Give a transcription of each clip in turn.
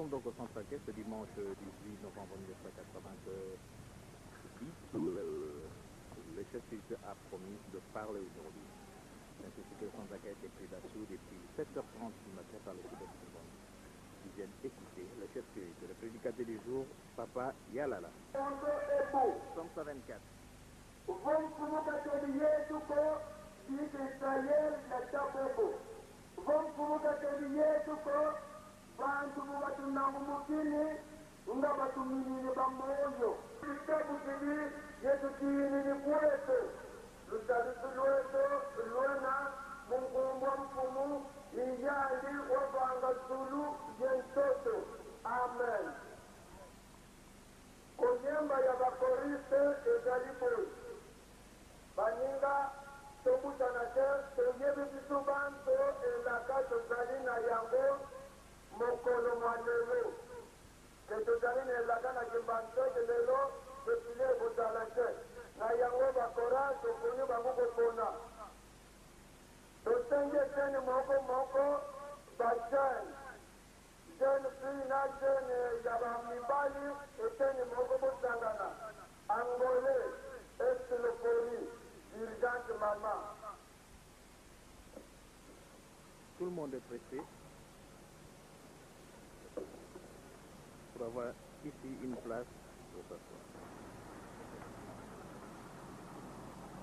Nous sommes donc au centre Ake ce dimanche 18 novembre 1998. Le chef spirituel a promis de parler aujourd'hui. C'est ainsi que le centre Ake a été pris d'assaut depuis 7h30 du matin par les fidèles qui viennent écouter le chef spirituel, le prédicateur du jour, Papa Yalala. Psaume 124. Bantu bubatunangu mukini nga batuminine bamoyo. Kitabu kidi yetu kiinini kwetu lusalusu lwetu lwena munkumbwa mfumu iyandi wabanga zulu ye ntoto. Amen. Koyemba ya ba choriste ezali boye: Baninga, tobutana te, toyebi biso banso elaka tozali na yango mokolo mwa lelo. Ke tozali na elaka na Kimbanseke lelo, defile ekozala te. Na yango ba chorale toponi bango kopona. Tosengi eteni moko moko ba jeunes, jeune fille na jeune ya ba mibali eteni moko bosangana. Angolais, ex-Lopori, dirigeante mama. Tout le monde est pressé pour avoir ici une place pour s'asseoir.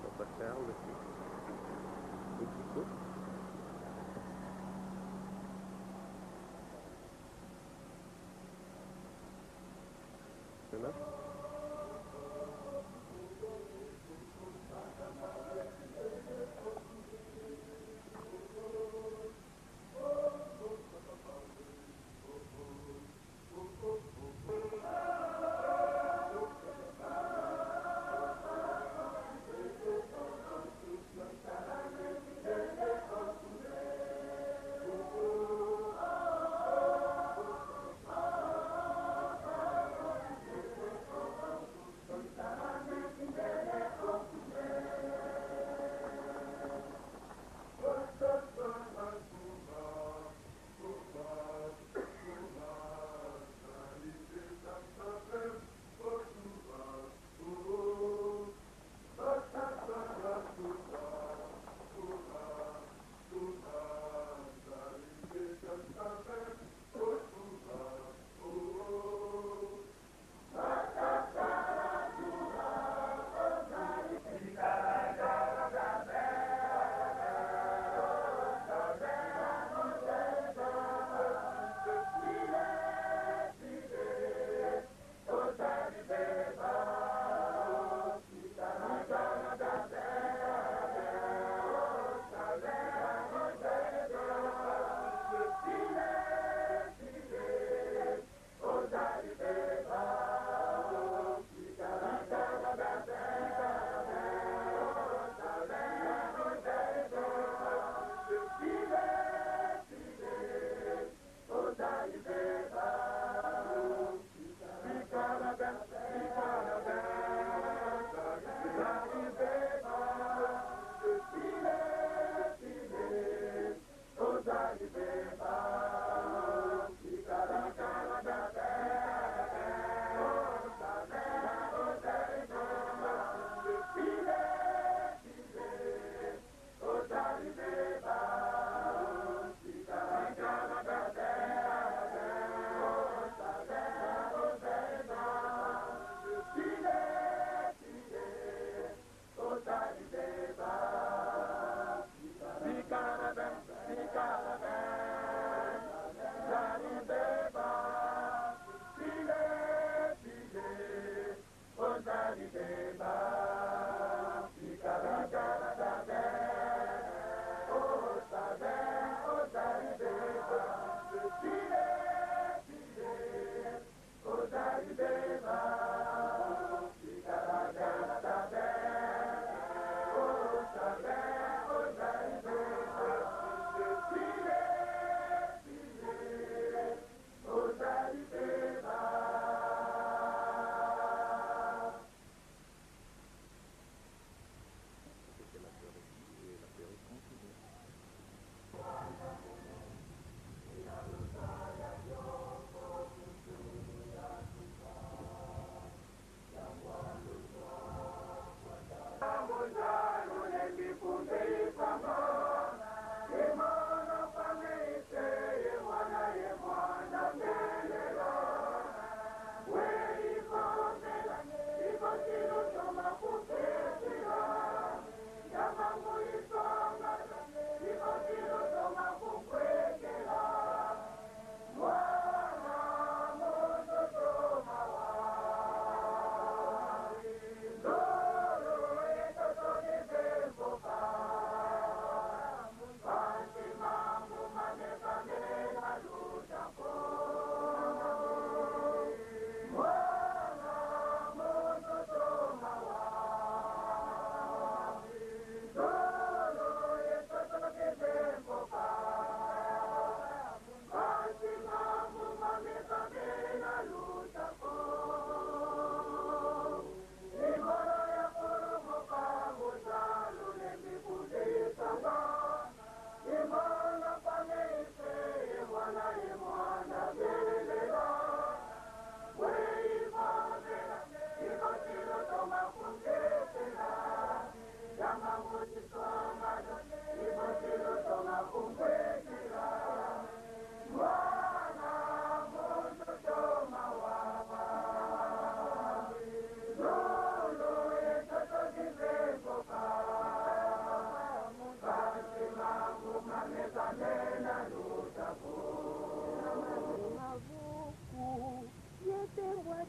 Papa Charles aussi. Et. C'est là.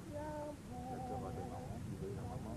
Docteur de maman, désolé la maman.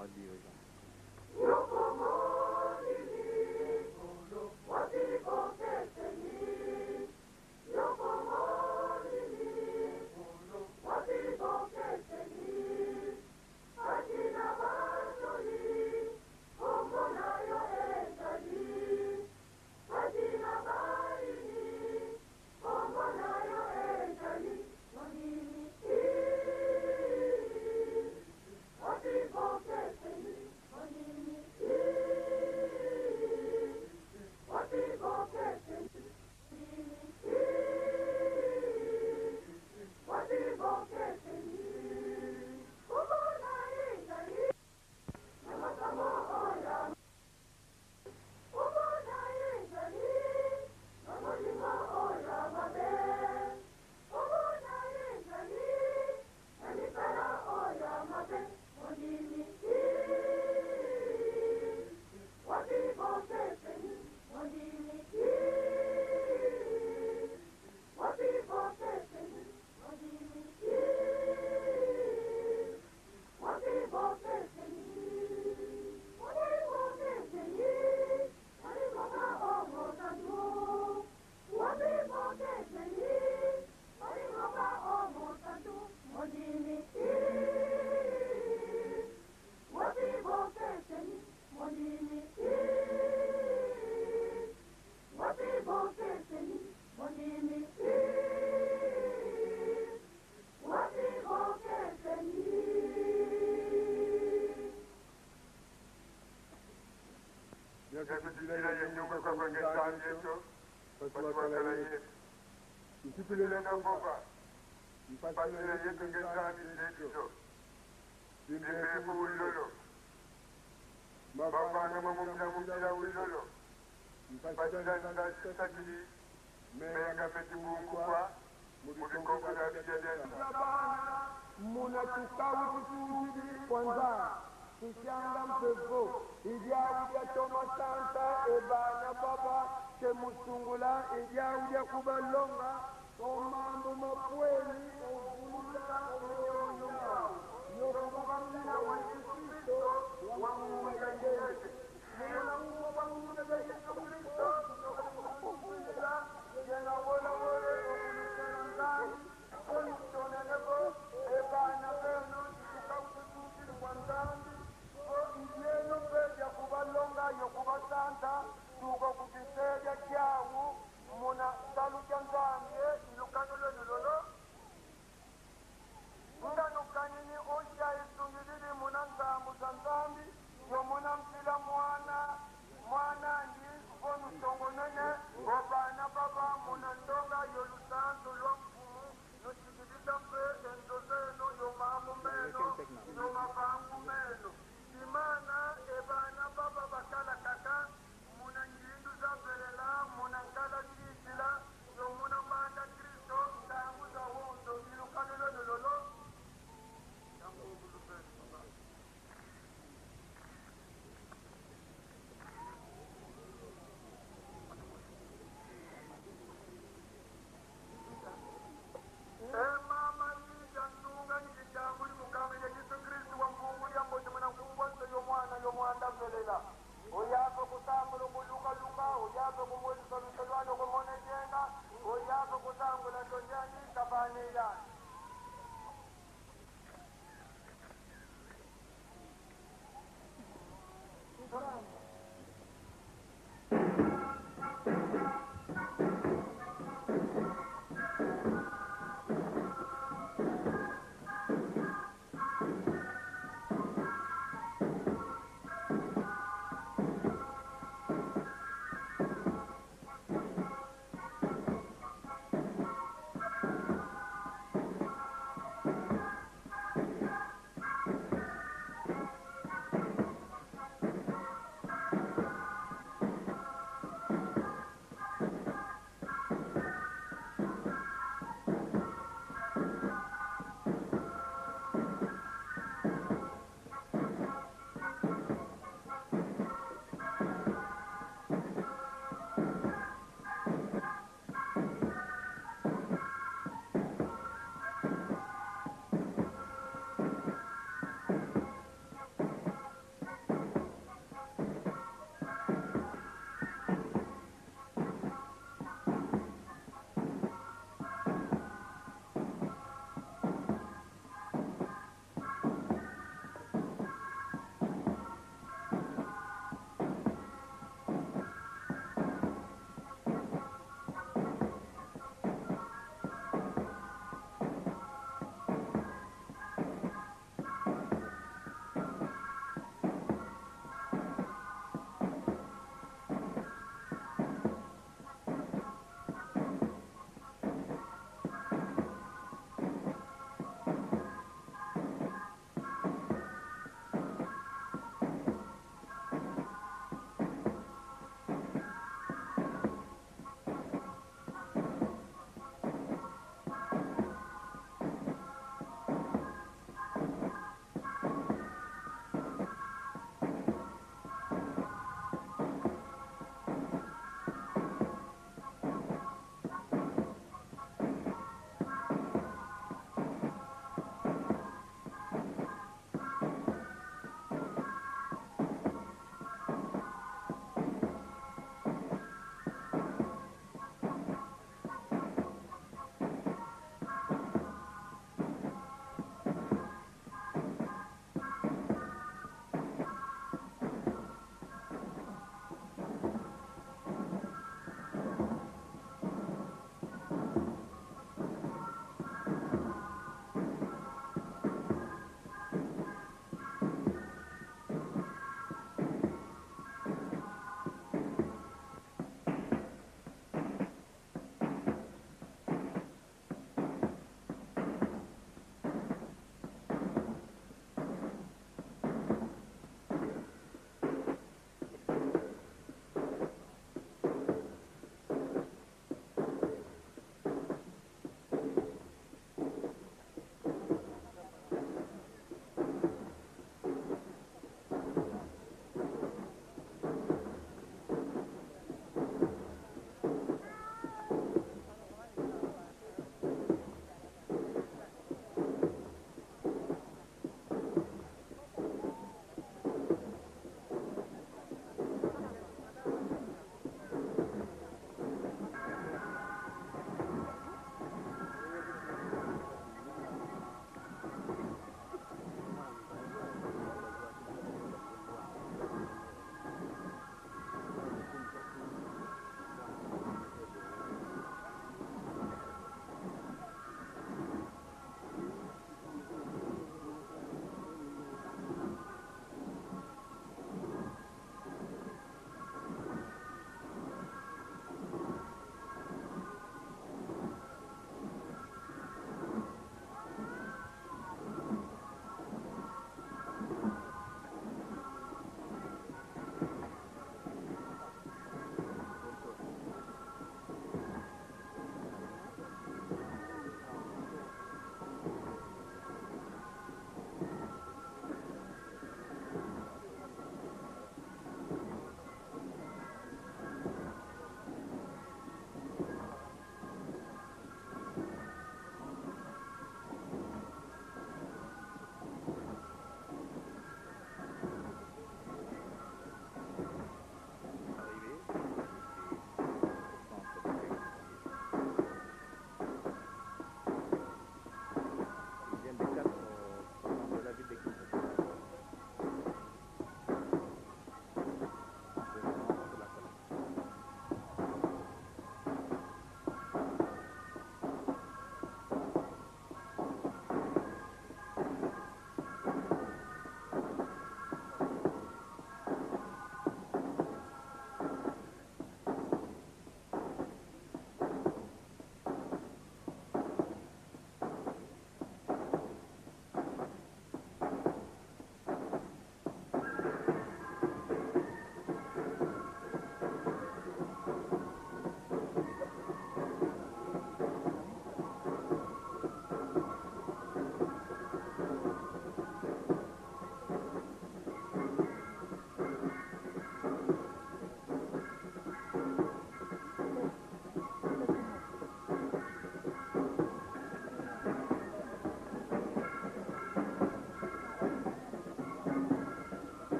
Camarades dirigeants.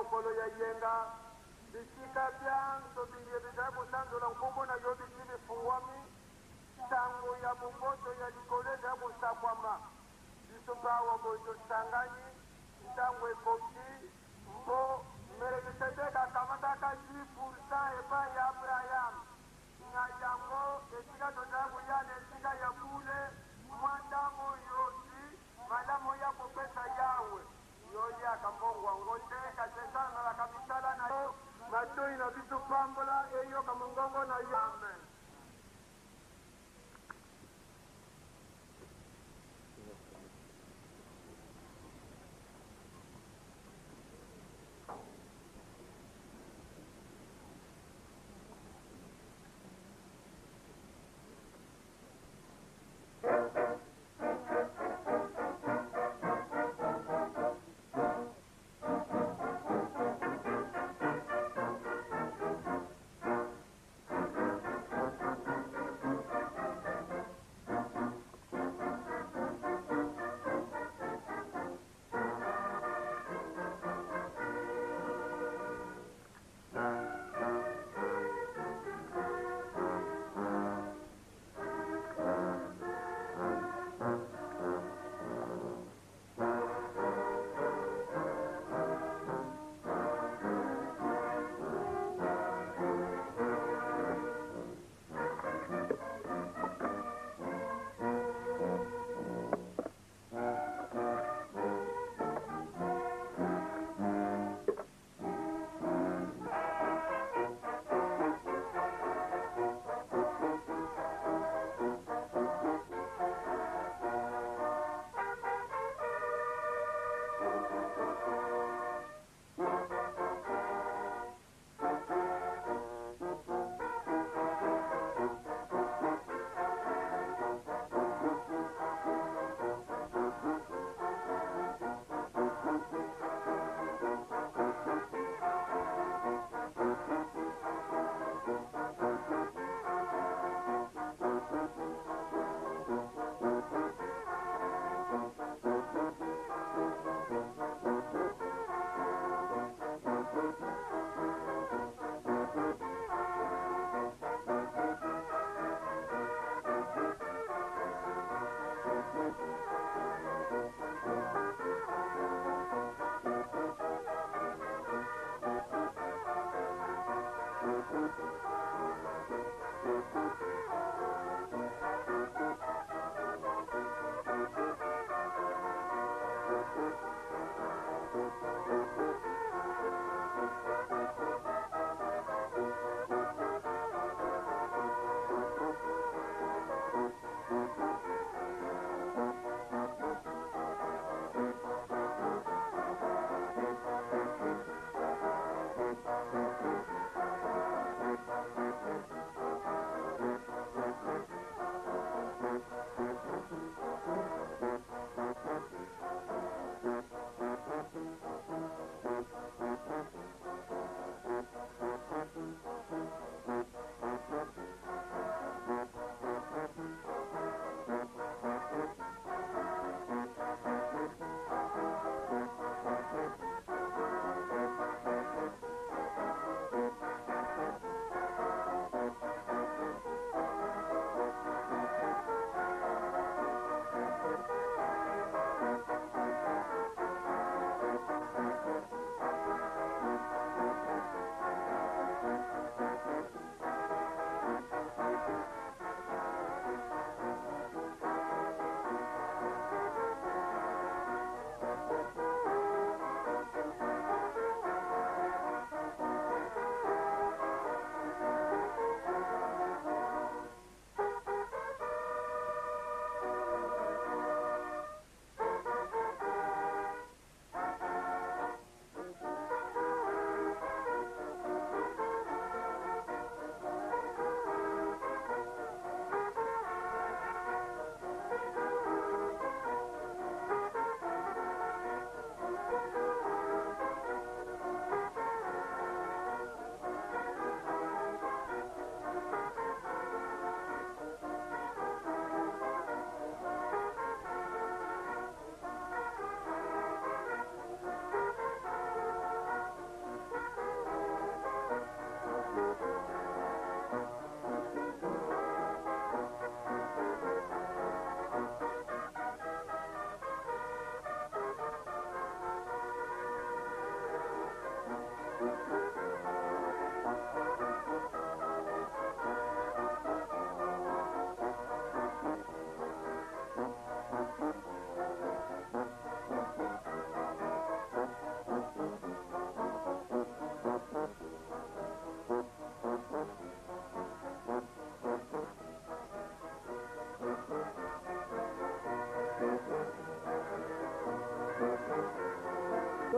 mokolo ya yenga, bisika byanso biye bizali kosanzola nkombo na yo bisi bifungwami, sango ya boboto ya likolo ezali kosakwama. Biso mpe awa boye tosangani, ntango ekoki mpo Melekisedeke akamataka 10 pourcent epai ya Abraham. Na yango, esika tozali koya na esika ya bule, mwa ndambo oyo ozwi, malamu oya kopesa Yawe. Yo oliaka mbongo yango te, kasi esalanaka misala na yo. Matoyi na biso pambola, eyoka mongongo na yo. Amen.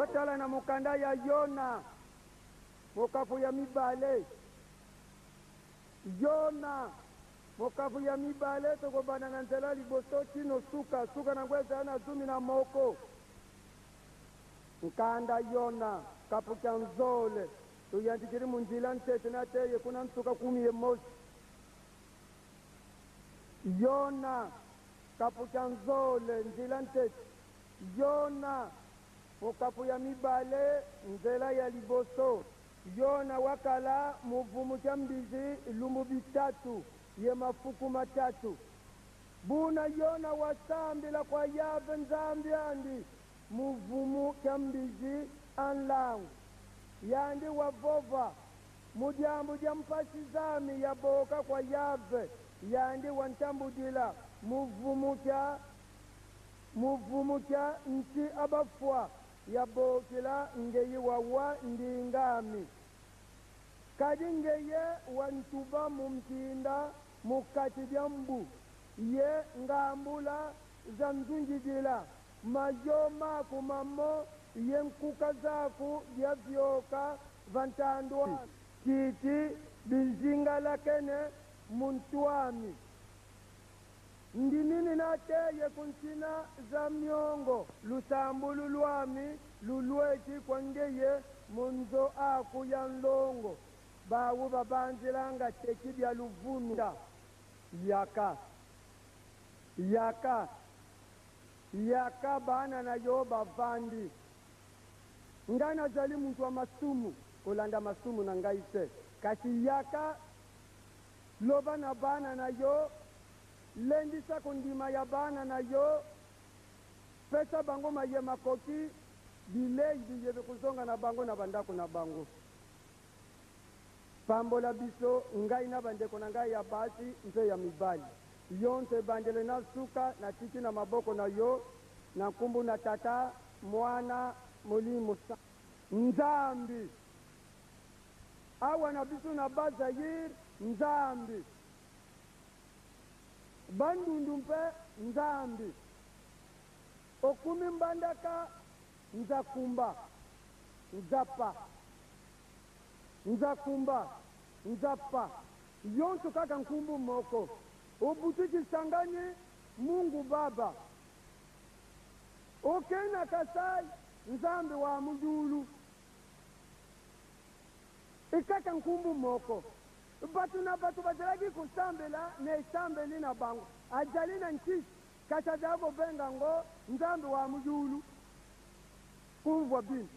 Totala na mokanda ya Yona, mokapo ya mibale. Yona, mokapo ya mibale, tokobanda na nzela liboso kino suka. Suka na yango ezali na 11. Nkanda Yona, kapu kya nzole, tuyandikili mu njila ntete na teye kuna nsuka kumi ye mosi. Yona, kapu kya nzole, njila ntete. Yona, mokapo ya mibale, nzela ya liboso. Yona wakala muvumu kya mbizi lumbu bitatu ye mafuku matatu. Buna Yona wasambila kwa Yave Nzambi andi muvumu kya mbizi a nlangu yandi wavova mu diambu dia mpasi zami ya boka kwa Yave yandi wantambudila muvumu kya muvumu kya nti abafwa yabokila ngeyi wawa ndingami. Kadi ngeye wa ntuba mu mpinda mukati dia mbu, ye ngambula za nzungidila mayo maku mamo ye nkuka zaku bia vioka vantandua titi bizingalakene muntuami. Ndinini nateye kuntina za miongo lusambulu lwami lulweki kwa ngeye munzo aku ya nlongo bawu babanzilanga teki bya luvunu yaka yaka yaka bana na yo bavandi. Ngai nazali muntu wa masumu, kolanda masumu na ngai te, kasi yaka loba na bana na yo, lendisa kondima ya bana na yo, pesa bango maye makoki, bilei biyebe kozonga na bango na bandako na bango. Pambola biso, ngai na bandeko na ngai ya basi mpe ya mibali. Yonso ebandele na suka natiki na maboko na yo, na nkombo na Tata, Mwana, Molimo Nzambi. Awa na biso na Bas-Zaïre, Nzambi. Bandundu mpe Nzambi. Okumi Mbandaka, Nzakumba, Nzapa. Nzakumba, Nzapa. Yonso kaka nkumbu moko. Obutu Kisangani, Mungu Baba. Okena Kasai, Nzambi wa mujulu. Ekaka nkumbu moko. Bato na bato bazalaki kosambela na esambeli na bango. Azali na nkisi, kasi azali kobenga ngo Nzambi wa mujulu. Kumvwa bino.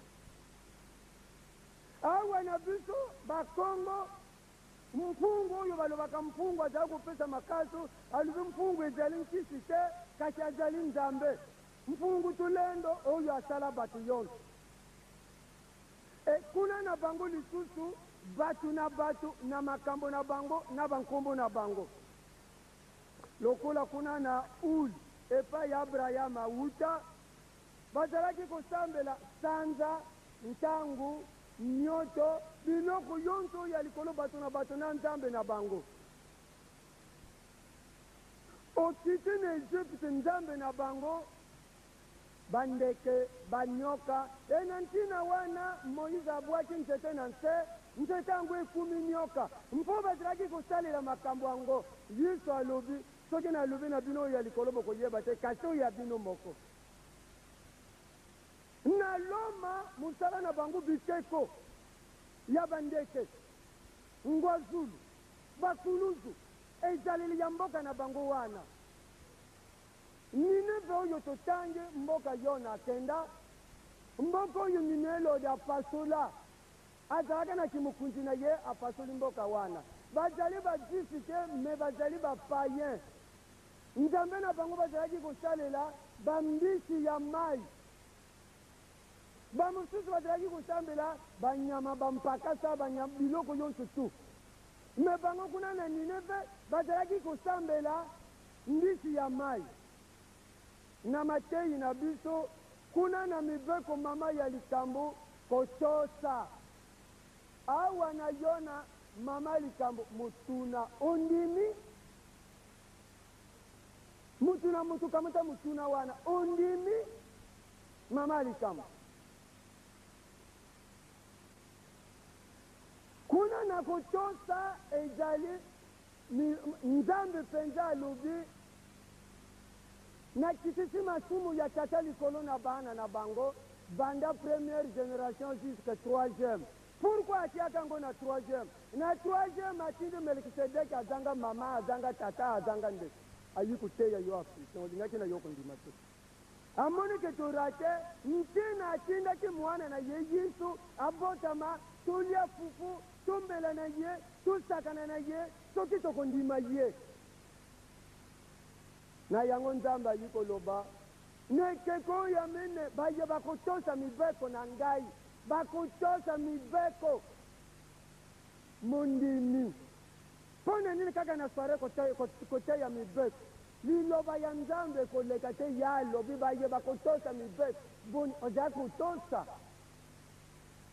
Awa na biso Bakongo, mpungu oyo balobaka mpungu azali kopesa makaso, alobi mpungu ezali nkisi te, kasi azali Nzambe. Mpungu tulendo oyo asala bato yonso. E kuna na bango lisusu bato na bato na makambo na bango na bankombo na bango. Lokola kuna na Ul epai Abraham awuta, bazalaki kosambela sanza, ntango, mioto, biloko yonso oyo ya likolo, bato na bato na nzambe na bango. Okiti na Egypte, nzambe na bango, bandeke, banyoka. E na ntina wana Moïse abwaki nzete na nse, nzete yango ekumi nyoka. Mpo bazalaki kosalela makambo yango. Yesu alobi, soki nalobi na bino oyo ya likolo bokoyeba te, kasi oyo ya bino moko. Na Loma, mosala na bango bikeko ya bandeke, ngwazulu, bakuluzu, ezaleli ya mboka na bango wana. Nineve oyo totangi, mboka Yona akenda, mboka oyo Nimelode apasola, azalaka na kimokonzi na ye, apasoli mboka wana. Bazali ba juifs te, mais bazali ba païens. Nzambe na bango bazalaki kosalela bambisi ya mai. Bamosusu bazalaki kosambela banyama, bampakasa, banyama, biloko nyonso tu. Me bango kuna na Nineve bazalaki kosambela mbisi ya mai. Na mateyi na biso kuna na mibeko mama ya likambo kotosa. Awa na Yona mama likambo motuna ondimi? Mutu na mutu kamata motuna wana ondimi? Mama likambo. kotosa ezali Nzambe mpenza alobi, Nakitisi masumu ya tata likolo na bana na bango, banda première generation jusque troisième. Pourquoi atiaka yango na troisième? Na troisième atindi Melkisedek azanga mama, azanga tata, azanga ndeko. Ayi koteya yo africain, olingaki na yo kondima te. Amoni ke to rate, ntina atindaki mwana na ye Yesu abotama, tolia fufu, tomela na ye, tosakana na ye, soki tokondima ye. Na yango Nzambe ayi koloba, Na ekeko oyo ya mine, baye bakotosa mibeko na ngai, bakotosa mibeko. Mondimi. Mpo na nini kaka na soiree koteya mibeko? Liloba ya Nzambe ekoleka te, ye alobi baye bakotosa mibeko. Boni ozali kotosa?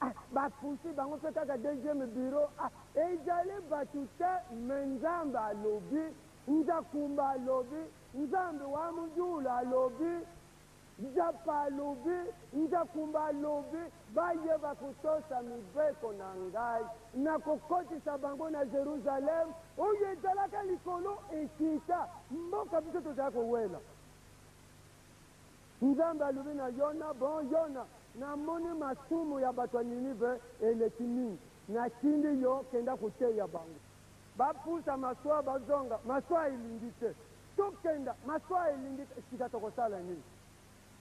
Ah, bapusi bango mpe kaka deuxième bureau. Ah, ezali bato te, mais Nzambe alobi, Nzakumba alobi, Nzambe wa Mujula alobi, Nzapa alobi, Nzakumba alobi, Baye bakotosa mibeko na ngai, nakokotisa bango na Jerusalem, oyo ezalaka likolo ekita, mboka biso tozala kowela. Nzambe alobi na Yona, Bon, Yona, namoni masumu ya bato ya Ninive eleki mingi. Natindi yo, kenda koteya bango. Bapusa masuwa bazonga, masuwa elingi te. Tokenda, masuwa elingi te. Sika tokosala nini?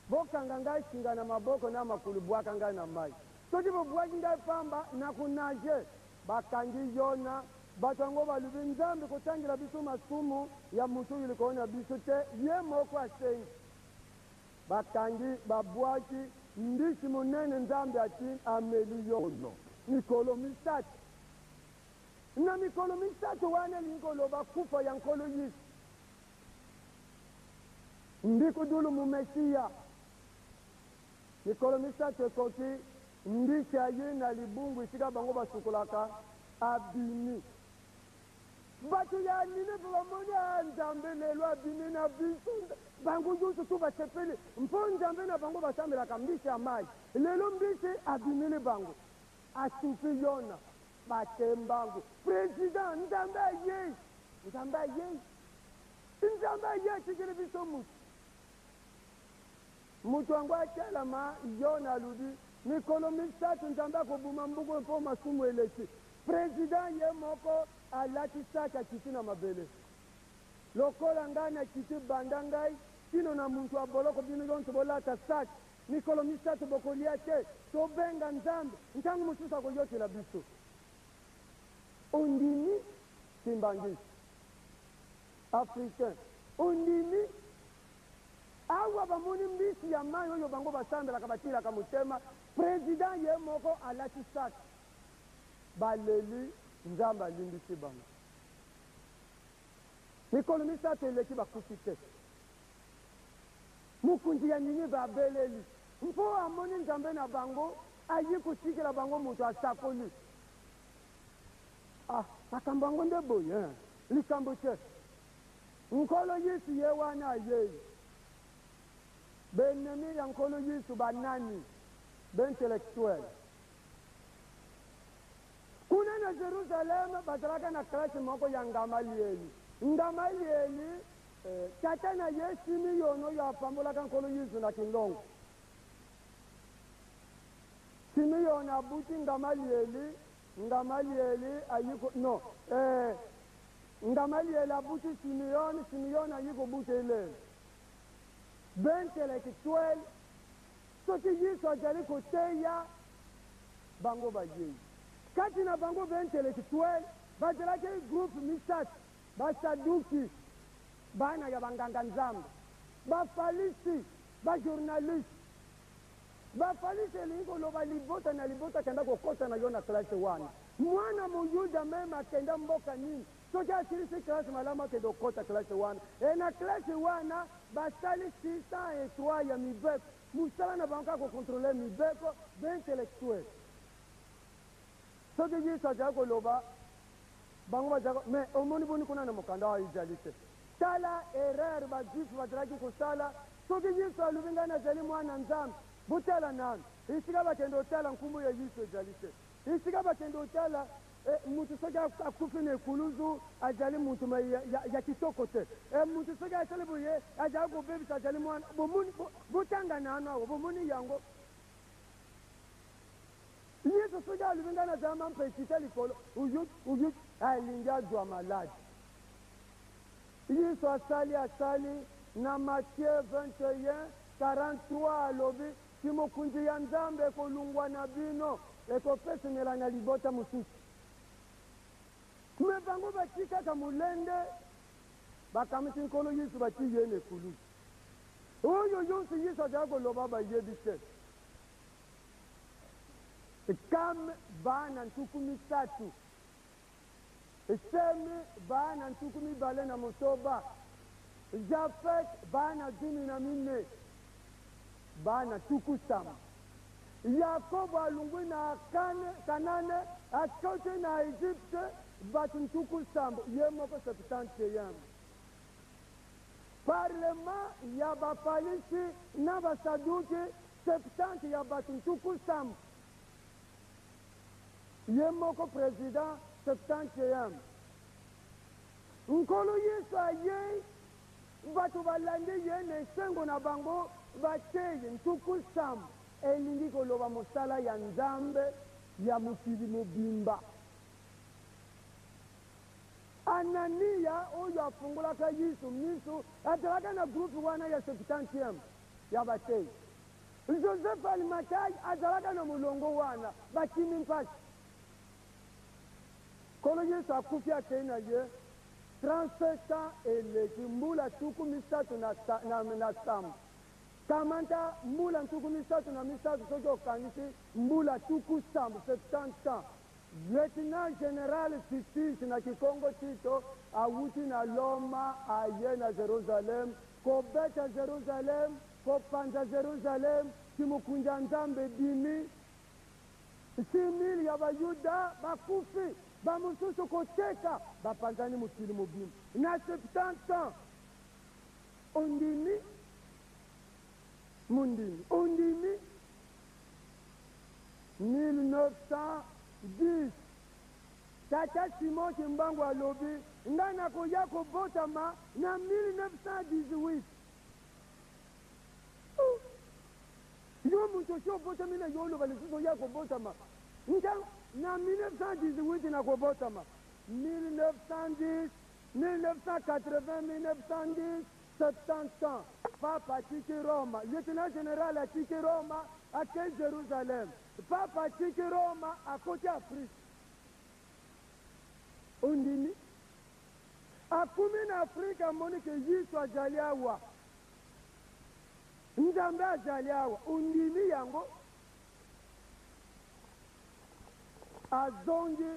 Bokanga ngai singa na maboko na makulu, bwaka ngai na mai. Soki bobwaki ngai pamba, nakonager. Bakangi Yona. Bato yango balobi, Nzambe, kotangela biso masumu ya moto oyo likolo na biso te. Ye moko asengi. Bakangi, babwaki mbisi monene Nzambe atindi, ameli Yona mikolo misato. Na mikolo misato wana elingi koloba kufa ya Nkolo Yesu. Mbikudulu mu Mesiya. Mikolo misato ekoki, mbisi aye na libungu esika bango basukolaka, abimi. Bato ya Ninive bamoni, ah, Nzambe lelo abimi na biso. Bango nyonso tu basepeli, mpo Nzambe na bango basambelaka mbisi ya mai. Lelo mbisi abimeli bango, asupi Yona. Bake mbangu. President, Nzambe ayei. Nzambe ayei. Nzambe ayei atikeli biso moto. Moto yango atelama, Yona alobi, mikolo misato Nzambe akobuma mbuku oyo mpo masumu eleki. President ye moko alati saki akiti na mabele. Lokola ngai nakiti banda ngai kino na muntu ya boloko bino yonso bolata saki. Mikolo misato bokolia te. Tobenga Nzambe, ntango mosusu akoyokela biso. Ondimi? Kimbanguiste. Africain. Ondimi? Awa bamoni mbisi ya mai oyo bango basambelaka batilaka motema, president ye moko alati sac. Baleli, Nzambe alimbisi bango. Mikolo misato eleki bakufi te. Mokonzi ya Ninive abeleli, mpo amoni Nzambe na bango aye kotikela bango moto asakoli. Ah, makambo yango nde boye, eh? Likambo te. Nkolo Yesu ye wana ayei. Baennemi ya Nkolo Yesu banani? Baintellectuel. Kuna na Jerusalem bazalaka na classe moko ya Ngamalieli. Ngamalieli, eh, tata na ye Simeon oyo apambolaka Nkolo Yesu na kindongo. Simeon abuti Ngamalieli, Ngamalieli ayi ko, non, eh, Ngamalieli abuti Simeon, Simeon ayi kobuta Elele. Baintellectuel, soki Yesu azali koteya, bango bayei. Kati na bango baintellectuel bazalaki groupe misato, Basaduki, bana ya banganga-nzambe, Bafalisi, bajournaliste. Bafalisi elingi koloba libota na libota kenda kokota na yo na classe wana. Mwana moyuda meme akenda mboka nini, soki asilisi classe malamu akende kokota classe wana. E na classe wana basali 603 ya mibeko. Mosala na bango kaka kocontrole mibeko, baintellectuel. Soki Yesu azali koloba, bango bazali mais omoni boni kuna na mokanda awa ezali te. Tala erreur ba juifs bazalaki kosala, soki Yesu alobi ngai nazali mwana Nzambe, botala nanu esika bakende otala nkombo ya Yesu ezali te. Esika bakende otala. E, mutu soki akufi na ekuluzu azali mutu ma ya, ya, ya kitoko te. E, mutu soki asali boye azali kobebisa, azali mwana. Bomoni, bo, botanga nano awa, bomoni yango. Yesu soki alobi ngai nazala mampa ekita likolo, uyut, uyut, alingi azwa maladi. Yesu asali, asali na Matthieu 21, 43 alobi, Kimokonzi ya Nzambe ekolungwa na bino, ekopesemela na libota mosusu. Me bango batii kaka molende, bakamati Nkolo Yesu, batii ye na ekulusu. Oyo yonso Yesu azali koloba bayebi te. Kam bana 30, Semi bana 26, Jafet bana 14, bana 70. Yakobo alungwi na Kanane, akoti na Egypte, bato 70, ye moko 71. Parlement ya Bafalisi na Basaduki, 70 ya bato 70. Ye moko president, 71. Nkolo Yesu ayei, bato balandi ye na esengo na bango, bateyi 70, elingi koloba mosala ya Nzambe ya mokili mobimba. Anania oyo afungolaka Yesu miso azalaka na groupe wana ya septantième ya bateyi. Joseph Alimatai azalaka na molongo wana, bakimi mpasi. Nkolo Yesu akufi akei na ye, 37 ans eleki, mbula 37. Kamata mbula 33 soki okangisi mbula 70, 70 ans. Lieutenant general Titus na kikongo Tito awuti na Loma aye na Jerusalem kobeta Jerusalem, kopanza Jerusalem, kimokonzi ya Nzambe ebimi. 6000 ya Bayuda bakufi, bamosusu koteka, bapanzani mokili mobimba na 70 ans. Ondimi? Mondimi, ondimi? 1910 Tata Simon Kimbangu alobi, Ngai nakoya kobotama na 1918. Oh! Yo moto osi obotami na yo oloba lisusu oya kobotama ntango na 1918 nakobotama 1910, 1980, 1910, 70 ans. Papa atiki Roma, lieutenant general atiki Roma, akei Jerusalem. Papa atiki Roma, akoti Afrique. Ondimi? Akumi na Afrika, amoni ke Yesu azali awa. Nzambe azali awa. Ondimi yango? Azongi,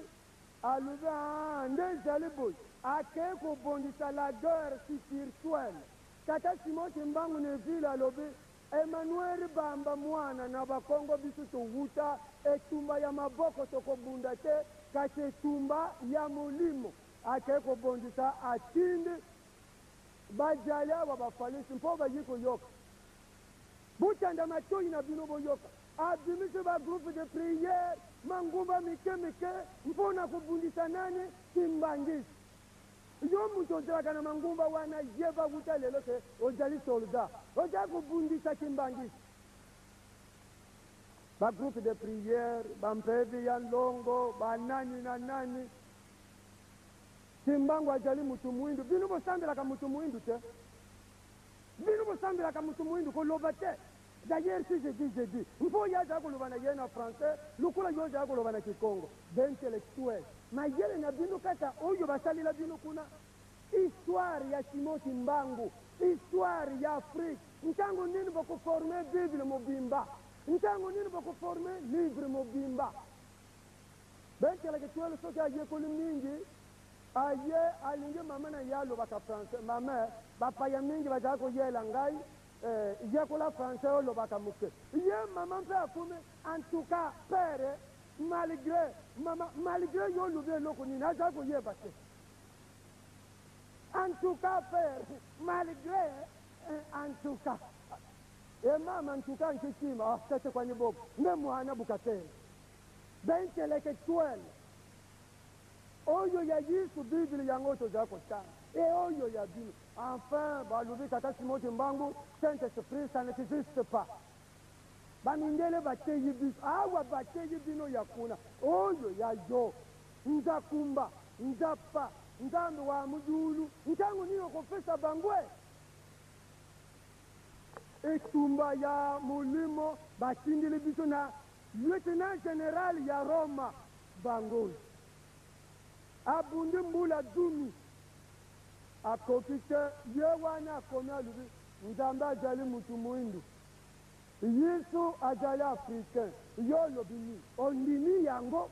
alobi, Ah, nde ezali boye. Akei kobongisa la guerre spirituelle. Tata Simon Kimbangu Neville alobi, Emmanuel Bamba mwana na bakongo biso towuta etumba ya maboko tokobunda te kasi etumba ya molimo. Akei kobongisa atindi bajali awa bafalisi mpo bayi koyoka. Botanda matoyi na bino boyoka. Abimisi ba groupe de prière, mangomba mike mike mpo na kobundisa nani? Kimbanguiste. Yo mutu ozalaka na mangomba wana yeba wuta lelo ke ozali soldat. Ozali kobundisa Kimbanguiste. Ba groupe de prière, ba mpevi ya nlongo, ba nani na nani. Kimbangu azali mutu muindu. Bino bosambelaka mutu muindu te. Bino bosambelaka mutu muindu koloba te. D'ailleurs si je dis je dis mpo ye azali koloba na ye na français lokola yo ozali koloba na kikongo. Ba intellectuels mayele na bino kaka oyo basalela bino kuna. Histoire ya Simon Kimbangu, histoire ya Afrique, ntango nini boko former bible mobimba? Ntango nini boko former livre mobimba? Ba intellectuels soki ayekoli mingi aye alingi mama na ye alobaka français. Mama, bapaya mingi bazali koyela ngai. Eh, yekola français olobaka moke. Ye mama mpe akomi en tout cas père malgré mama malgré yo olobi eloko nini aza koyeba te. En tout cas père malgré en tout cas e mama en tout cas nkikima ah tete kwani bobo nde mwana bukatele ba intellectuel. Oyo ya Yesu Bible yango tozali kotanga e oyo ya bino. Enfin balobi tata Simon Kimbangu Saint Esprit ça n'existe pas. Ba mindele bateyi biso awa bateyi bino ya kuna oyo ya yo nzakumba nzapa nzambe wa mudulu ntango nini okopesa bango e? Etumba ya molimo batindeli biso na lieutenant general ya Roma bango oyo abundi mbula dumi akoki te ye wana akomi alobi Nzambe azali mutu muindu Yesu azali africain yo olobi nini? Ondimi yango?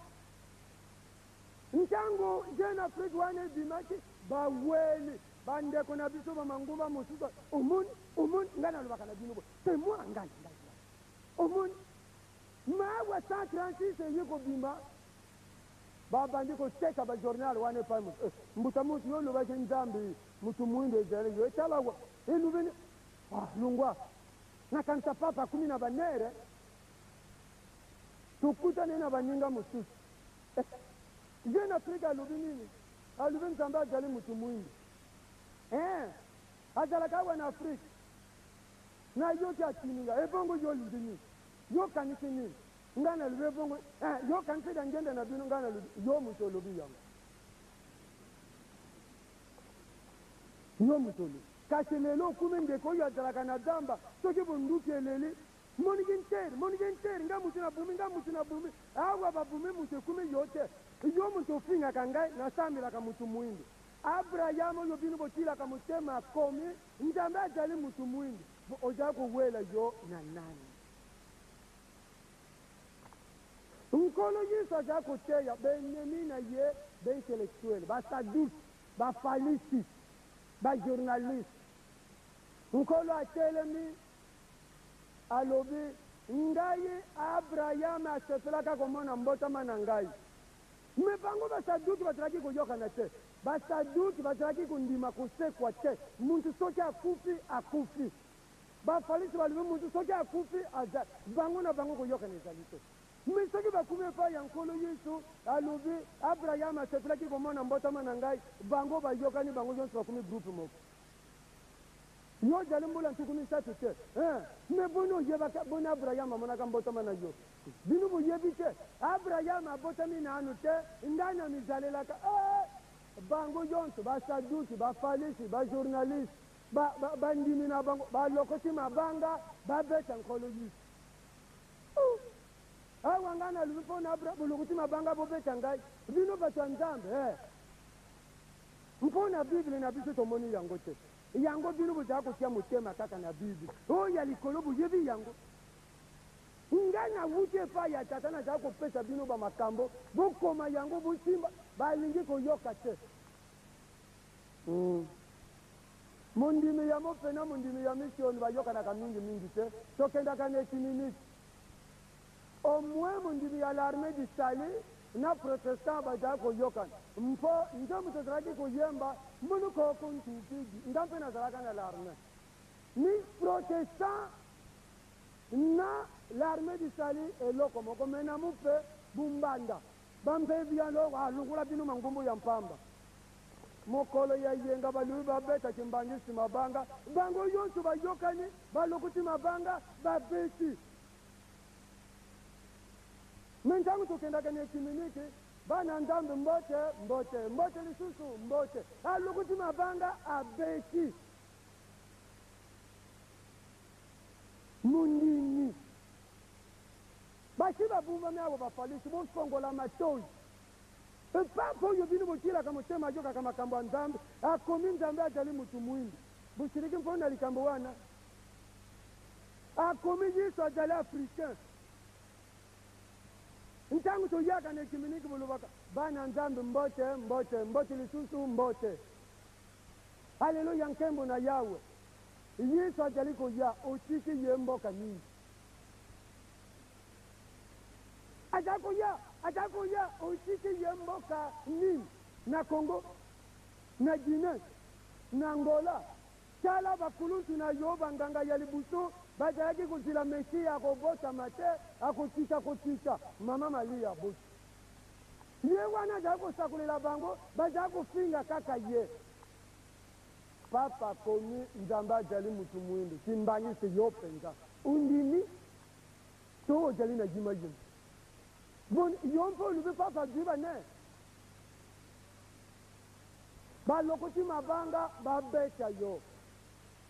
Ntango Jeune Afrique wana ebimaki baweli ba ndeko na biso ba mangomba mosusu omoni omoni ngai nalobaka na bino boye temoin ngai ngai ngai omoni mawa 136 eye kobima babandi koteka ba journal wana epai moto eh, mbuta moto yo olobaki nzambe moto moindo ezali yo etalawa elobeli ah, longwa nakanisa papa akumi na banere tokutani na baninga mosusu eh, Jeune Afrique alobi nini? Alobi Nzambe azali moto moindo eh, azalaka awa na Afrique nayoki atuni nga ebongo yo olingi nini? Yo okanisi nini? Nga nalobi ebongo eh, yo okanisi diangienda na bino? Nga nalobi yo moto olobi yango, yo moto olobi. Kasi lelo okumi ndeko oyo azalaka na zamba, soki bonduki eleli moniki nteri moniki nteri nga moto na bumi nga moto na bumi awa babumi moto ekumi yo te yo moto ofingaka ngai nasambelaka moto moindo Abraham oyo bino botilaka motema akomi Nzambe azali moto moindo ozali kowela yo na nani? Nkolo Yesu azali koteya baennemi na ye ba intellectuel, ba saduce, ba falisi, ba journaliste. Nkolo atelemi alobi, Ngai Abraham asepelaka komona mbotama na ngai. Mais bango ba saduki bazalaki koyokana te. Ba saduki bazalaki kondima kosekwa te. Mutu soki akufi, akufi. Ba falisi balobi mutu soki akufi aza. Bango na bango koyokana ezali te. Mais soki bakomi epai ya Nkolo Yesu, alobi, Abraham asepelaki komona mbotama na ngai, bango bayokani, bango nyonso bakomi groupe moko. Yo ozali mbula 30 te, eh, mais boni oyebaka, boni Abraham amonaka mbotama na yo? Bino boyebi te, Abraham abotami nanu te, ngai namizalelaka. Eh, bango nyonso, ba saduki, ba falisi, ba journaliste, ba, ba, bandimi na bango, balokoti mabanga, babeta Nkolo Yesu. Oh! Awa ngai nalobi mpo na Abraham, bolokoti mabanga bobeta ngai, bino bato ya Nzambe, eh. Mpo na Bible na biso tomoni yango te. Yango bino bozala kotia motema kaka na Bible oyo ya likolo, boyebi yango. Ngai nawuti epai ya Tata, nazala kopesa bino ba makambo, bokoma yango, bosimba. Balingi koyoka te. Mondimi ya mope na mondimi ya mission bayokanaka mingi mingi te. Tokendaka na ekiminiki. Au moins mondimi ya l'armee du salut na protestant bazala koyokana. Mpo nzembo tozalaki koyemba munukoko ntukidi, nga mpe nazalaka na l'armee. Ni protestant na l'armee du salut eloko moko, mais na mupe bumbanda. Ba mpe bialo alongola bino mangumbu ya mpamba. Mokolo ya yenga balubi babeta kimbangisi mabanga, bango yonso bayokani balokoti mabanga babeti. Me ntango tokendaka na ekiminiki, bana Nzambe mbote mbote mbote lisusu mbote, alokoti mabanga abeti. Mondimi basi babumbami awa bafalisi bofongola matoi. Papa oyo bino botielaka motema ayokaka makambo ya Nzambe, akomi Nzambe azali mutu mwindu. Bosiliki mpo na likambo wana? Akomi Yesu azali africain. Ntango toyaka na ekiminiki bolobaka bana Nzambe mbote mbote mbote lisusu mbote. Aleluya, nkembo na Yawe. Yesu azali koya, otiki ye mboka nini? Aza koya, aza koya, otiki ye mboka nini? Na Congo, na Guinee, na Angola. Tala bakuluntu na yo banganga ya libusu bazalaki kozila Mesia akobotama te, akokita kokita. Mama Malia aboti. Ye wana azali kosakolela bango, bazali kofinga kaka ye. Papa akomi Nzambe ajali mutu muindu, kimbangiste yo penza ondimi to ojali na yima yima? Boni yo mpe olobi papa ajuiba ne? Balokoti mabanga babeta yo,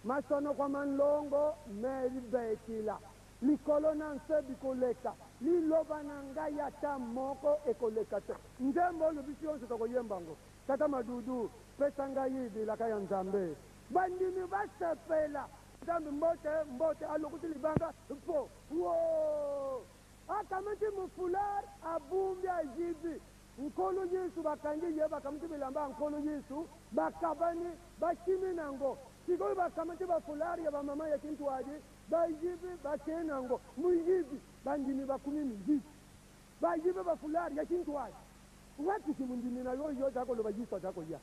masonokwa ma nlongo mebetila likolo na nse bikoleka, liloba na ngai ata moko ekoleka te. Nzembo oyo biso yonso tokoyemba ngo. Tata Madudu, pesa ngai bilaka ya Nzambe. Bandimi basepela. Nzambe mbote, mbote, alokoti libanga mpo woo. Akamati mofoulard, abumbi, ayibi. Nkolo Yesu bakangi ye, bakamati bilamba ya Nkolo Yesu, bakabani, bakimi nango. Sikoyo bakamati ba foulard ya ba mama ya Kintuadi, bayibi, bakei nango. Moyibi, bandimi bakumi miyibi. Bayibi ba foulard ya Kintuadi. Wapi ki mondimi na yo oyo oza koloba Yesu aza koya?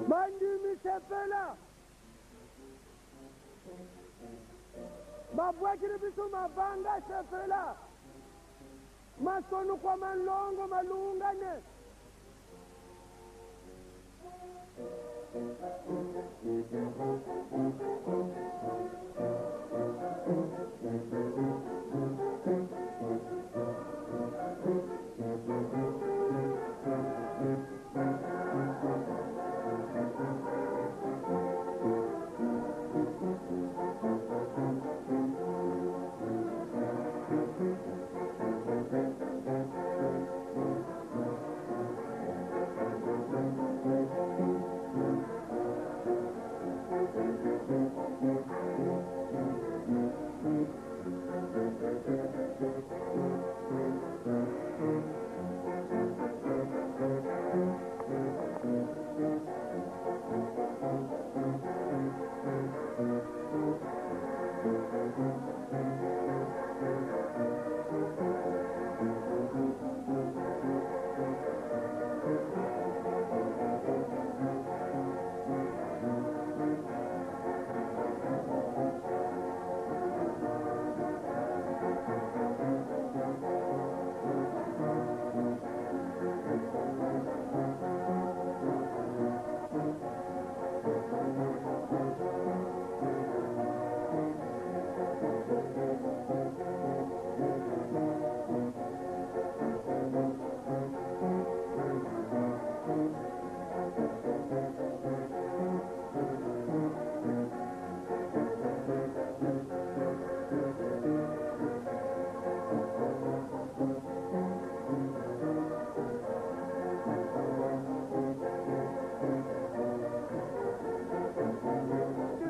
Bandimi sepela. Babwakili biso mabanga sepela. Masonukwa malongo malungane.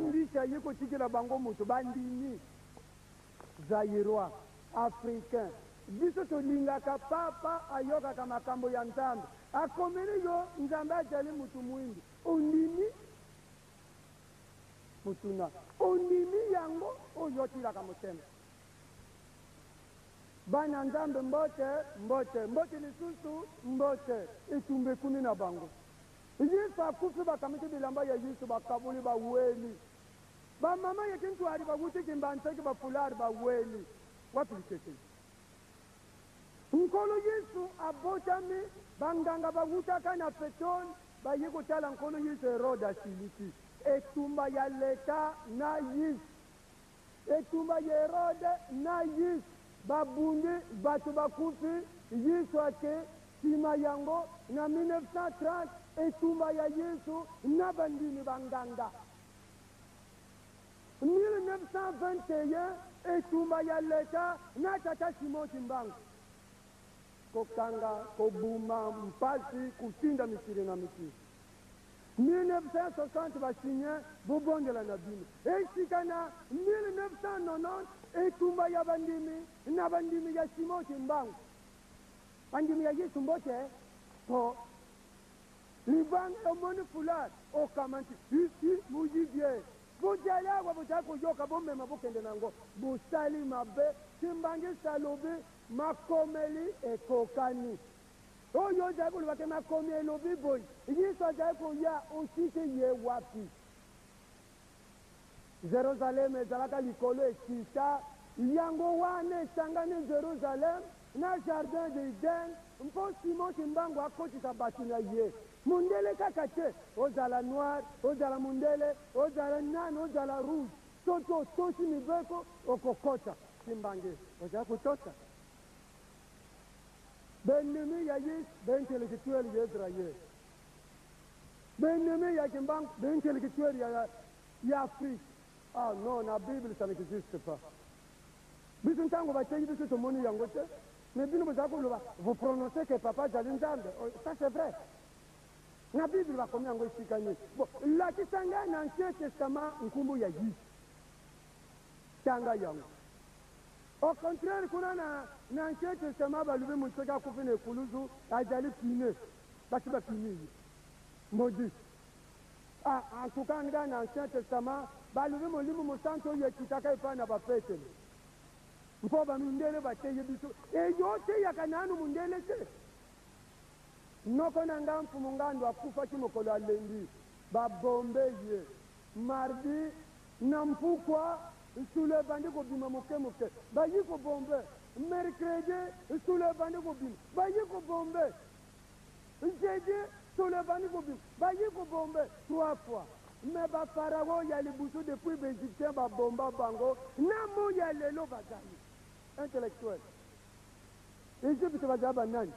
Mbisi aye kotikela bango moto bandimi. Zaïrois, africain, biso tolingaka papa ayokaka makambo ya Nzambe. Akomeli yo Nzambe ajali mutu muindu. Ondimi? Motuna. Ondimi yango oyo otilaka motema? Bana Nzambe mbote, mbote, mbote lisusu, mbote. Etumba ekumi na bango. Yesu akufi bakamati bilamba ya Yesu bakaboli baweli. Ba mama ya Kintuadi bawuti Kimbanseke ba foulard baweli. Wapi likekeli? Nkolo Yesu abotami, banganga bawutaka na petrole baye kotala Nkolo Yesu. Herode asiliki. Etumba ya leta na Yesu, etumba ya Herode na Yesu, babundi, bato bakufi. Yesu ake. Nsima yango na 1930, etumba ya Yesu na bandimi banganga. 1921, etumba ya leta na tata Simon Kimbangu, kokanga, kobuma, mpasi, kotinda mikili na mikili. 1960, basinye bobondela na bino esika. Na 1990, etumba ya bandimi na bandimi ya Simon Kimbangu, bandimi ya Yesu mbote to libanga. Omoni foulard, okamanti muyibie, bozali awa, bozali koyoka, bomema, bokende nango, bosali mabe. Kimbangisi alobi makomeli ekokani. Oyo ozali koloba ke makomi elobi boye, Yesu azali koya, otiki ye wapi? Jerusalem ezalaka likolo, ekita. Yango wana esangani Jerusalem na jardin d'Eden, mpo Simon Kimbangu akotisa bato na ye. Mondele kaka te, ozala noir, ozala mondele, ozala nani, ozala rouge, soki otosi mibeko, okokota. Kimbange ozala kotosa. Baennemi ya Yesu, baintellectuel ya Israel. Baennemi ya Kimbangu, baintellectuel ya Afrique. Ah non, na Bible ça n'existe pas. Biso ntango bateyi biso, tomoni yango te. Mais bino bozala koloba, vous prononcez que papa azali Nzambe. Oh, ça c'est vrai? Na Bible bakomi yango esika nini? Bon, lakisa ngai na Ancien Testament nkumbu ya Yesu, tanga yango. Au contraire, kuna na Ancien Testament balobi moto soki akufi na ekuluzu azali pine, basi bapini ye maudit. Ah, en tout cas ngai na Ancien Testament balobi Molimo Mosantu oyo ekitaka epai na bapetelo, mpo bamindele bateye biso. Eyo oteyaka nanu mondele te. Noko na nga Mfumu Ngandu akufaki mokolo ya lundi, babombe ye mardi na mpukwa, nsolo ebandi kobima moke moke, bayi kobombe. Mercredi, nsolo ebandi kobima, bayi kobombe. Jeudi, nsolo ebandi kobima, bayi kobombe trois fois. Mais bafarao ya libusu, depuis baégyptien babomba bango, na moi ya lelo bazali intellectuel. Egypte bazali banani?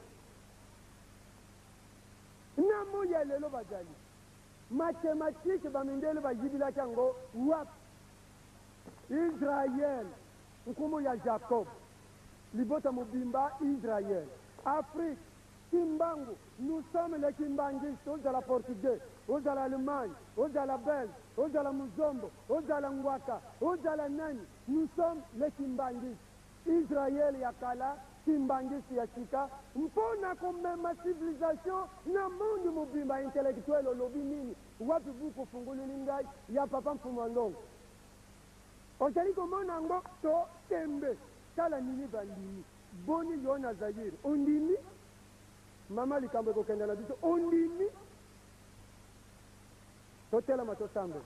Na moi ya lelo bazali. Mathématique, bamindele bayibilaki yango wapi? Israel, nkumu ya Jacob, libota mobimba Israel, Afrique, Kimbangu. Nous sommes les Kimbanguistes. Ozala Portugais, ozala Allemagne, ozala Belge, ozala muzombo, ozala ngwaka, ozala nani, nous sommes les Kimbanguistes. Israel ya kala, Kimbangisi ya sika, mpo na komema civilisation na monde mobimba. Intellectuel, olobi nini? Wapi buku ofungoleli ngai ya papa Mfumu Andongo? Ozali komona yango to tembe? Tala nini bandimi. Boni yo na Zaire, ondimi mama likambo ekokenda na biso? Ondimi? Totelama, tosambela.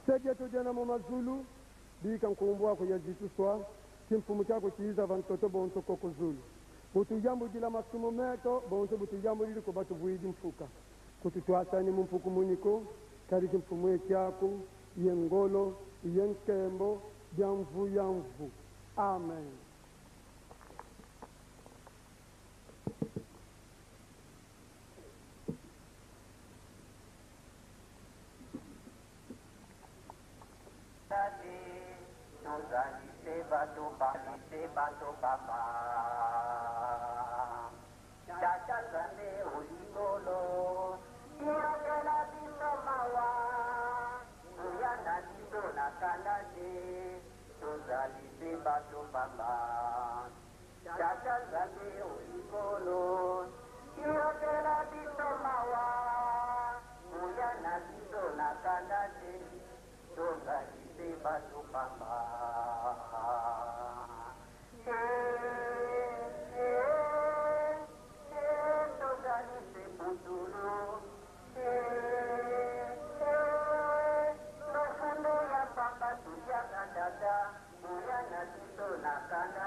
Sedia todiana mo mazulu bika nkumbu ako ya zituswa chimfumu chako chiiza vantoto bonso koko zulu butuyambudila masumu meto bonso butuyambudili ko batuvuidi mfuka kututwasani mu mpuku muniko kali chimfumu ekyaku ye ngolo ye nkembo bya mvu ya mvu. Amen. Tozali se bato bali se bato pamba. Tata Nzambe olikolo, yokela biso mawa, oya na biso na kanda te, tozali se bato pamba. Tata Nzambe olikolo, yokela biso mawa, oya na biso na kanda te, tozali se bato pamba. Eh, eh, eh, tozali se putulu. Eh, eh, lofundo ya pamba toliaka. Tata, oya na biso na kanda.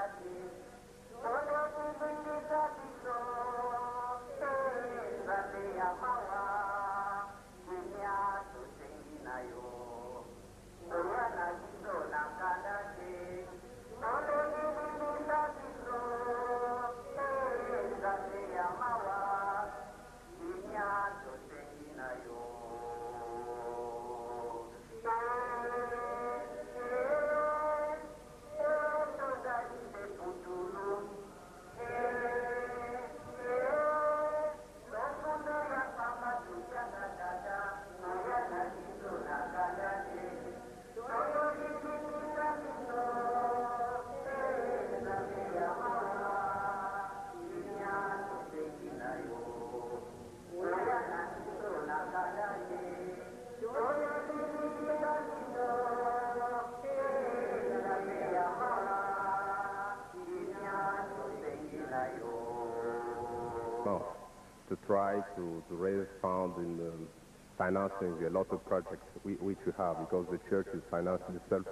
month to try to, to raise funds in financing a lot of projects which we have because the church is financially self,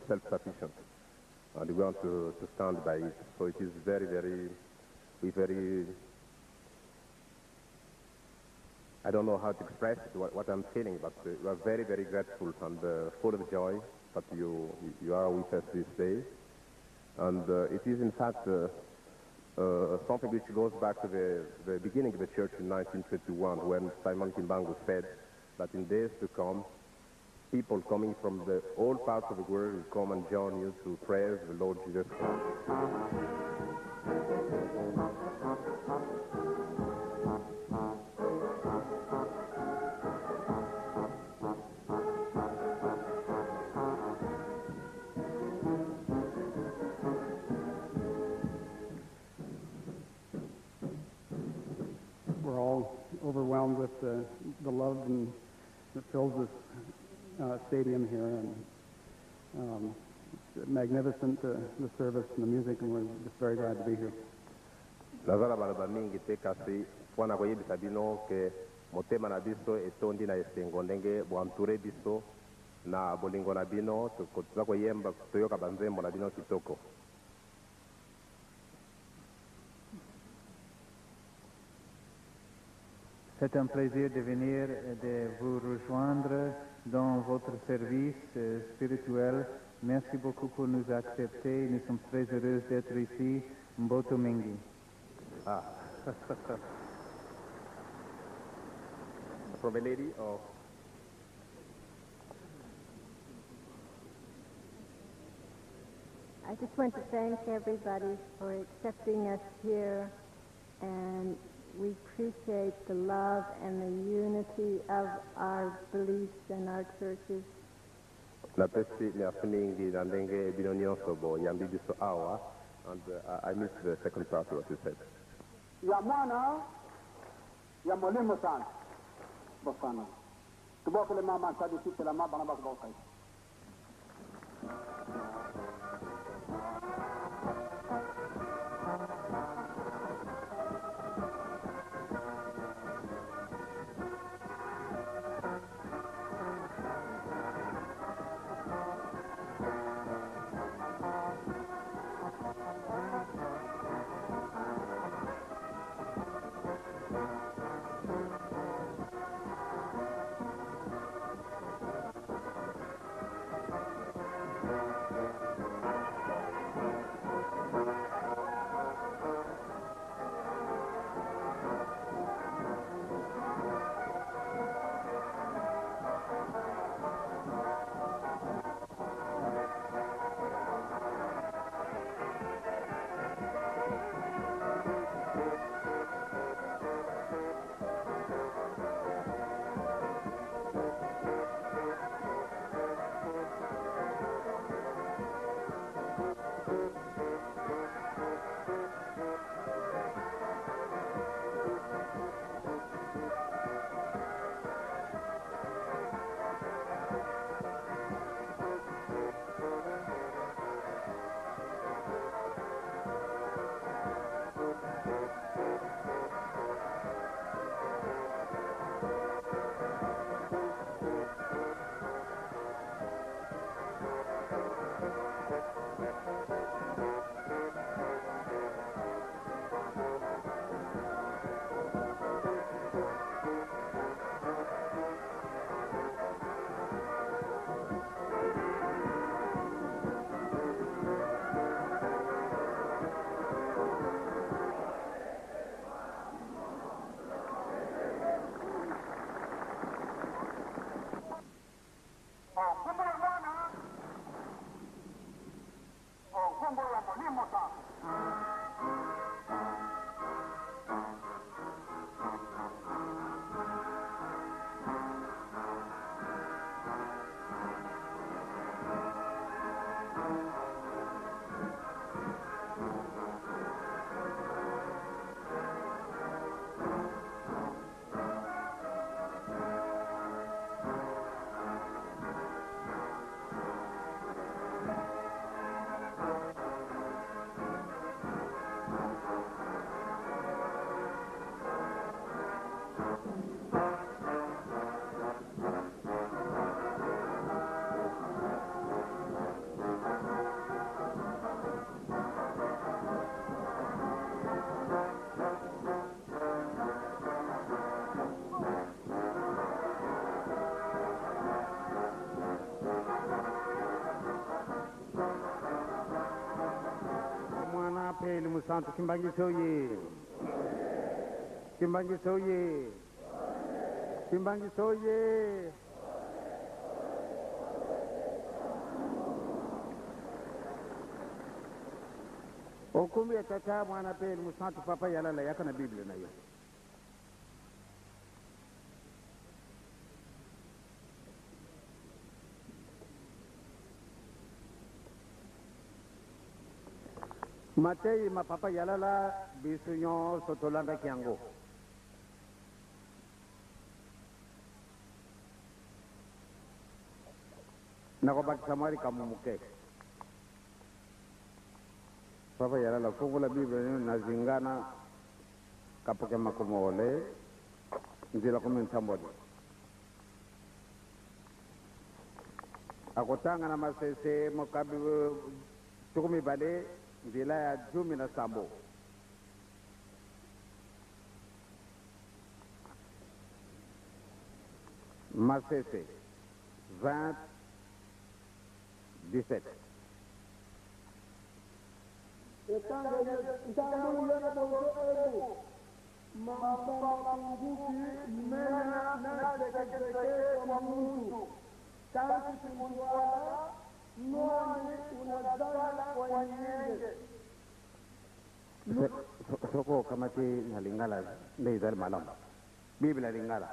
self-sufficient and we want to, to stand by it. So it is very, very, we very, I don't know how to express it, what, what I'm feeling, but we are very, very grateful and full of joy that you, you are with us this day. And it is, in fact, something which goes back to the, the beginning of the church in 1921 when Simon Kimbangu said that in days to come, people coming from the all parts of the world will come and join you to praise the Lord Jesus Christ. We're all overwhelmed with the, the love and that fills this stadium here, and it's magnificent, the service and the music, and we're just very glad to be here. Naza na maloba mingi te kasi mpo na koyebisa bino ke motema na biso etondi na esengo ndenge boentouré biso na bolingo na bino toza koyemba toyoka banzembo na bino kitoko. C'est un plaisir de venir et de vous rejoindre dans votre service spirituel. Merci beaucoup pour nous accepter. Nous sommes très heureux d'être ici. Mbote Mingi. Ah. From a lady or I just want to thank everybody for accepting us here, and we appreciate the love and the unity of our beliefs and our churches. Napesi merci mingi na ndenge bino nyonso boyambi biso awa and I missed the second part of what you said. Ya mwana ya molimo sana bafana tubokele mama nsadi sitelama bana bakubakai. Mosantu Kimbanguiste oye! Kimbanguiste oye! Kimbanguiste oye! Okumbi ya Tata, Mwana mpe Elimo Santu. Papa Yalala, yaka na Bible na yo. Mateyi ma Papa Yalala biso nyonso tolandaki yango. Nakobakisa mwa likambo moke. Papa Yalala, fungola Bible na yo na zingana kapoke makomoole nzila kumi nsamboli. Akotanga na Masese mokabi 20 nzela ya 17. Masese 20, 17. Etangelo ntambulu ya bozo ebu mampa mapunguki mena na sekeseke kwa muntu kasi kumutwala nwani unazala kwa nyenge. Soko okamati na lingala nde ezali malamu. Bible ya lingala.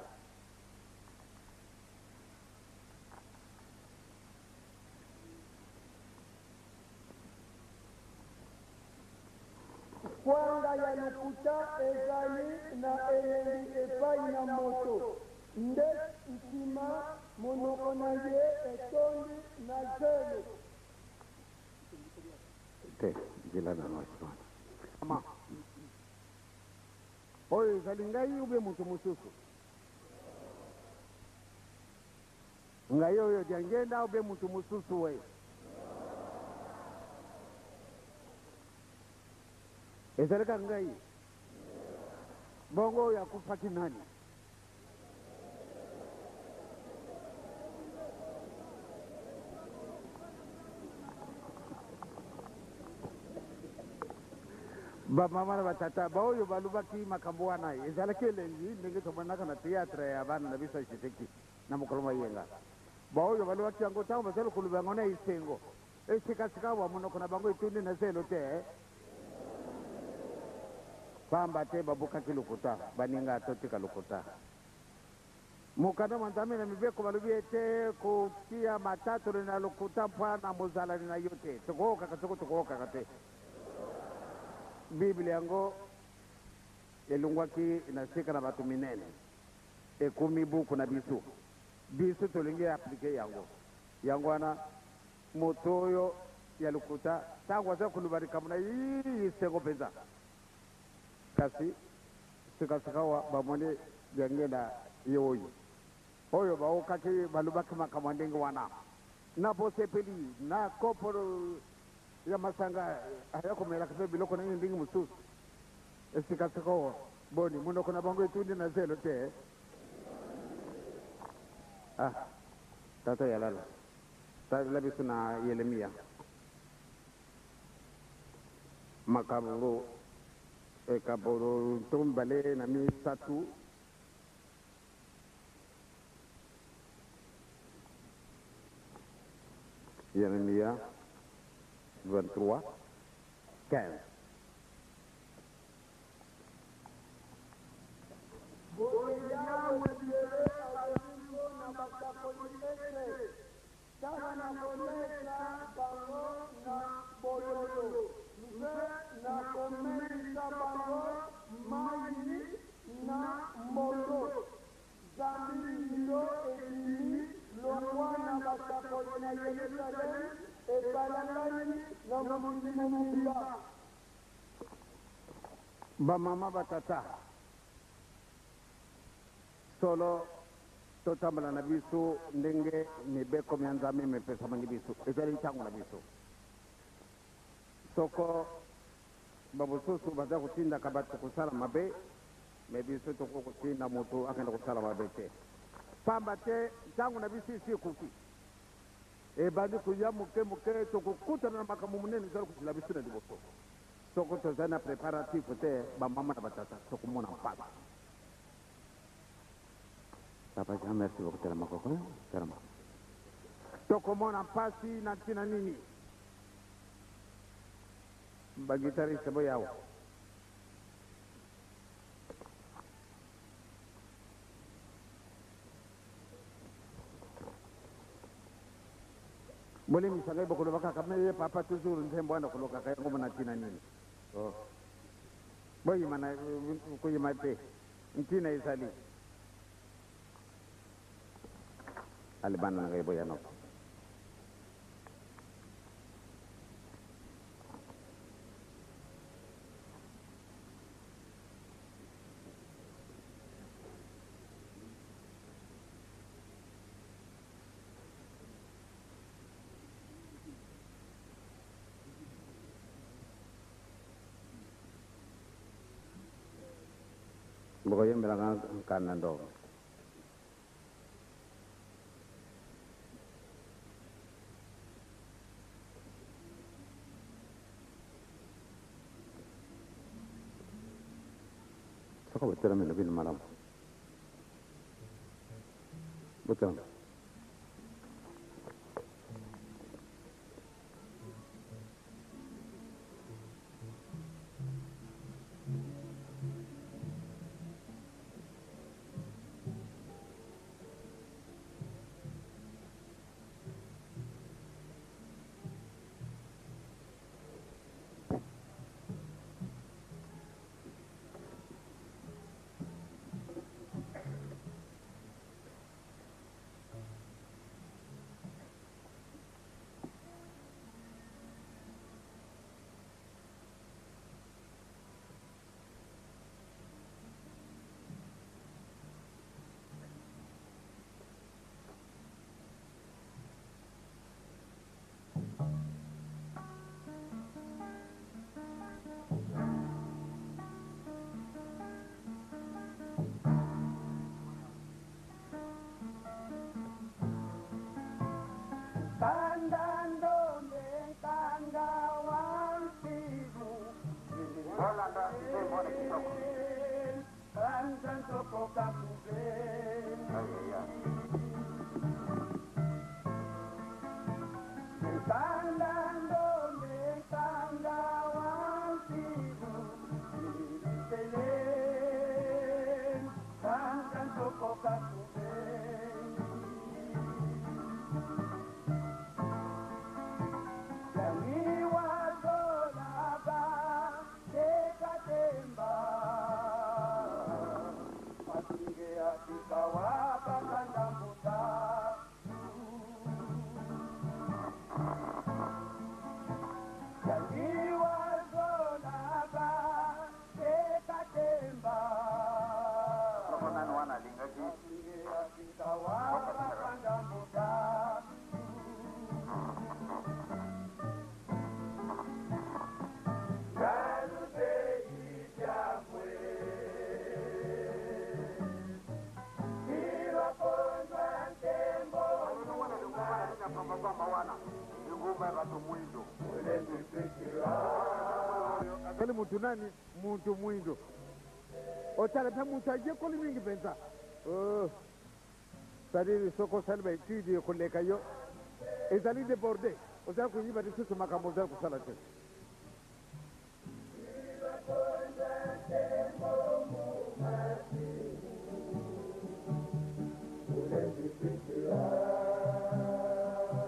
Kwanga ya lokuta ezali na elengi epai na moto, nde nsima monoko na ye etondi na zelo. Te, nzela na nwasi wana. Mama, oyo ezali ngai ou bien moto mosusu? Ngai oyo Diangienda ou bien mutu mususu we? Ezali kaka ngai? Bongo oyo akufaki nani? Ba mama na ba tata baoyo balobaki makambo wana ezalaki elengi ndenge tomonaka na theatre ya bana na biso ya Tshiteki. Na mokolo mwa yenga, baoyo balobaki yango, ntango bazali koloba yango na esengo, esikasikawa monoko na bango etondi na zelo te, mpamba te babukaki lokuta. Baninga, totika lokuta. Mokanda mwa Nzambe na Mibeko balobi ete kotia matatoli na lokuta mpo na mozalani na yo te. Tokookaka soko tokookaka te. Biblia yango elongwaki na sika na bato minene. Ekomi buku na biso. Biso tolingi appliquer yango. Yango wana moto oyo ya lokuta tango aza koloba likambo na ye ii esengo penza. Kasi sika-sikawa bamoni Diangienda ye oyo. Oyo baokaki balobaki makambo ya ndenge wana. Na bosepeli na kopo ya masanga aya komelaka pe biloko na ye ndenge mosusu. Sika-sikawa Boni, monoko na bango etundi na zelo te? Ah, tata Yalala, talela biso na Yelemia makambo ekapo 23. Yeremia 23, 15. Boye Yawe Liele alobi mpo na basakoli ete, Tala nakolesa bango na bololo, mpe nakomelisa bango mayi na moto, zambi mbindo ebimi longwa na basakoli na Yelusaleme, epalangani na mokili mobimba. Ba mama ba tata solo totambola na biso ndenge mibeko mya Nzambe mipesamaki biso. Ezali ntango na biso. Soko bamosusu baza kotindaka bato kosala mabe, me biso tokoki kotinda moto akende kosala mabe te, pamba te ntango na biso esi ekoki. Ebandi koya moke moke, tokokutana na makambo monene ezali kozela biso na liboso. Soko tozali na preparatif te, bamama na batata, tokomona mpasi. Papa Jean, merci beaucoup. Telema koko, telema. Tokomona mpasi na ntina nini? Ba guitariste boya awa. Bolimbisa ngai, bokoloba kaka me ye papa toujours nzembo wana kolokaka yango mona ntina nini? Oh. Boyima na koyima te, ntina ezali. Ale bana na ngai boya noko. Bokoyembela nga nkanda ndongo. Soko botelemela bino malamu. Botelema. Azali mutu nani? Mutu mwindo. Otala mpe mutu ayekoli mingi mpenza. Oh. C'est-à-dire soki osali ba etude koleka yo, ezali deborde, ozali koyiba lisusu makambo ozali kosala te.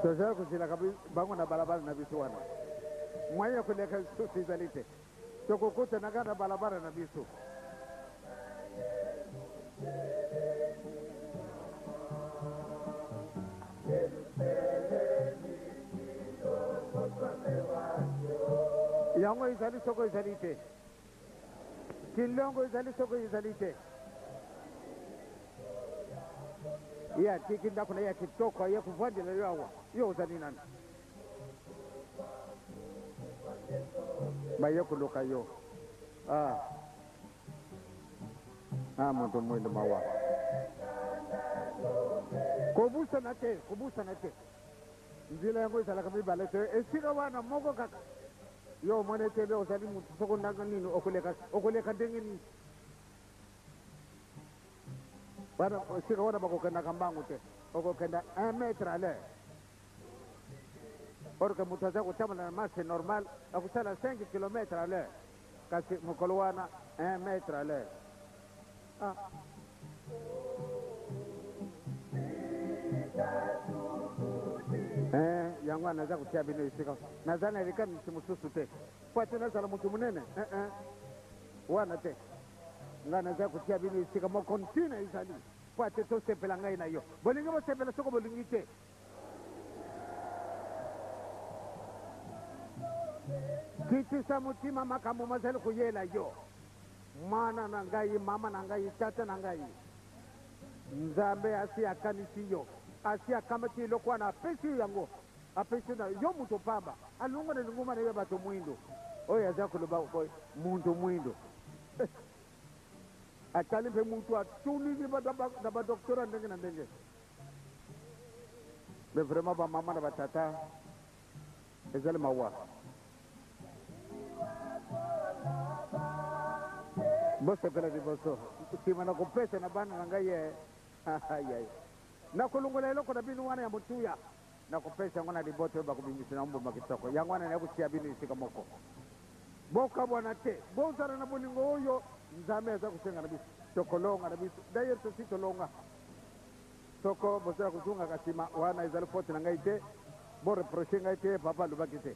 Tozali kozelaka bango na balabala na biso wana, moyen ya koleka lisusu ezali te, tokokutana kaka na balabala na biso. Yango ezali soko ezali te, kilongo ezali soko ezali te. Ye atiki ndako na ye ya kitoko, aye kovandela yo awa, yo ozali nani? Baye koluka yo. Ah, ah, moto mwindo, mawa. Kobusana te, kobusana te, nzela yango ezalaka mibale te, esika wana moko kaka. Yo omoni ete be ozali mutu soko ndenge nini okoleka okoleka ndenge nini? Wana esika wana bakokendaka mbangu te, okokenda 1 mètre à l'heure. Or que moto aza kotambola na marche normale akosala 5 kilomètres à l'heure, kasi mokolo wana 1 mètre à l'heure. Ah. Eh, yango wana naza kotia bino esika naza na likanisi mosusu te mpo ate nazala moto monene eh, eh. Wana te ngai naza kotia bino esika moko ntina ezali mpo ate tosepela ngai na yo. Bolingi bosepela soko bolingi te. Kitisa motima makambo mazali koyela yo. Mwana na ngai, mama na ngai, tata na ngai, Nzambe asi akanisi yo, asi akamati eloko wana, apesi yo yango, apesi yo na yo moto pamba, alongwa na lingomba na yo ya bato mwindo. Oyo aza koloba boye, moto mwindo. Eh, atali mpe moto atuni na ba doctora ndenge na ndenge. Mais vraiment ba mama na ba tata ezali mawa. Bosepela liboso, nsima na kopesa na bana na ngai ye. Ayai. Nakolongola eloko na bino wana ya motuya, nakopesa yango na libota oyo bakobimisa na mbuma kitoko. Yango wana naye kotia bino esika moko. Bokabwana te, bozala na bolingo oyo Nzambe aza kosenga na biso. Tokolonga na biso. D'ailleurs tosi tolonga. Soko bozala kozongaka nsima, wana ezali faute na ngai te. Bo reprocher ngai te, papa alobaki te.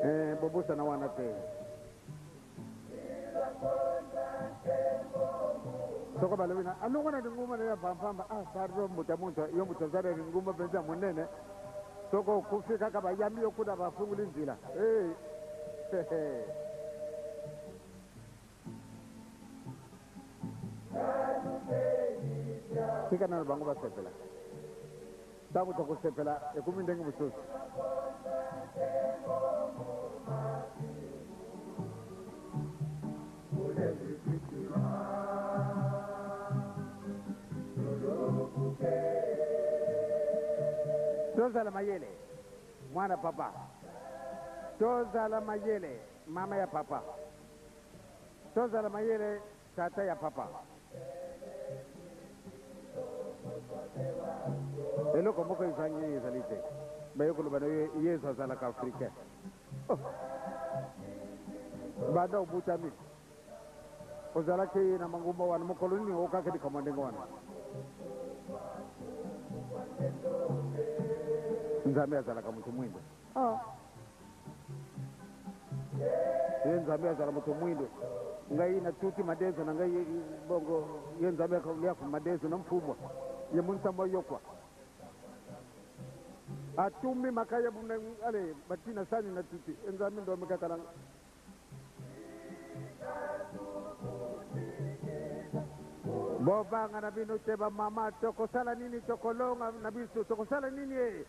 Eh, bobosana wana te. Soko balobi na alongwa na lingumba na yo ya pampamba, ah pardon, mbuta muntu, yo moto oza na lingumba mpenza monene. Soko okufi kaka bayambi yo kuna bafunguli nzila. Hey. Tika nano bango basepela. Ntango tokosepela ekomi ndenge mosusu. Tozala mayele mwana papa, tozala mayele mama ya papa. Tozala mayele tata ya papa. Eloko moko ezangi ezali te. Baye koloba na yo Yezu azalaka africain. Oh. Banda obutami ozalaki na mangumba wana mokolo nini okaki likambo ndenge wana? Nzambe azalaka moto mwindo. Ah. Ye Nzambe azala moto mwindo. Ngai natuti madezo na ngai bongo ye Nzambe akolia madezo na mfubwa. Ye munsambo ayokwa. Atumbi makaya buna ale batina sani na tuti. Nzambe ndo mikaka na Bobanga na bino te ba mama, tokosala nini tokolonga na biso, tokosala nini e?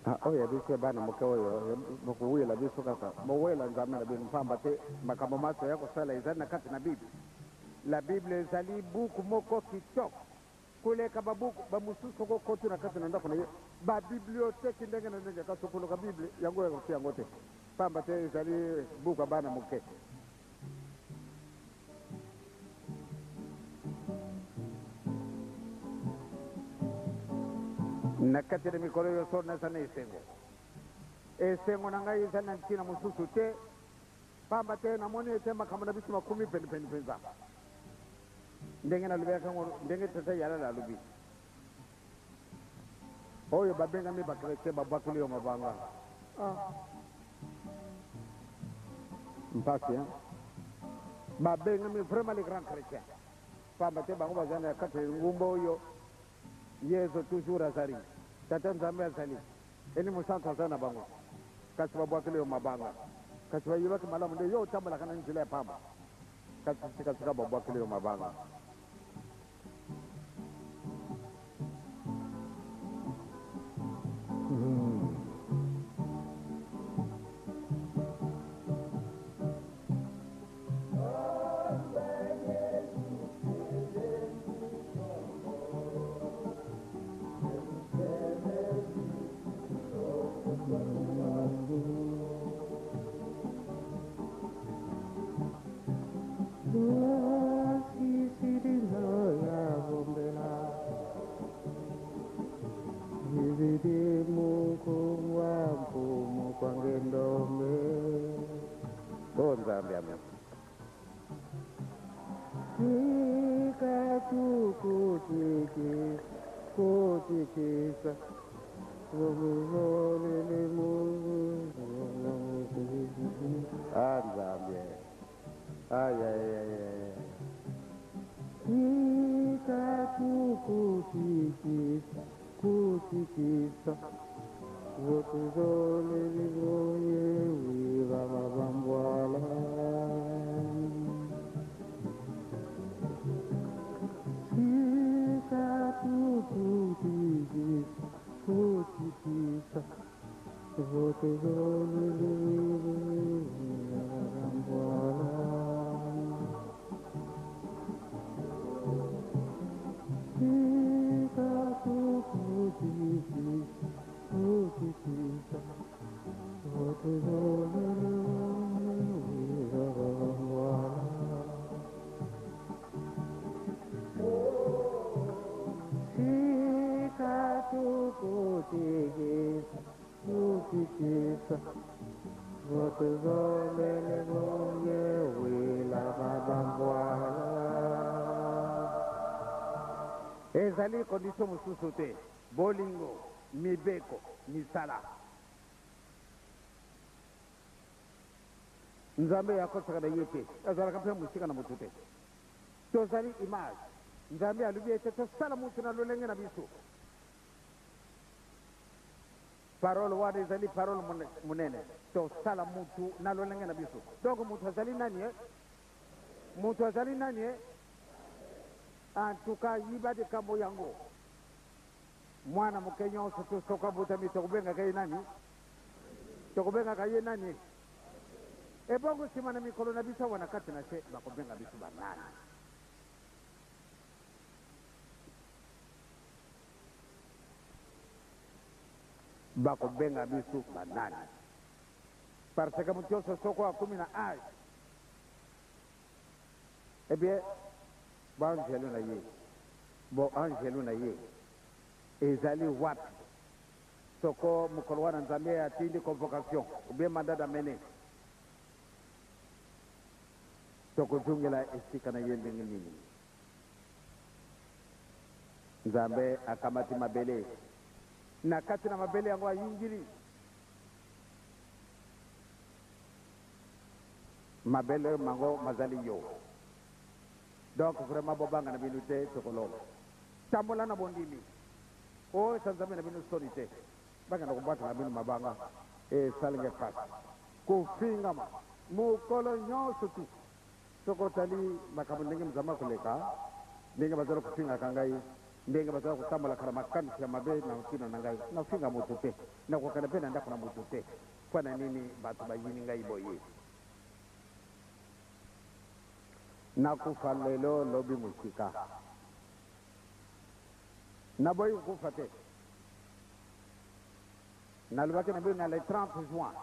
Ah, oyo ya biso ya bana moke oyo bokowela biso kaka bowela Nzambe na bino mpamba te makambo maso ya kosala ezali na kati na Bible. La Bible ezali buku moko kitoko koleka babuku bamosusu. Oko okoti na kati na ndako na ye ba bibliothèque ndenge na ndenge, kasi okoluka Bible yango okoki yango te mpamba te ezali buku ya bana moke. Na kati na mikolo nyonso naza na esengo. Esengo na ngai ezali na ntina mosusu te, pamba te namoni ete makambo na biso makomi penepene mpenza. Ndenge nalobelaki yango, ndenge Tata Yalala alobi, oyo babengami ba chretien babwakeli yo mabanga. Ah. Mpasi, hein? Babengami vraiment les grands chrétiens. Pamba te bango bazali na kati ya engumba oyo Yezu toujours azali. Tata Nzambe azali. Elimo Santu aza na bango. Kasi babwakeli yo mabanga. Kasi bayebaki malamu nde yo otambolaka na nzela ya pamba, kasi sikasika babwakeli yo mabanga. O Nzambe, amen. Ah, Nzambe. Ay, ay, ay, ay. Ezali condition mosusu te, bolingo, mibeko, misala. Nzambe akosaka na ye te, azalaka mpe mosika na motu te. Tozali image. Nzambe alobi ete tosala motu na lolenge na biso. Parole wana ezali parole monene. Tosala motu na lolenge na biso. Donc motu azali nani? Motu azali nani? En tout cas, yiba likambo yango. Mwana moke nyonso to soko abotami, tokobengaka ye nani? Tokobengaka ye nani? Ebongo nsima na mikolo na biso awa na kati na se, bakobenga biso banani? Bakobenga biso banani? Parce que moto nyonso soko akomi na age, eh bien, baangelu na ye, boangelu na ye ezali wapi? Soko mokolo wana Nzambe atindi convocation ou bien mandat d'amener, tokozongela esika na ye ndenge nini? Nzambe akamati mabele, na kati na mabele yango ayingili mabele mango mazali yo. Donc vraiment bobanga na bino te, tokolonga. Tambola na bondimi. Oyo Nzambe na bino soni te. Bakenda kobwatela bino mabanga esalinge pasi. Kofingama mokolo nyonso tu. Soko otali makambo ndenge Nzambe akoleka, ndenge bazali kofingaka ngai, ndenge bazali kotambolaka na makanisi ya mabe na ntina na ngai, nafinga moto te, nakokende mpe na ndako na moto te. Mpo na nini bato bayini ngai boye? Nakufa lelo lobi mosika. Naboyi kokufa te. Nalobaki na bino na le 30 juin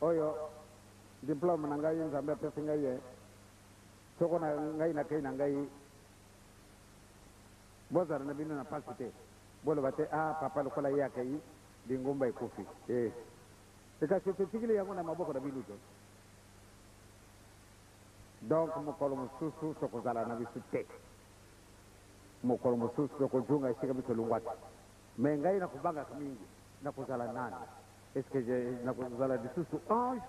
oyo diplome na ngai Nzambe apesi ngai ye, soko na ngai nakei na ngai, bozala na bino na pasi te, boloba te ah papa lokola ye akei lingomba ekufi. Eh, kasi totikili yango na maboko na bino te. Donc mokolo mosusu tokozala na biso te, mokolo mosusu tokozonga esika biso tolongwaki. Me ngai nakobangaka mingi, nakozala nani? Est-ce que nakozala lisusu ange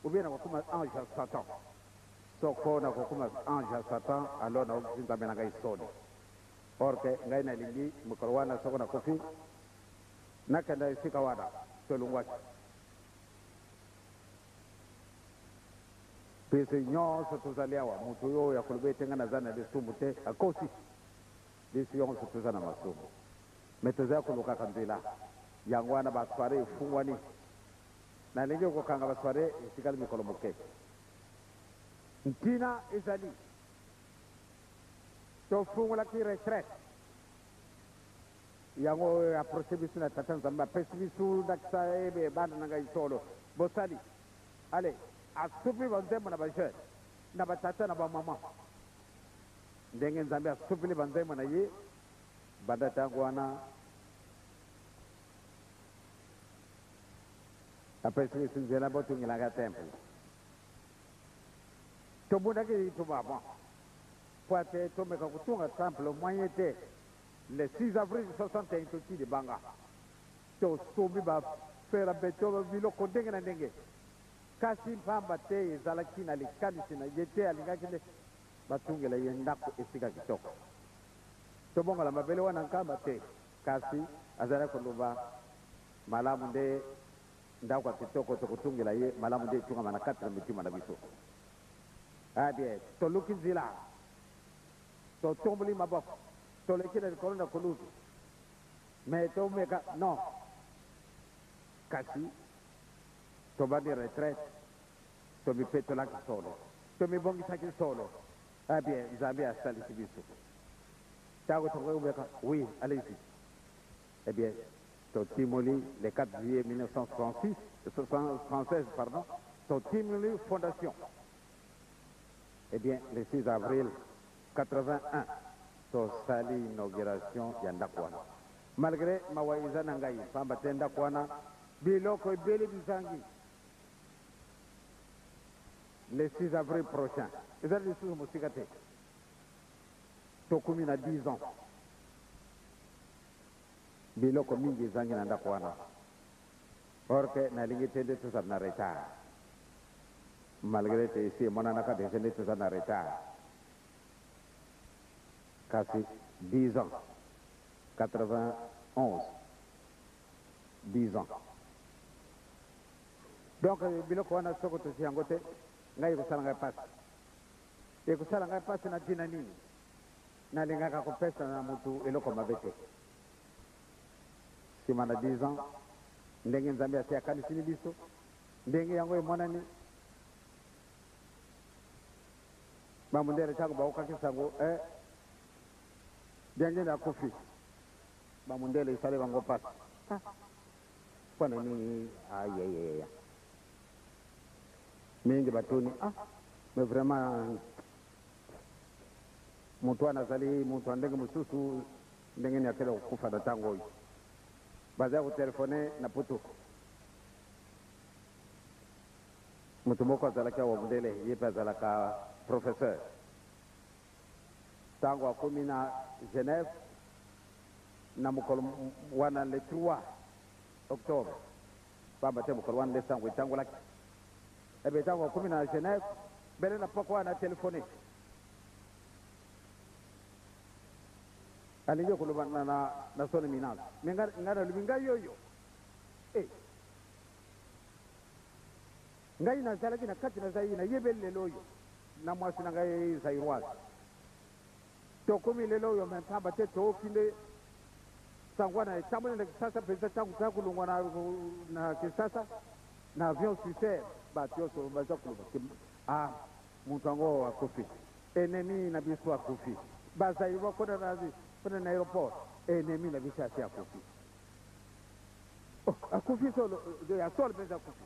ou bien nakokoma ange ya Satan? Soko nakokoma ange ya Satan, alors nakokisi Nzambe na ngai soni. Or ke ngai nalingi mokolo wana soko nakufi, nakenda esika wana tolongwaki. Biso nyonso tozali awa, moto oyo akoloba ete ngai naza na lisumu te, akosi. Biso nyonso toza na masumu, me tozali kolukaka nzela. Yango wana basoire efungwani. Nalingi kokanga basoire etikali mikolo moke. Ntina ezali tofungolaki retraite yango oyo approche biso na Tata Nzambe, apesi biso ndakisa ebe bana na ngai solo bosali. Ale asupi banzembo na bajeune na batata na bamama, ndenge Nzambe asupili banzembo na ye banda ntango wana, apesi biso nzela botungelaka temple. Tobundaki bitumba bon po ate tomeka kotunga temple, moyen te. Le 6 avril 61 toti libanga, tosombi bafera beto, biloko ndenge na ndenge, kasi mpamba te. Ezalaki na likanisi na ye te, alingaki nde batungela ye ndako esika kitoko, tobongola mabele wana nkamba te. Kasi azalaki koloba malamu nde ndako ya kitoko tokotungela ye, malamu nde etungama na kati na mitima na biso. Ah bien, toluki nzela, totomboli maboko, toleki na likolo na koluzu, me tomeka non. Kasi tobandi retraite, tomipetolaki solo, tomibongisaki solo. Ah bien, Nzambe asalisi biso. Ntango tokoki komeka, oui, allez-y. Eh bien, totimoli le 4 juillet 1966, 76 pardon, totimoli fondation. Eh bien, le 6 avril 81 tosali inauguration ya ndako wana, malgré mawa eza na ngai, pamba te ndako wana biloko ebele bizangi. Le 6 avril prochain, ezali lisusu mosika te, tokumi na 10 ans. Biloko mingi ezangi na ndako wana, or que nalingi te nde tozala na retard, malgré te esi emonanaka deja nde toza na retard. Kasi 10 ans, 91, 10 ans. Donc biloko wana soko tozwi yango te, ngai ekosala ngai mpasi, ekosala ngai mpasi. Na ntina nini? Nalingaka kopesa na motu eloko mabe te. Nsima na 10 ans, ndenge Nzambe asi akanisili biso, ndenge yango emonani, bamundele ntango baokaki sango eh, Diangienda akufi, bamundele esali bango mpasi. Mpo na nini? Ayeyeye, mingi batuni: ah, mais vraiment moto wana azali moto ya ndenge mosusu, ndenge nini akele kokufa na ntango oyo? Bazali kotelefone na Putu. Moto moko azalaki awa, mondele, ye mpe azalaka professeur. Ntango akomi na Genève na mokolo wana le 3 octobre, pamba te mokolo wana nde sango etangolaki ebe, ntango akomi na Genève bele na poko wana, telefone, alingi koloba na son éminence. Me ngai nalobi: ngai oyo e ngai nazalaki na kati na Zaire, nayebeli lelo oyo na mwasi na ngai zairoise, tokomi lelo oyo, me pamba te tooki nde sango wana etamboli na Kisasa mpenza. Ntango toya kolongwa na Kisasa na avion Swissair, bato nyonso baza koloba: ah, moto yango akufi, ennemi na biso akufi. Bazaïrois kuna na aéroport: ennemi na biso asi akufi. Oh, akufi solo ya solo mpenza, akufi.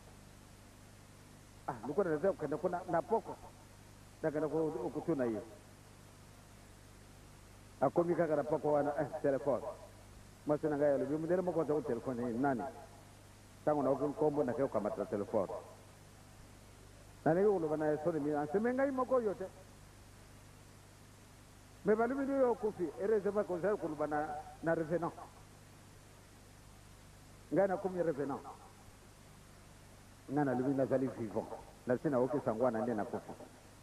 Ah, lokola naza kokende kuna na poko, nakenda kotuna ye. Akomi kaka na poko wana, eh, telefone. Mwasi na ngai alobi: mondele moko aza kotelefone ye nani? Ntango naoki nkombo, nakei kokamata telefone, nalingi koloba na son éminence: me ngai moko oyo te, me balobi nde oyo okufi. Heureusement kozali koloba na revenant. Ngai nakomi revenant, ngai nalobi: nazali vivant, nasi naoki sango wana nde nakufi.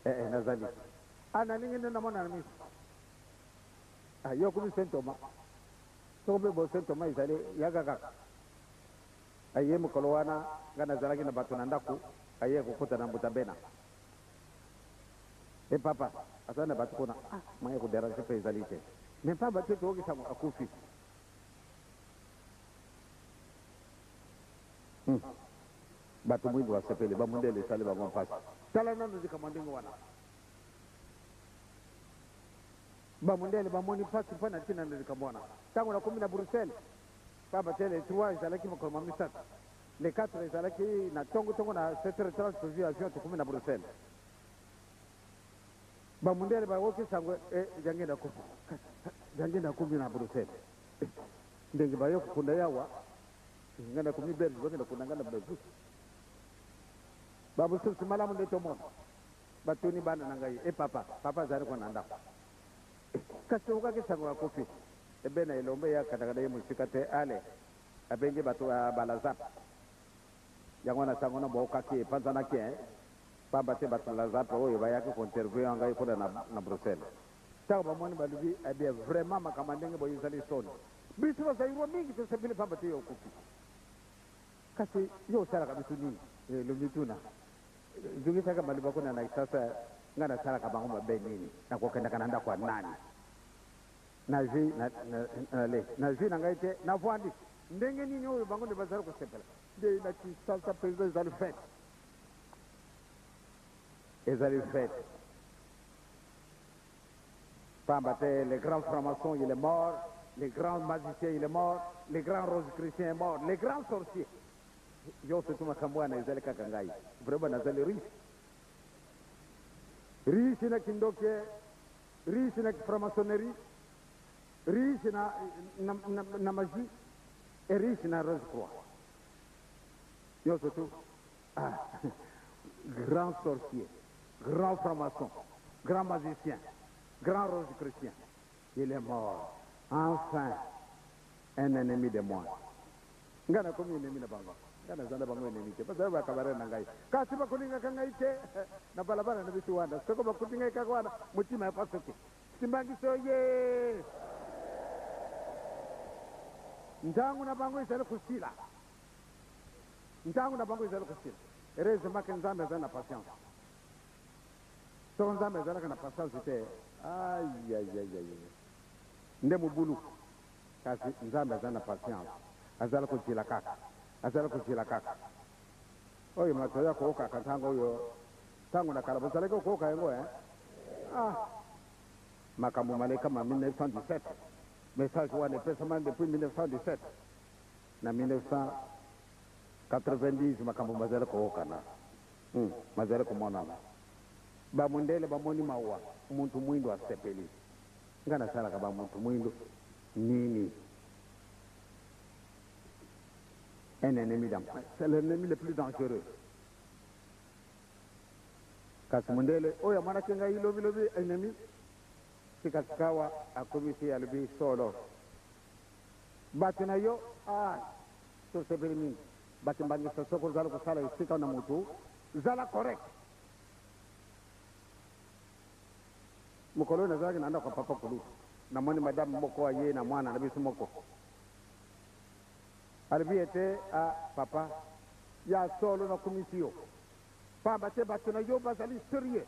Eh, nazali ah, nalingi nde namona na miso. Ah, yo komi saint Thomas, soko mpe bo saint Thomas ezali yaka kaka. Aye mokolo wana, ngai nazalaki na bato na ndako, aye kokota na mbuta bena. E papa aza na bato kuna, ah, moyen ya kodéranger mpe ezali te, mais pamba te toyoki sango akufi. Bato mwindu basepeli, bamundele esali bango mpasi. Tala nanu likambo ya ndenge wana. Bamundele bamoni mpasi mpo na ntina na likambo wana. Ntango nakomi na Bruxelles, pamba te le 3 ezalaki mokolo mwa misato, le 4 ezalaki na ntongo-ntongo na 7h30 tozwi avion tokomi na Bruxelles. Bamundele bayoki sango e Diangienda akufi. Diangienda akomi na Bruxelles. Ndenge baye kokunda ye awa, ngai nakomi Belge, bakenda kokunda ngai na Belgique. Bamosusu malamu nde tomona. Batuni bana na ngai, e papa, papa azali kuna na ndako. Kasi toyokaki sango akufi. Ebe na elombe ye akendaka na ye mosika te, ale abengi bato ya Balazap. Yango wana sango na bookaki epanzanaki, eh, pamba te bato ya Lazap oyo bayaki ko interviewer ngai kuna na, na Bruxelles. Tango bamoni balobi, eh bien, vraiment makambo ya ndenge boye ezali soni. Biso ba Zaïrois mingi tosepeli pamba te yo okufi. Kasi yo osalaka biso nini? Elongi tuna. Zongisaka maloba kuna na Kisasa, ngai nasalaka bango mabe nini? Nakokendaka na ndako ya nani? Nazwi na, na, na, le, nazwi na ngai te, navwandi. Ndenge nini oyo bango nde bazali kosepela? Nde na Kisasa mpenza ezali fete. Ezali fete. Pamba te le grand franc-maçon il est mort, le grand magicien il est mort, le grand rosicrucien est mort, le grand sorcier. Yonso tu makambo wana ezali kaka ngai. Vraiment nazali riche. Riche na kindoki, riche na franc-maçonnerie, riche na, na, na, na magie et riche na rose croix. Yonso tu ah, grand sorcier, grand franc-maçon, grand magicien, grand rosicrucien. Il est mort. Enfin, un ennemi de moi. Ngai nakomi ennemi na bango. Ngai naza na bango ennemi te. Bazali ba camarade na ngai. Kasi bakolingaka ngai te na balabala na biso wana. Soko bakuti ngai kaka wana, motima ya pasuki. Kimbanguiste oye! Ntango na bango ezali kosila. Ntango na bango ezali kosila. Heureusement que Nzambe azali na patience. Soko Nzambe azalaka na patience te, ayayayaya, nde mobulu. Kasi Nzambe azali na patience, azali kozila kaka, azali kozila kaka. Oyo moto ya kookaka ntango oyo, ntango na kala bozalaki kokooka yango, eh? Ah, makambo maleka ma 1917, message wana epesama depuis 1917 na 1990, makambo mazali kookana, mazali komonana. Ba mondele bamoni mawa, muntu mwindo asepeli. Nga nasalaka ba muntu mwindo nini? Un ennemi dans, c'est l'ennemi le plus dangereux. Kasi mondele oyo amonaki ngai lobi lobi ennemi, sika sikawa akomisi alobi solo. Bato na yo, ah, tosepeli mingi. Bakimbangisa soki ozali kosala esika na mutu, zala correct. Mokolo oyo nazalaki na ndako ya papa kulutu, namoni madame moko aye na mwana na biso moko. Alobi ete, Ah, papa, ya solo nakumisi yo, pamba te bato na yo bazali serieux.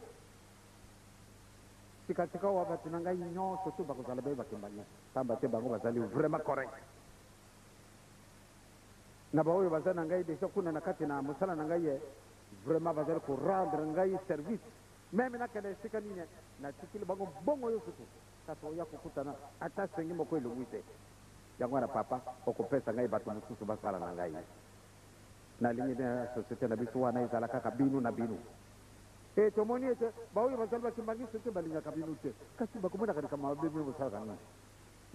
Sika-sikawa bato na ngai nyonso tu bakozala be bakembani, pamba te bango bazali vraiment correct. Na baoyo baza na ngai dejà kuna na kati na mosala na ngai, vraiment bazali ko rendre ngai service. Meme nakenda esika nini, natikeli bango mbongo yonso tu, kasi oya kokutana ata sengi moko elongwi te. Yango wana papa, okopesa ngai bato mosusu basala na ngai. Nalingi na societe na biso wana ezala kaka bino na bino. E tomoni ete baoyo bazali ba-Kimbanguiste te balingaka bino te, kasi bakomonaka likambo mabe bino bosalaka nini?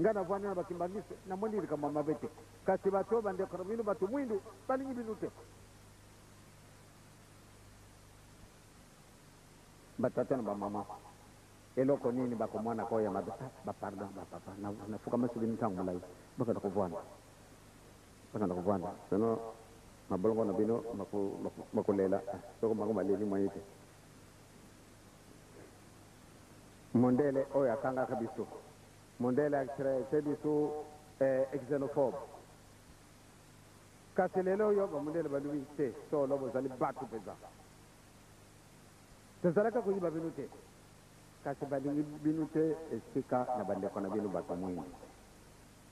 Ngai navandi na ba-Kimbanguiste, namoni likambo mabe te, kasi bato oyo bandeko na bino bato mwindu balingi bino te. Ba tata na ba maman eloko nini bakomonaka oyo ya mabe? Ah ba pardon ba papa nafukama soki ntango molayi bokenda kovanda, bokenda kovanda sinon mabolongo na bino makolela soko bango baleli moyen te. Mondele oyo akangaka biso, mondele a traite biso xenophobe, kasi lelo oyo ba mondele balobi te solo bozali batu penza. Tozalaka koyiba bino te. Kasi balingi bino te esika na bandeko na bino bato mwindu.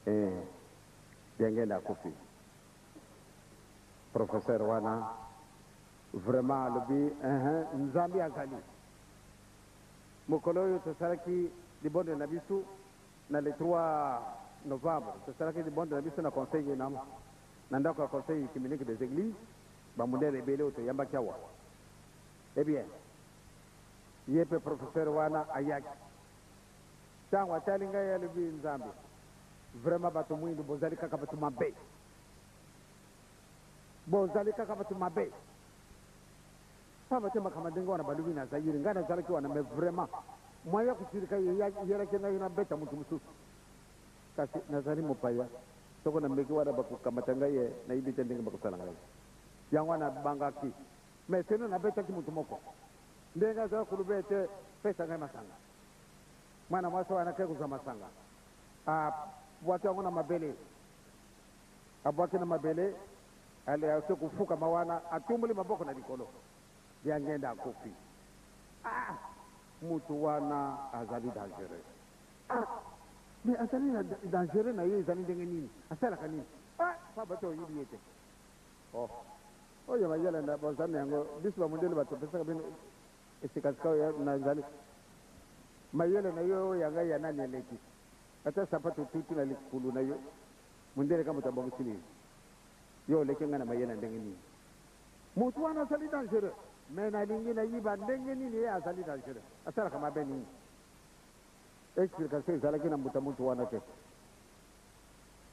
Ee, Diangienda akufi. Professeur wana vraiment alobi eeh Nzambe azali. Mokolo oyo tosalaki libondeli na biso na le 3 novembre, tosalaki libondeli na biso na conseil na, na ndako ya conseil ecumenique des eglises, ba mundele ebele oyo toyambaki awa. Eh bien, ye pe professeur wana ayaki. Tango atali ngai alobi Nzambe, vraiment bato mwindu bozali kaka bato mabe. Bozali kaka bato mabe. Pamba te makambo ya ndenge wana balobi na Zaïre, ngai nazalaki wana mais vraiment moyen ya kosilika eyelaki ngai nabeta moto mosusu. Kasi nazali mopaya, soko nameki wana bakokamata ngai eh, nayebi te ndenge bakosala ngai. Yango wana nabangaki. Mais sinon nabetaki moto moko. Ndenge azalaki koloba ete pesa ngai masanga. Mwana mwasi wana akei kozwa masanga, abwaki yango na mabele. Abwaki na mabele, ale ake kofukama wana, atumboli maboko na likolo. Diangienda akufi. Ah! Mutu wana azali dangereux. Ah! Mais azali na dangereux na ye ezali ndenge nini? Asalaka nini? Ah! Pamba te oyebi ye te. Oh! Oyo mayele na bozali na yango, biso ba mundele bato topesaka bino esikasika oyo nazali. Mayele na yo oyo ya ngai ya nani eleki? Ata sapato otuti na likulu na yo, mundele ka moto abongisili yo. Yo oleki ngai na mayele na ndenge nini? Moto wana azali dangereux, mais nalingi nayiba ndenge nini ye azali dangereux? Asalaka mabe nini? Explication ezalaki na mbuta muntu wana te.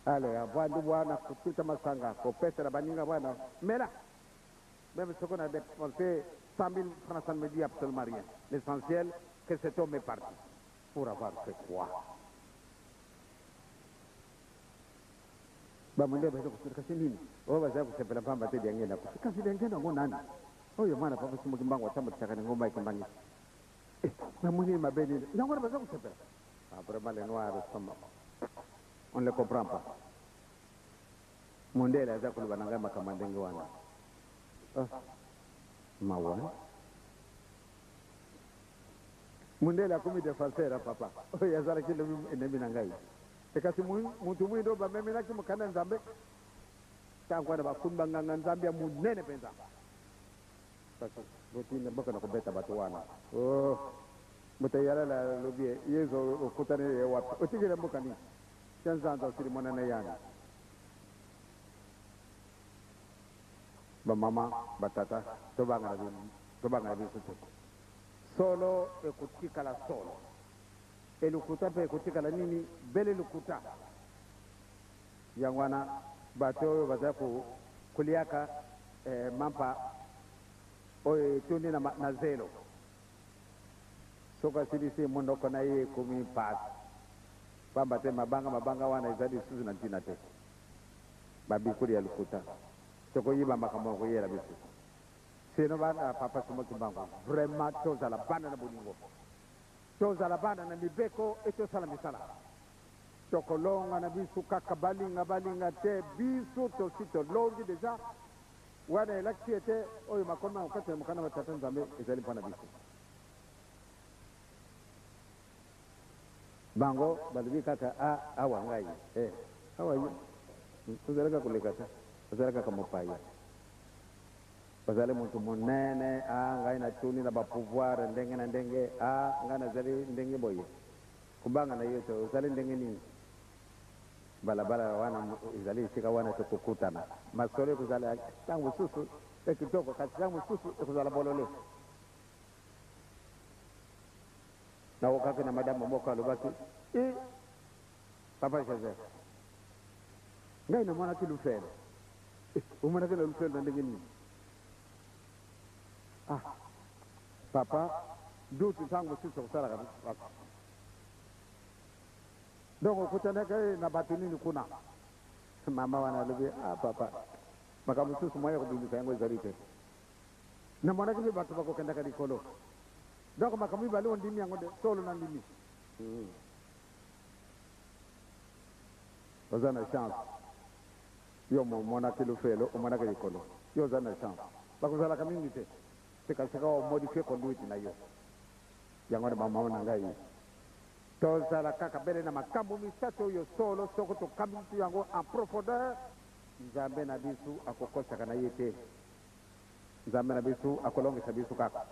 Ale avandi wana kotuta masanga, kopesa na baninga wana, mela! Meme soki na depenser 100 000 francs, ça ne me dit absolument rien. L'essentiel que cet homme est parti. Pour avoir fait quoi? Ba mondele baza kosepela kasi nini? Oyo bazali kosepela pamba te Diangienda akufi. Kasi Diangienda yango nani? Oyo mwana papa Simon Kimbangu atambolisaka na ngomba ya Kimbanguiste. Eh, bamoni ye mabe nini? Yango wana baza kosepela. Ah, vraiment les noirs sont on ne les comprend pas. Mondele aza koloba na ngai makambo ya ndenge wana. Ah, mawa. Hein? Mundele akomi defenseur ya papa oyo azalaki lobi ennemi na ngai. E kasi mutu mwindo oyo bamemelaki mokanda ya Nzambe, ntango wana bakomi banganga Nzambe ya monene mpenza. Kasi botinda bokenda kobeta bato wana. Oh, moto eyalala alobi ye, Yezu okutani ye wapi? Otikeli mboka nini? Tia nzanza osili monana yani. Ba mama, ba tata, tobanga na bino, tobanga na biso te. Solo ekotikala solo. E lokuta mpe ekotikala nini? Bele lokuta. Yango wana bato oyo bazali ko, koliaka eh, mampa oyo etondi na, na zelo, soki asilisi monoko na ye ekomi mpasi, mpamba te mabanga mabanga wana ezali lisusu na ntina te. Babikuli ya lokuta. Tokoyiba makambo ya koyela biso. Sinon bana ya papa Simon Kimbangu vraiment tozala bana na bolingo. Tozala bana na mibeko et tosala misala. Tokolonga na biso kaka balinga balinga te biso tosi tolongi dejà. Wana elakisi ete oyo makomi na kati ya mokanda wa Tata Nzambe ezali mpo na biso. Bango balobi kaka ah awa ngai eh awa yo ozali kaka koleka te ozali kaka mopaya ozali moto monene ah ngai natuni na ba pouvoir ndenge na ndenge ah ngai nazali ndenge boye kobanga na yo te ozali ndenge nini balabala wana ezali esika wana tokokutana masolo ekozala ntango mosusu ya kitoko kasi ntango mosusu ekozala bolole. Nakokaki na madame moko alobaki, Eh, papa Joseph, ngai namonaki lufelo. Eh, omonaki na lufelo na ndenge nini? Ah, papa, doute ntango mosusu okosalaka donc okutanaka ye na bato nini kuna? Mama wana alobi, ah papa, makambo mosusu moyen ya kobimisa yango ezali te. Namonaki mpe bato bakokendaka likolo. Donc makambo mibale ondimi yango nde solo na ndimi. Oza na chance yo omonaki lufelo omonaki likolo yo oza na chance bakozalaka mingi te sika sika o modifier conduite na yo. Yango wana bamama na ngai, tozala kaka bele na makambo misato oyo solo, soko tokambisi yango en profondeur, Nzambe na biso akokosaka na ye te. Nzambe na biso akolongisa biso kaka.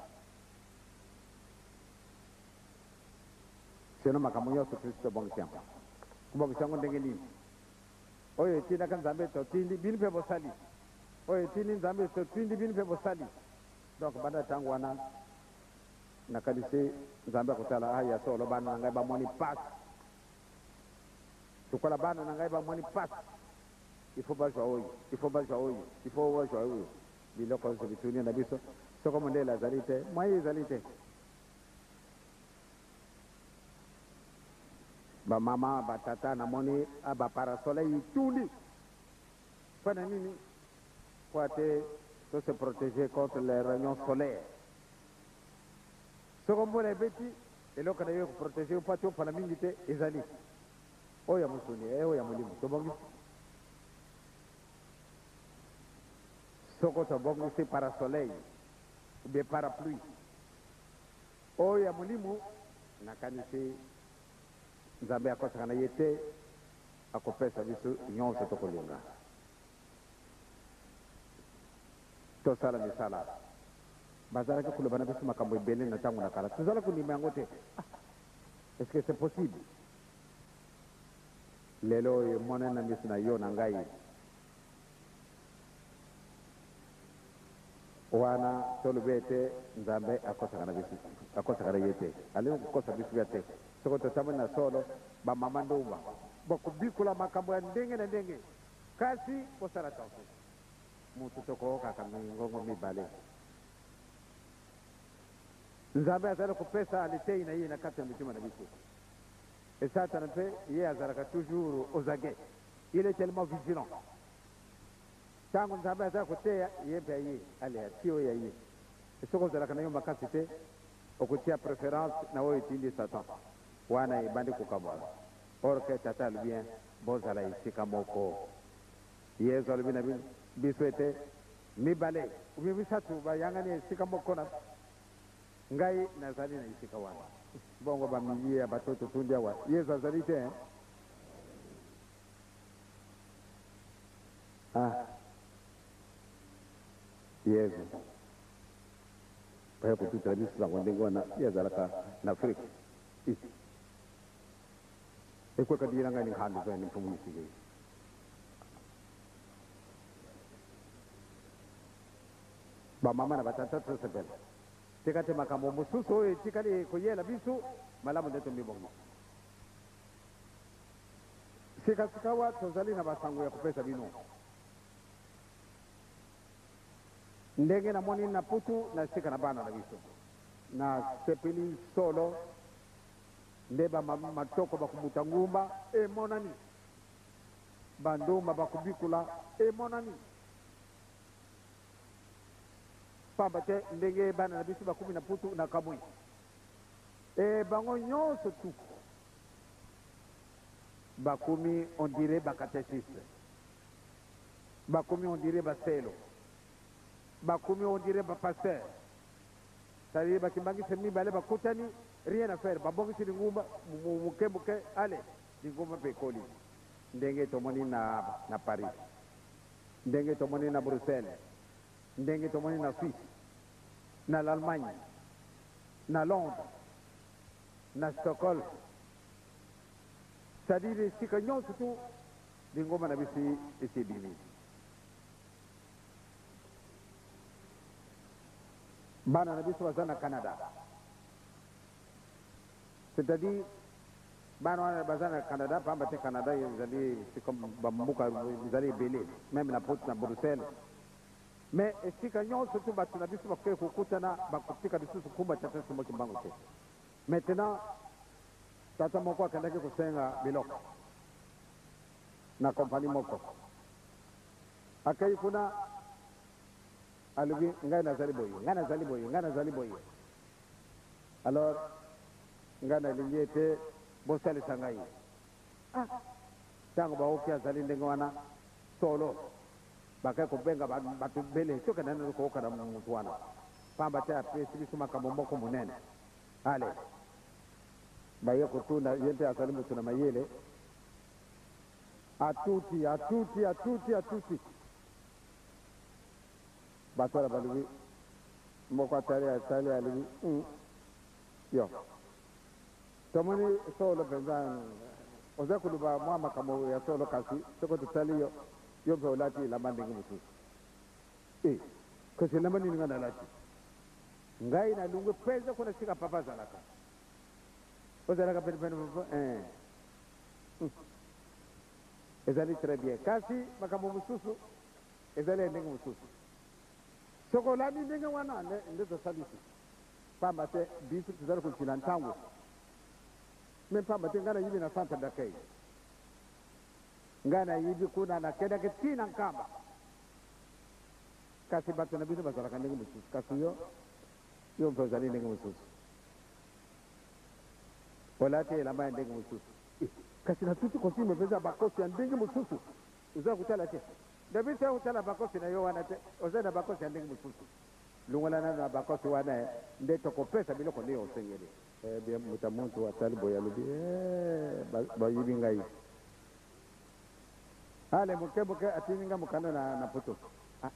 Sinon makambo nyonso tosi tobongisi yango. Kobongisa yango ndenge nini? Oyo etindaka Nzambe totindi, bino mpe bosali. Oyo etindi Nzambe totindi, bino mpe bosali. Donc banda tango wana nakanisi Nzambe akotala, ah ya solo bana na ngai bamoni pasi. Lokola bana na ngai bamoni pasi, il faut bazwa oyo, il faut bazwa oyo, il faut bazwa oyo. Biloko nyonso bituni na biso, soko mondele azali te, moyen ezali te. Ba mama, ba tata namoni ah, ba parasoleil itundi. Mpo na nini? Mpo ate to se proteger contre les rayons solaires. Soko mbula ebeti, eloko na yo ekoproteger yo mpo ate opala mingi te, ezali oyo ya mosuni, eh, oyo ya molimo. Tobongisi. Soko tobongisi parasoleil ou bien parapluie, oyo ya molimo, nakanisi Nzambe akosaka na ye te, akopesa biso nyonso tokolinga. Tosala misala. Bazalaki koloba na biso makambo ebele na tango na kala, tozalaki kondima yango te. Ah, est-ce que c'est possible? Lelo oyo emonani na miso na yo na ngai. Wana tolobi ete Nzambe akosaka na biso, akosaka na ye te. Alingi kokosa biso ya te. Soko totamboli na solo, ba mama ndumba bakobikola makambo ya ndenge na ndenge. Kasi bosala attention, mutu tokookaka mingongo mibale. Nzambe azali kopesa liteyi na ye na kati ya mitima na biso. Et Satana mpe ye azalaka toujours aux aguets. Il est tellement vigilant. Tango Nzambe aza koteya, ye mpe aye, ale atie oyo ya ye. Soki ozalaka na yo makasi te, okotia preference na oyo etindi Satan. Wana ebandi kokabwana. Or que Tata alobi hein, bozala esika moko. Yezu alobi na biso ete mibale ou bien misato bayangani esika moko na ngai, nazali na esika wana. Bongo ba milliers ya bato totundi awa, Yezu azali te hein? Ah Yezu baya kotutela biso sango ndenge wana, ye azalaka na Afrique. Ih ekweka diyela ngai ni nhandu zwa ni mfumu misike. Ba mama na ba tata tosepela. Tika te makambo mosusu oyo etikali koyela biso, malamu nde tomibongisa. Sikasikawa tozali na basango ya kopesa bino. Ndenge namoni na Putu na esika na bana na biso, nasepeli solo nde ba matoko bakobuta ngumba emonani, ba ndumba bakobikula emonani. Pamba te ndenge bana na biso bakomi na Putu, nakamwi. E bango nyonso tu bakomi on dirait ba catechistes, bakomi on dirait ba selo, bakomi on dirait ba pasteurs. C'est-à-dire ba kimbanguistes mibale bakutani, rien à faire, babongisi lingumba moke moke, allez lingomba mpe ekoli ndenge tomoni na, na Paris, ndenge tomoni na Bruxelles, ndenge tomoni na Suisse, na l'Allemagne, na Londres, na Stockholm, c'est à dire esika nyonso tu lingomba na biso esi ebimi. Bana na biso baza na Canada, c'est à dire bana wana baza na Canada pamba te Canada ezali esika bamboka ezali ebele, meme na poto na Bruxelles. Mais esika nyonso tu bato na biso bakoki kokutana, bakotika lisusu nkumba Tata Simon Kimbangu te. Maintenant, tata moko akendaki kosenga biloko na compagnie moko. Akeyi kuna, alobi ngai nazali boye, ngai nazali boye, ngai nazali boye. Alors, ngai nalingi ete bosalisa ngai. Ah! Tango baoki azali ndenge wana, solo bakei kobenga bato ebele, tokenda nanu koyoka na moto wana, pamba te apesi biso makambo moko monene. Ale baye kotuna ye mpe azali moto na mayele, atuti atuti atuti atuti, bato wana balobi, moko atali atali alobi yo tomoni solo mpenza oza koloba mwa makambo ya solo, kasi soko totali yo, yo mpe olati elamba ndenge mosusu. E kasi elamba nini ngai nalati? Ngai nalongwe mpenza kuna sika papa azalaka, ozalaka penepene papa eh. Ezali très bien, kasi makambo mosusu ezali ya ndenge mosusu. Soki olandi ndenge wana nde tosalisi, pamba te biso tozali kozila ntango me, pamba te ngai nayibi na centre d'accueil, ngai nayibi kuna, nakendaki ntina Nkamba, kasi bato na bino bazalaka ndenge mosusu, kasi yo yo mpe ozali ndenge mosusu, olati elamba ya ndenge mosusu. Kasi natuti costume mpenza bakosi ya ndenge mosusu, oza kotala te na biso ya kotala bakosi na yo wana te, oza na bakosi ya ndenge mosusu, longola nano na bakosi wana nde tokopesa biloko nde osengeli. Eh bien, moto ya muntu atali boye, alobi bayibi ngai. Ale moke moke atindi nga mokanda na poto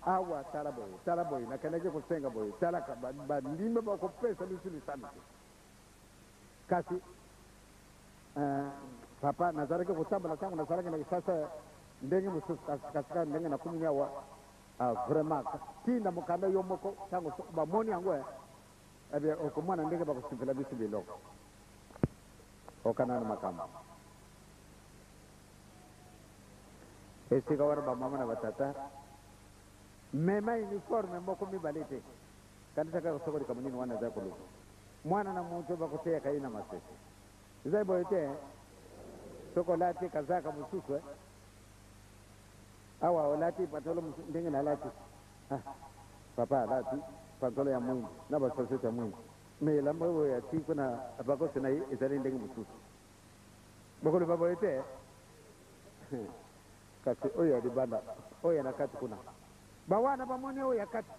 awa, tala boye, tala boye, nakendaki kosenga boye, talaka bandimba bakopesa biso lisalisi. Kasi papa, nazalaki kotambola ntango nazalaki na Kisasa ndenge mosusu, kasi kaka ndenge nakomi awa, vraiment tinda mokanda yo moko, ntango bamoni yango eh bien okomona ndenge bakosipela biso biloko. Okanana makambo esika wana, bamama na batata, mema uniforme moko mibale te. Kanisa kaka soko likambo nini wana eza koluka mwana na moto bakoteyaka ye na masese. Ezali boye te? Soki olati kazaka mosusu awa, olati pantalo ndenge nalati, papa alati pantalo ya mwindu na basosete ya mwindu, me elamba oyo ati kuna bakosi na ye ezali ndenge mosusu, bokoloba boye te? Kasi oyo ya libanda, oyo ya na kati kuna, bawana bamoni oyo ya kati,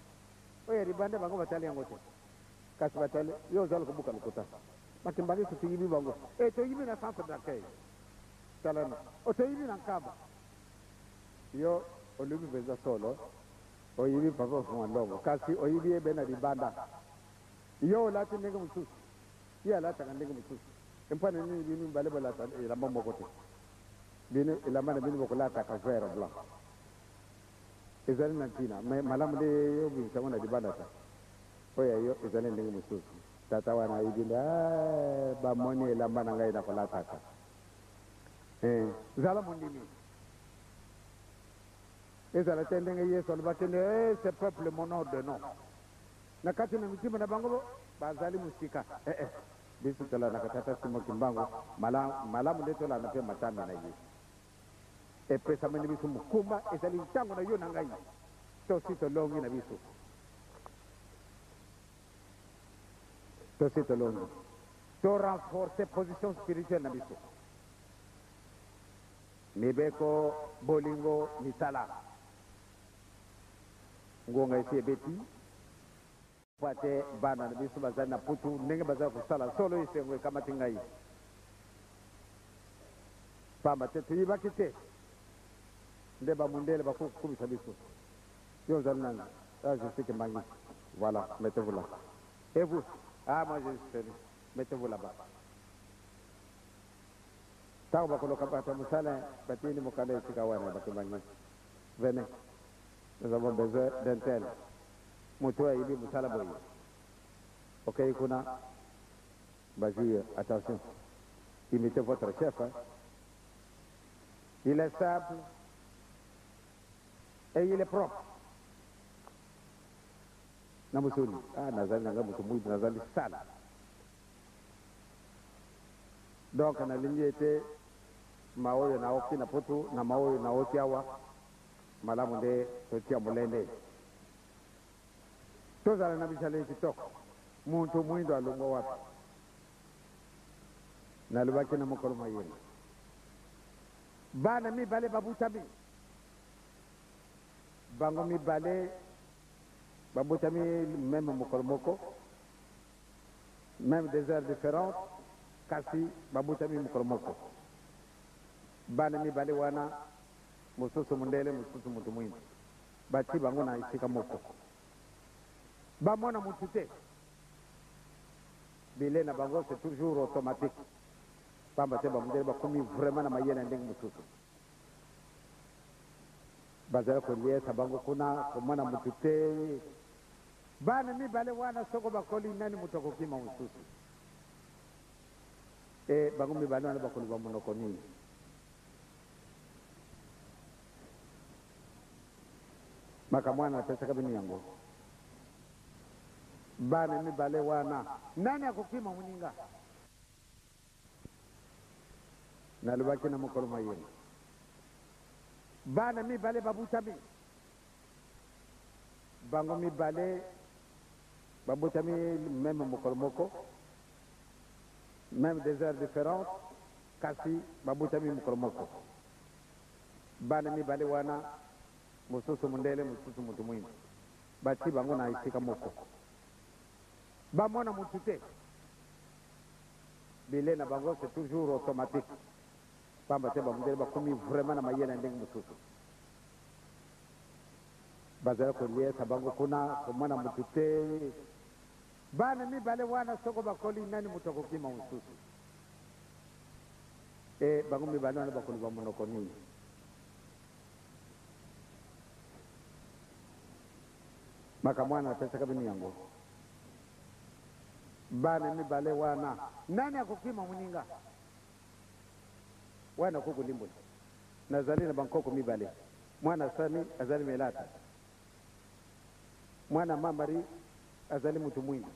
oyo ya libanda bango batali yango te, kasi batali yo ozali kobuka lokuta. Bakimbanguiste toyibi bango e, toyibi na centre d'accueil, talana o, toyibi na Nkamba. Yo olobi mpenza solo, oyibi papa Fuma Ndongo, kasi oyibi ye be na libanda. Yo olati ndenge mosusu, ye alataka ndenge mosusu. Mpona nini bino mibale bolata elamba moko te? Bino elamba na bino bokolataka vert blanc, ezali na ntina me malamu nde yo obimisa yango na libanda te. Oyo yo ezali ndenge mosusu. Tata wana ayibi nde bamoni elamba na ngai nakolataka. Zala mondimi, ezala te ndenge Yesu alobaki nde ce peuple m'honore de nom, na kati na mitima na bango bazali mosika. Biso tolandaka tata Simon Kimbangu malamu nde tolanda mpe matambe na ye. Epesameli biso mokumba, ezali ntango na yo na ngai, tosi tolongi na biso, tosi tolongi, to renforcer position spirituelle na biso, mibeko, bolingo, misala. Ngonga esi ebeti po ate bana na biso bazali na putu ndenge bazali kosala solo, esengo ekamati ngai, pamba te toyibaki te nde bamundele bakokumisa biso. Yo ozali nani? Ah, je suis Kimbanguiste. Voilà, mettez-vous là. Et vous? Ah, moi je suis celui, mettez-vous là-bas. Ntango bakoloka bato ya mosala, batindi mokanda esika wana, bakimbanguiste: venez, nous avons besoin d'un tel, moto oyo ayibi mosala boye. Okei kuna, bazwi. Attention, imitez votre chef, hein? Il est simple et il est propre na mosuni. Ah, nazali na ngai moto mwindu, nazali sale, donc nalingi ete maoyo naoki na poto na maoyo naoki awa, malamu nde totia molende, tozala na bizaleli kitoko. Muntu mwindo alongwa wapi? Nalobaki na mokolo moyema, bana mibale babutami, bango mibale babutami meme mokolo moko. Meme des heures differentes, kasi babutami mokolo moko. Bana mibale wana, mosusu mondele, mosusu moto mwindu, batii bango na esika moko. Bamona mutu te. Bilei na bango c'est toujours automatique. Pamba te ba mundele bakomi vraiment na mayele ya ndenge mosusu. Bazali koliesa bango kuna, komona mutu te. Bana mibale wana soko bakoli, nani moto akokima mosusu? E, bango mibale wana bakoloba monoko nini? Makambo wana napesaka bino yango. Bana mibale wana, nani akokima moninga? Nalobaki na mokolo mwa yenga, bana mibale babutami. Bango mibale babotami meme mokolo moko, meme des heures differentes, kasi babotami mokolo moko. Bana mibale wana, mosusu mondele, mosusu moto mwindu, batii bango na esika moko. Bamona mutu te. Bilei na bango c'est toujours automatique. Pamba te ba mundele bakomi vraiment na mayele ya ndenge mosusu. Bazali koliesa bango kuna, komona mutu te. Bana mibale wana soko bakoli, nani mutu akokima mosusu? E, bango mibale wana bakoloba monoko nini? Makambo wana napesaka bino yango. Bana mibale wana, nani akokima moninga? Wana okoki kolimbola. Nazali na bankoko mibale. Mwana Sami azali melata. Mwana Ma Marie azali moto mwindu.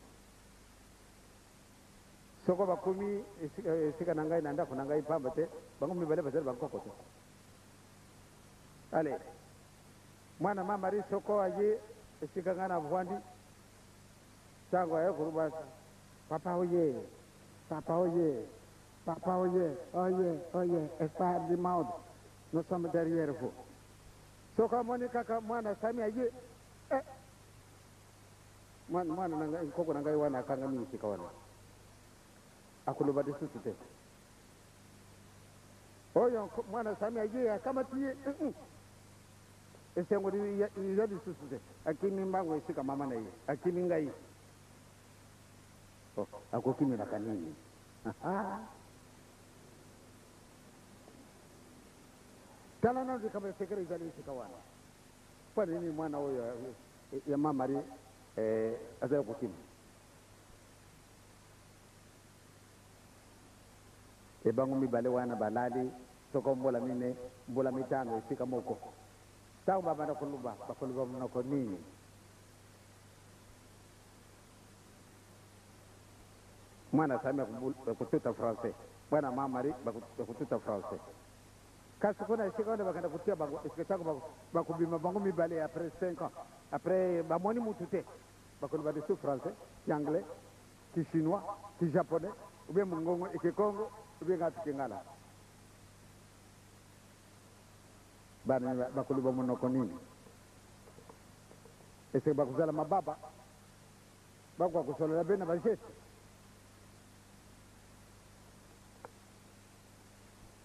Soko bakomi esika na ngai, na ndako na ngai, mpamba te bango mibale bazali bankoko te. Ale, mwana Ma Marie soko aye esika ngai navwandi, ntango aye koloba, Papa oye, papa oye, papa oye, oye, oye, espoir du monde, nous sommes derrière vous. Soko amoni kaka mwana Sami aye, eh, mwana, mwana na ngai, nkoko na ngai wana akangami esika wana, akoloba lisusu te. Oyo mwana Sami aye, akamati ye, mm -mm. Esengo eza lisusu te. Akimi mbango esika mama na ye, akimi ngai. Oh, akokimelaka nini? Tala nano likambo ya sekele ezali esika wana. Mpo na nini mwana oyo ya ma Marie eh, azali kokima? Ebango mibale wana balali soko mbula mine, mbula mitano esika moko. Ntango babanda koloba, bakoloba monoko nini? Mwana Sami akotuta français, mwana ma Marie bakotuta français. Kasi kuna esika wana bakenda kotia bango, esika ntango bakobima bango mibale après 5 ans, après bamoni mutu te, bakoloba lisusu français, ki anglais, ki chinois, ki japonais, ou bien mongongo ekikongo, ou bien ngapi kingala. Bana bakoloba monoko nini? Eseke bakozala mababa? Bakoka kosolola be na ba geste?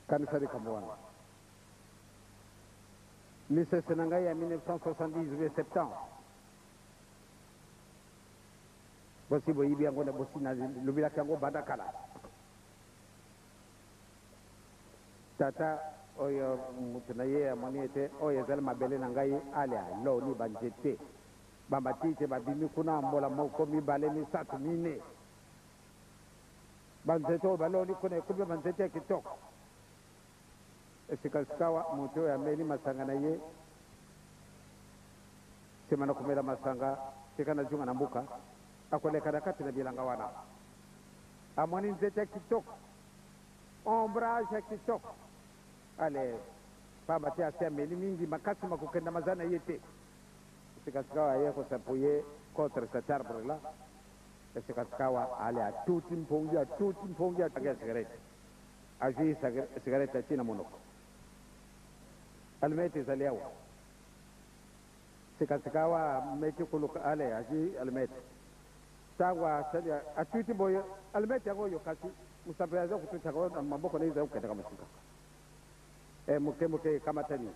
Kanisa likambo wana. Lisese na ngai ya 1970 ou bien 70, bosi boyibi yango na bosi nalobelaki yango banda kala. Tata oyo moto na ye amoni ete oyo ezali mabele na ngai, ale aloni banzete. Ba matiti babimi kuna mbola moko, mibale, misato, mine. Ba nzete oyo baloni kuna ekomi ba nzete ya kitoko. Sikasikawa, moto oyo ameli masanga na ye, sima na komela masanga, tika nazonga na mboka, akoleka na kati na bilanga wana. Amoni nzete ya kitoko, ombrage ya kitoko. Ale, pamba te asi ameli mingi, makasi makokenda maza na ye te. Sikasikawa aye ko s'appuyer contre cet arbre là, sikasikawa ale atuti mpongi, atuti mpongi, atuti ya cigarette, azui cigarette atie na monoko, allumette ezali awa, sikasikawa ameki koluka, ale azui allumette. Ntango asali atuti boye alimeti yango oyo, kasi mosapi aza kotuta yango na maboko na ye ezali kokendaka mosika. E, moke moke ekamatani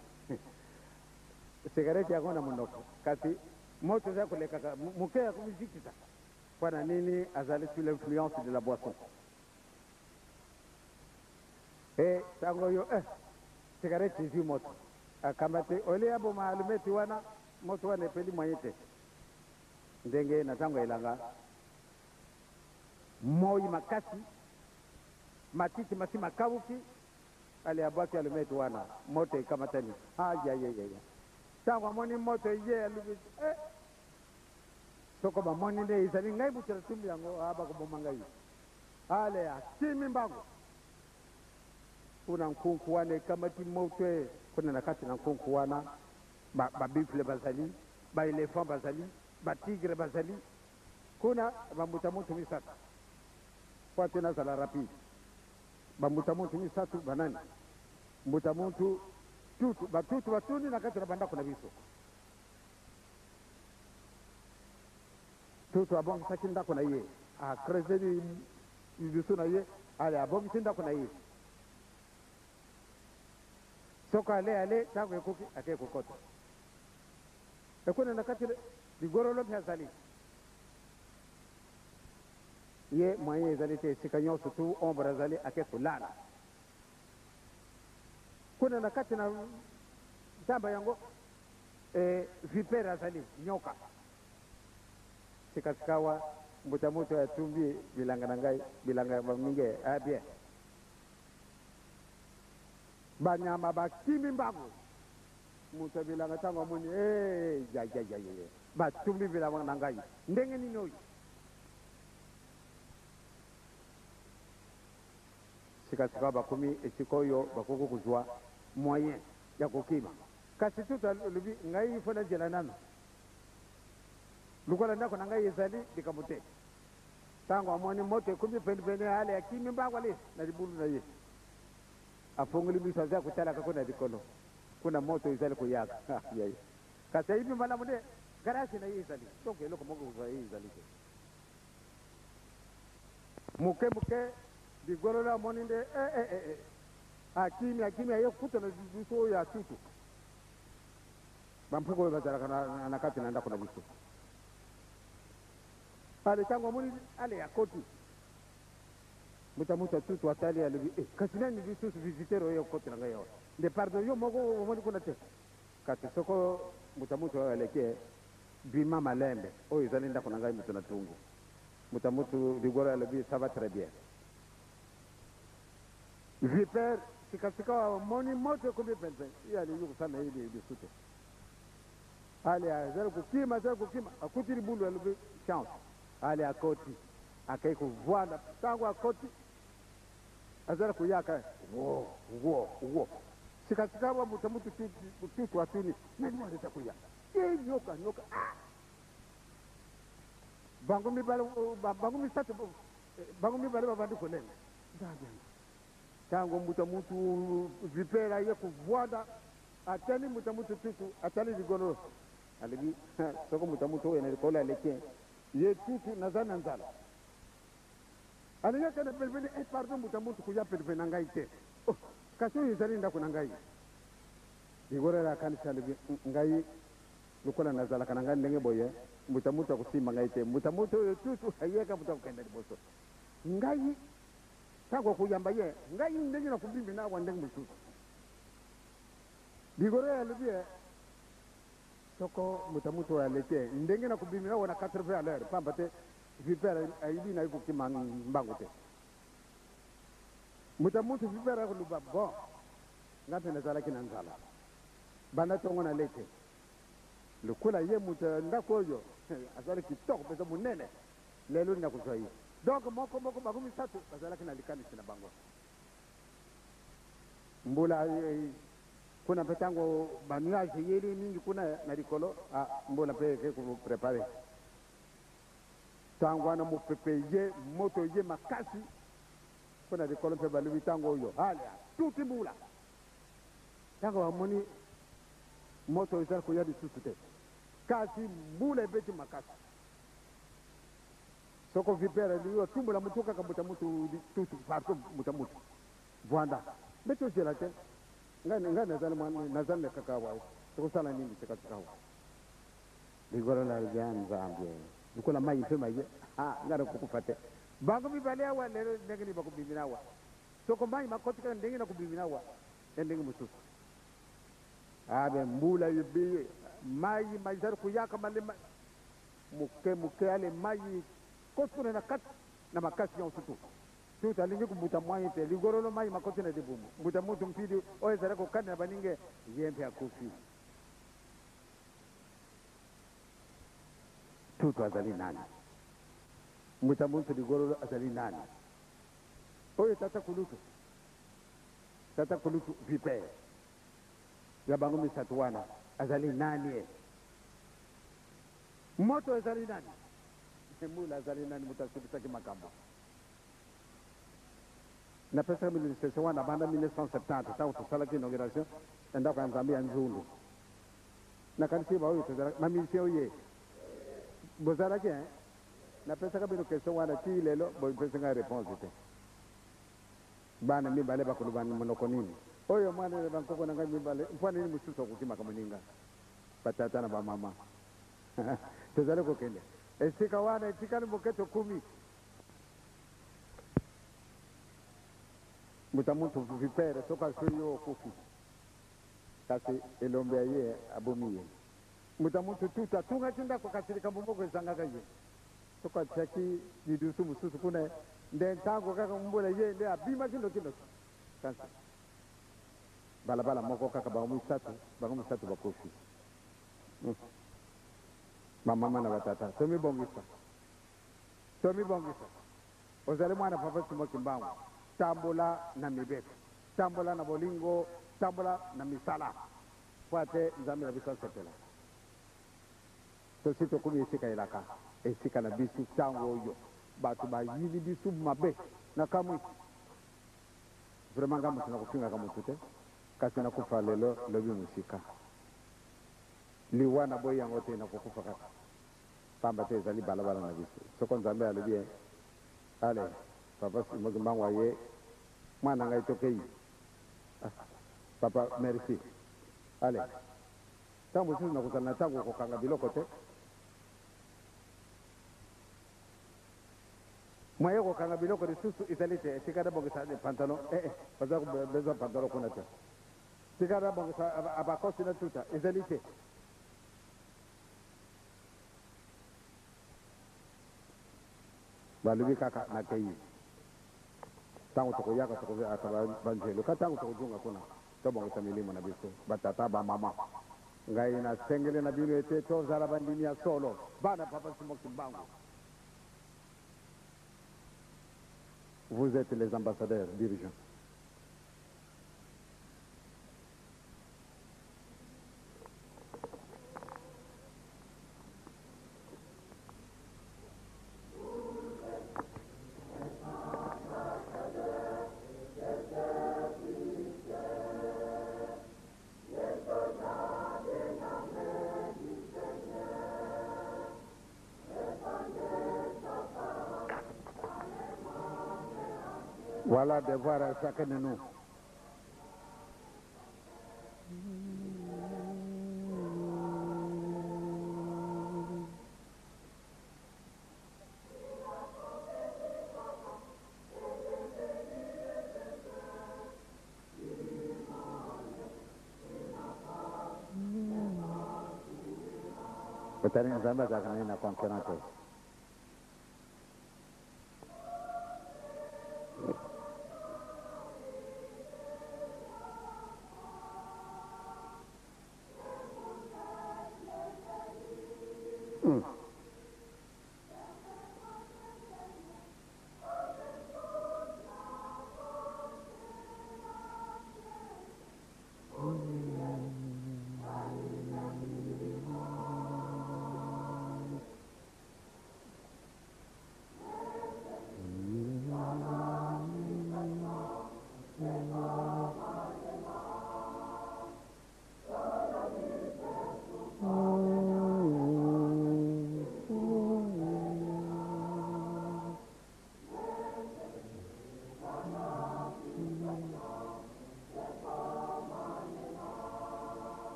sigareti yango na monoko, kasi moto eza kolekaka moke ya komizikisa. Mpo na nini? Azali sous l'influence de la boisson. E, ntango oyo eh, sigareti ezwi moto, akamati olie aboma alimeti wana, moto wana epeli moyen te. Ndenge na ntango ya elanga, moi makasi, matiti masi makauki, ale abwaki allumette wana, moto ekamatani. Ayayayaya! Ntango amoni moto eye, alobi, eh, soko bamoni nde ezali ngai moto natumbi yango, ah, bakoboma ngai. Ale akimi mbangu kuna nkunku wana ekamati moto e, kuna na kati na nkunku wana ba, ba buffle bazali, ba elephant bazali, ba tigre bazali kuna, ba mbuta muntu misato po ate nazala rapide, ba mbuta muntu misato banani? Mbuta muntu tutu, ba tutu batuni na kati na bandako na biso. Tutu abongisaki ndako na ye, a creuser lidusu na ye, ale abongisi ndako na ye. Soko ale ale tango ekoki akei kokota ekuna na kati ligorolo mpe azali ye moyen ezali te esika nyonso tu ombre azali ake kolala kuna na kati na zamba yango e, vipere azali nyoka sikasikawa mbuta moto atumbi bilanga na ngai bilanga ya baminge ah bien Banyama bakimi mbangu. Moto ya bilanga ntango amoni, Ee, yayayaya, batumbi bilanga na ngai. Ndenge nini oyo? Sikasika bakomi esika oyo bakoki kozwa moyen ya kokima. Kasi tutu alobi, Ngai il faut nazela nanu. Lokola ndako na ngai ezali likambo te. Ntango amoni moto ekomi penepene, ale akimi mbangu ale na libulu na ye. Afongoli miso, azali kotalaka kuna likolo, kuna moto ezali koyaka. Kasi ayebi malamu nde garage na ye ezali, donc eloko moko kozwa ye ezali te. Moke moke, ligololo amoni nde eh, eh, eh, eh. Akimi, akimi, aye kokutana lidusu oyo ya tutu. Bampuku oyo bazalaka na, na kati na ndako na biso. Ale ntango amoni ale akoti mbuta mutu atutu atali alobi eh, kasi nani lisusu visiteur oyo okotela ngai awa nde pardon yo moko omoni kuna te kasi soko mbuta mutu oyo aleki eh, bima malembe oyo ezali ndako na ngai moto na tungi mbuta mutu ligolo alobi ça va très bien vipère sikasika omoni moto ekomi penepene ye alingi kosala na ye lisu te Ale azali kokima, azali kokima, akuti libulu, alobi chance. Ale akoti, akei kovanda. Ntango akoti, azali koyaka wo wo wo. Sikasika wa moto moto tutu atuni, nani wana eza koya? E nyoka, nyoka. Ah! Bango mibale, bango misato, bango mibale babandi kolenga. Nzambe yango. Ntango mbuta mutu vipera aye kovwanda, atali mbuta mutu tutu, atali ligolo, alobi, soko mbuta mutu oyo na likolo aleki ye tutu, naza na nzala. Alingi akende penepene, eh, pardon mbuta mutu, koya penepene na ngai te. Oh, kasi oyo ezali ndako na ngai. Ligolo akanisi, alobi, ngai lokola nazalaka na ngai ndenge boye, mbuta mutu akosimba ngai te. Mbuta mutu oyo tutu ayeka mbuta kokende liboso. Ngai Tango akoyamba ye, ngai ndenge nakobimela awa ndenge mosusu. Ligoroya alobi ye, soko moto ya moto oyo aleki ye, ndenge nakobimela awa na 80 à l'heure, pamba te vipère ayebi na ye kokima mbangu te. Moto ya moto vipère akoloba, bon, ngai mpe nazalaki na nzala banda tongo na leke. Lokola ye moto ya ndako oyo azali kitoko mpenza monene, Lelo nde nakozwa ye. Donc moko moko bango misato bazalaki na likanisi na bango. Mbula kuna mpe ntango ba nuage eyeli mingi kuna na likolo, ah, mbula mpe eke ko preparer. Ntango wana mopepe eye, moto eye makasi kuna likolo mpe balobi ntango oyo ale atuti mbula. Ntango bamoni moto ezali koya lisusu te, kasi mbula ebeti makasi. Soko vipere elingi kotumbola mutu kaka mbuta mutu tutu partout mbuta mutu vwanda mbe tozela te ngai ngai nazali mwana nazali na kaka awa tokosala nini sika sikawa likolo na lya nzambe lokola mai mpe maye ah ngai nakokufa te bango mibale awa lelo ndenge nini bakobimina awa soko mai makoti kaka ndenge nakobimina awa ya ndenge mosusu abe mbula ebi mai mazali koyaka malema Moke moke ale mayi koti kuna na kati na makasi nyonso tu tutu alingi kumbuta mwayi te ligorolo mayi makoti na libumu mbuta mutu mpidi oyo ezali kokanda na baninge ye mpe akufi tutu azali nani mbuta muntu ligorolo azali nani oyo tata kulutu tata kulutu vipere ya bango misato wana azali nani e Moto ezali nani? Mbula azali nani? Moto asukisaki makambo. Napesaka bino lisese wana banda 1970 ntango tosalaki inauguration ya ndako ya Nzambe ya Nzundu. Nakanisi baoyo tozalaki ba musiciens oye bozalaki hein? Napesaka bino question wana tii lelo bopesi ngai reponse te. Bana mibale bakoloba monoko nini? Oyo mwana na bankoko na ngai mibale, mpo nini mosusu akokimaka moninga? Ba tata na ba mama tozali kokende esika wana etikali moke tokumi mbuta muntu vipere soki aswi yo okufi kasi elombe ya ye abomi ye mbuta muntu tutu atungaki ndako kasi likambo moko ezangaka ye soki atiaki lidusu mosusu kuna nde ntango kaka mbula ye nde abimaki nokinoki kasi Balabala moko kaka bango misatu, bango misatu bakufi. Hum. Ba mama na ba tata, tomibongisa. Tomibongisa. Ozali mwana Papa Simon Kimbangu, tambola na mibeko, tambola na bolingo, tambola na misala. Mpo ate Nzambe na biso asepela. Tosi tokomi esika elaka, esika na bisu tango oyo bato bayini bisu mabe. Nakamwi. Vraiment nga mutu nakofingaka mutu te kasi nakufa lelo lobi musika liwa naboyi yango te nakokufa kaka pamba te ezali balabala na biso soko nzambe alobi eh allez papa Simon kimbangu aye mwana ngai tokeyi ah papa merci allez tango mosusu nakozala na tango kokanga biloko te Moyen ya kokanga biloko lisusu ezali te. Tika nabongisa pantalon. Eh eh, baza besoin pantalon kuna te. Tika nabongisa abakosi na tuta. Ezali te. Balobi kaka nakei. Tango tokoyaka tokoyaka banzelu. Ka tango tokozonga kuna tobongisa milimo na biso. Ba tata, ba mama. Ngai nasengeli na bino ete tozala bandimi ya solo. Bana Papa Simon Kimbangu. Vous etes les ambassadeurs dirigeants. Voilà devoir à chacun de nous. Otali Nzambe azalaka na ye na concurrent te. Mm.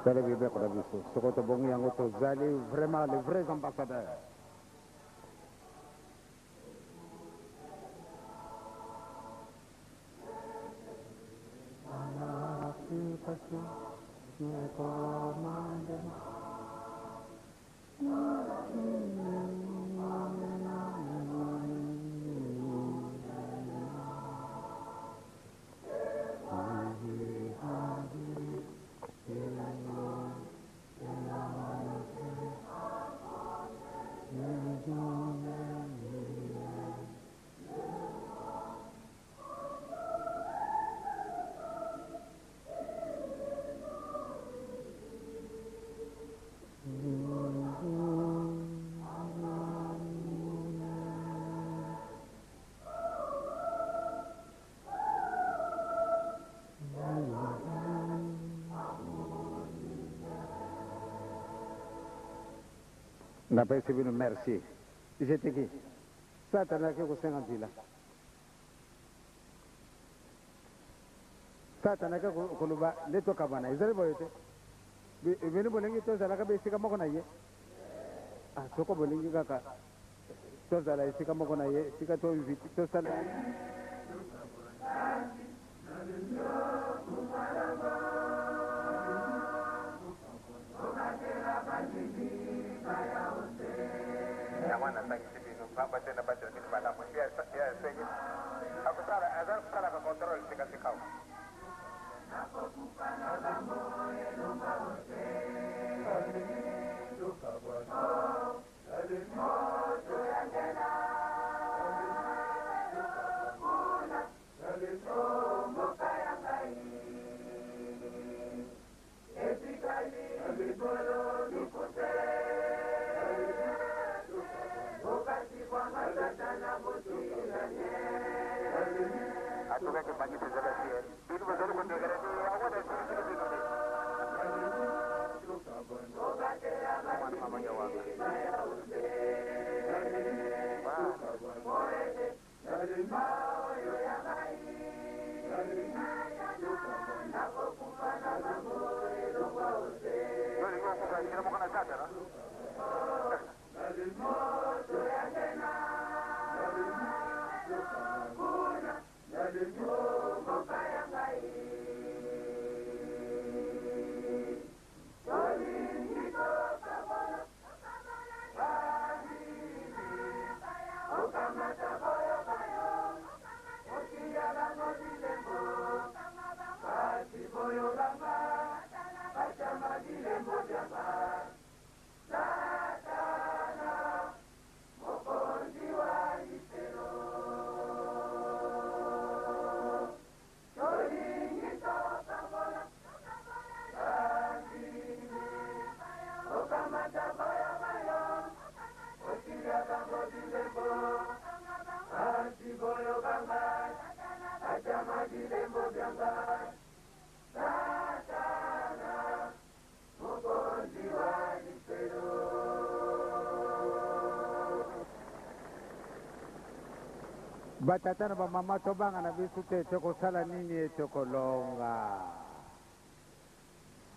Tala mibeko na biso soko tobongi yango tozali vraiment les vrais ambassadeurs. Napesi bino merci. J'étais qui? Satana ake kosenga nzela. Satana ake koloba nde tokabana. Ezali boye te. Bino bolingi tozalaka be esika moko na ye? Ah, soko bolingi kaka tozala esika moko na ye, esika to tosala. Yango wana natangisi bino, pamba te nabatela bino malamu. Ye asengi akosala, azali kosalaka controle sika-sikawa. Atuka kimbanguiste ezalaki ye bino bozali ko degrade yango na esili bino te. Mwana mama ya wanga. Yo olingi okufa esika moko na Satana? Batata na bamama tobanga na biso te, tokosala nini? Tokolonga.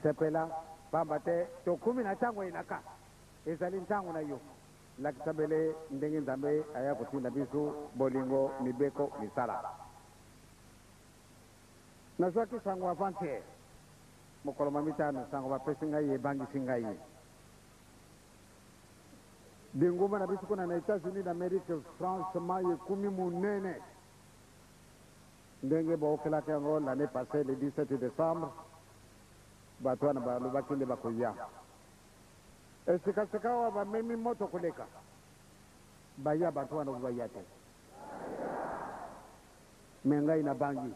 Sepela, pamba te tokumi na ntango elaka ezali ntango na yo. Lakisa bele ndenge Nzambe aya kotinda biso bolingo, mibeko, misala. Nazwaki sango avant-hier, mokolo mwa mitano, sango bapesi ngai ebangisi ngai. Bingumba na biso kuna na Etats-Unis d'Amerique, France, mayi ekumi munene. Ndenge baokelaki yango l'annee passee le 17 decembre, bato wana balobaki nde bakoya. Esika sikawa bamemi moto koleka. Baya bato wana baya te. Mais ngai nabangi.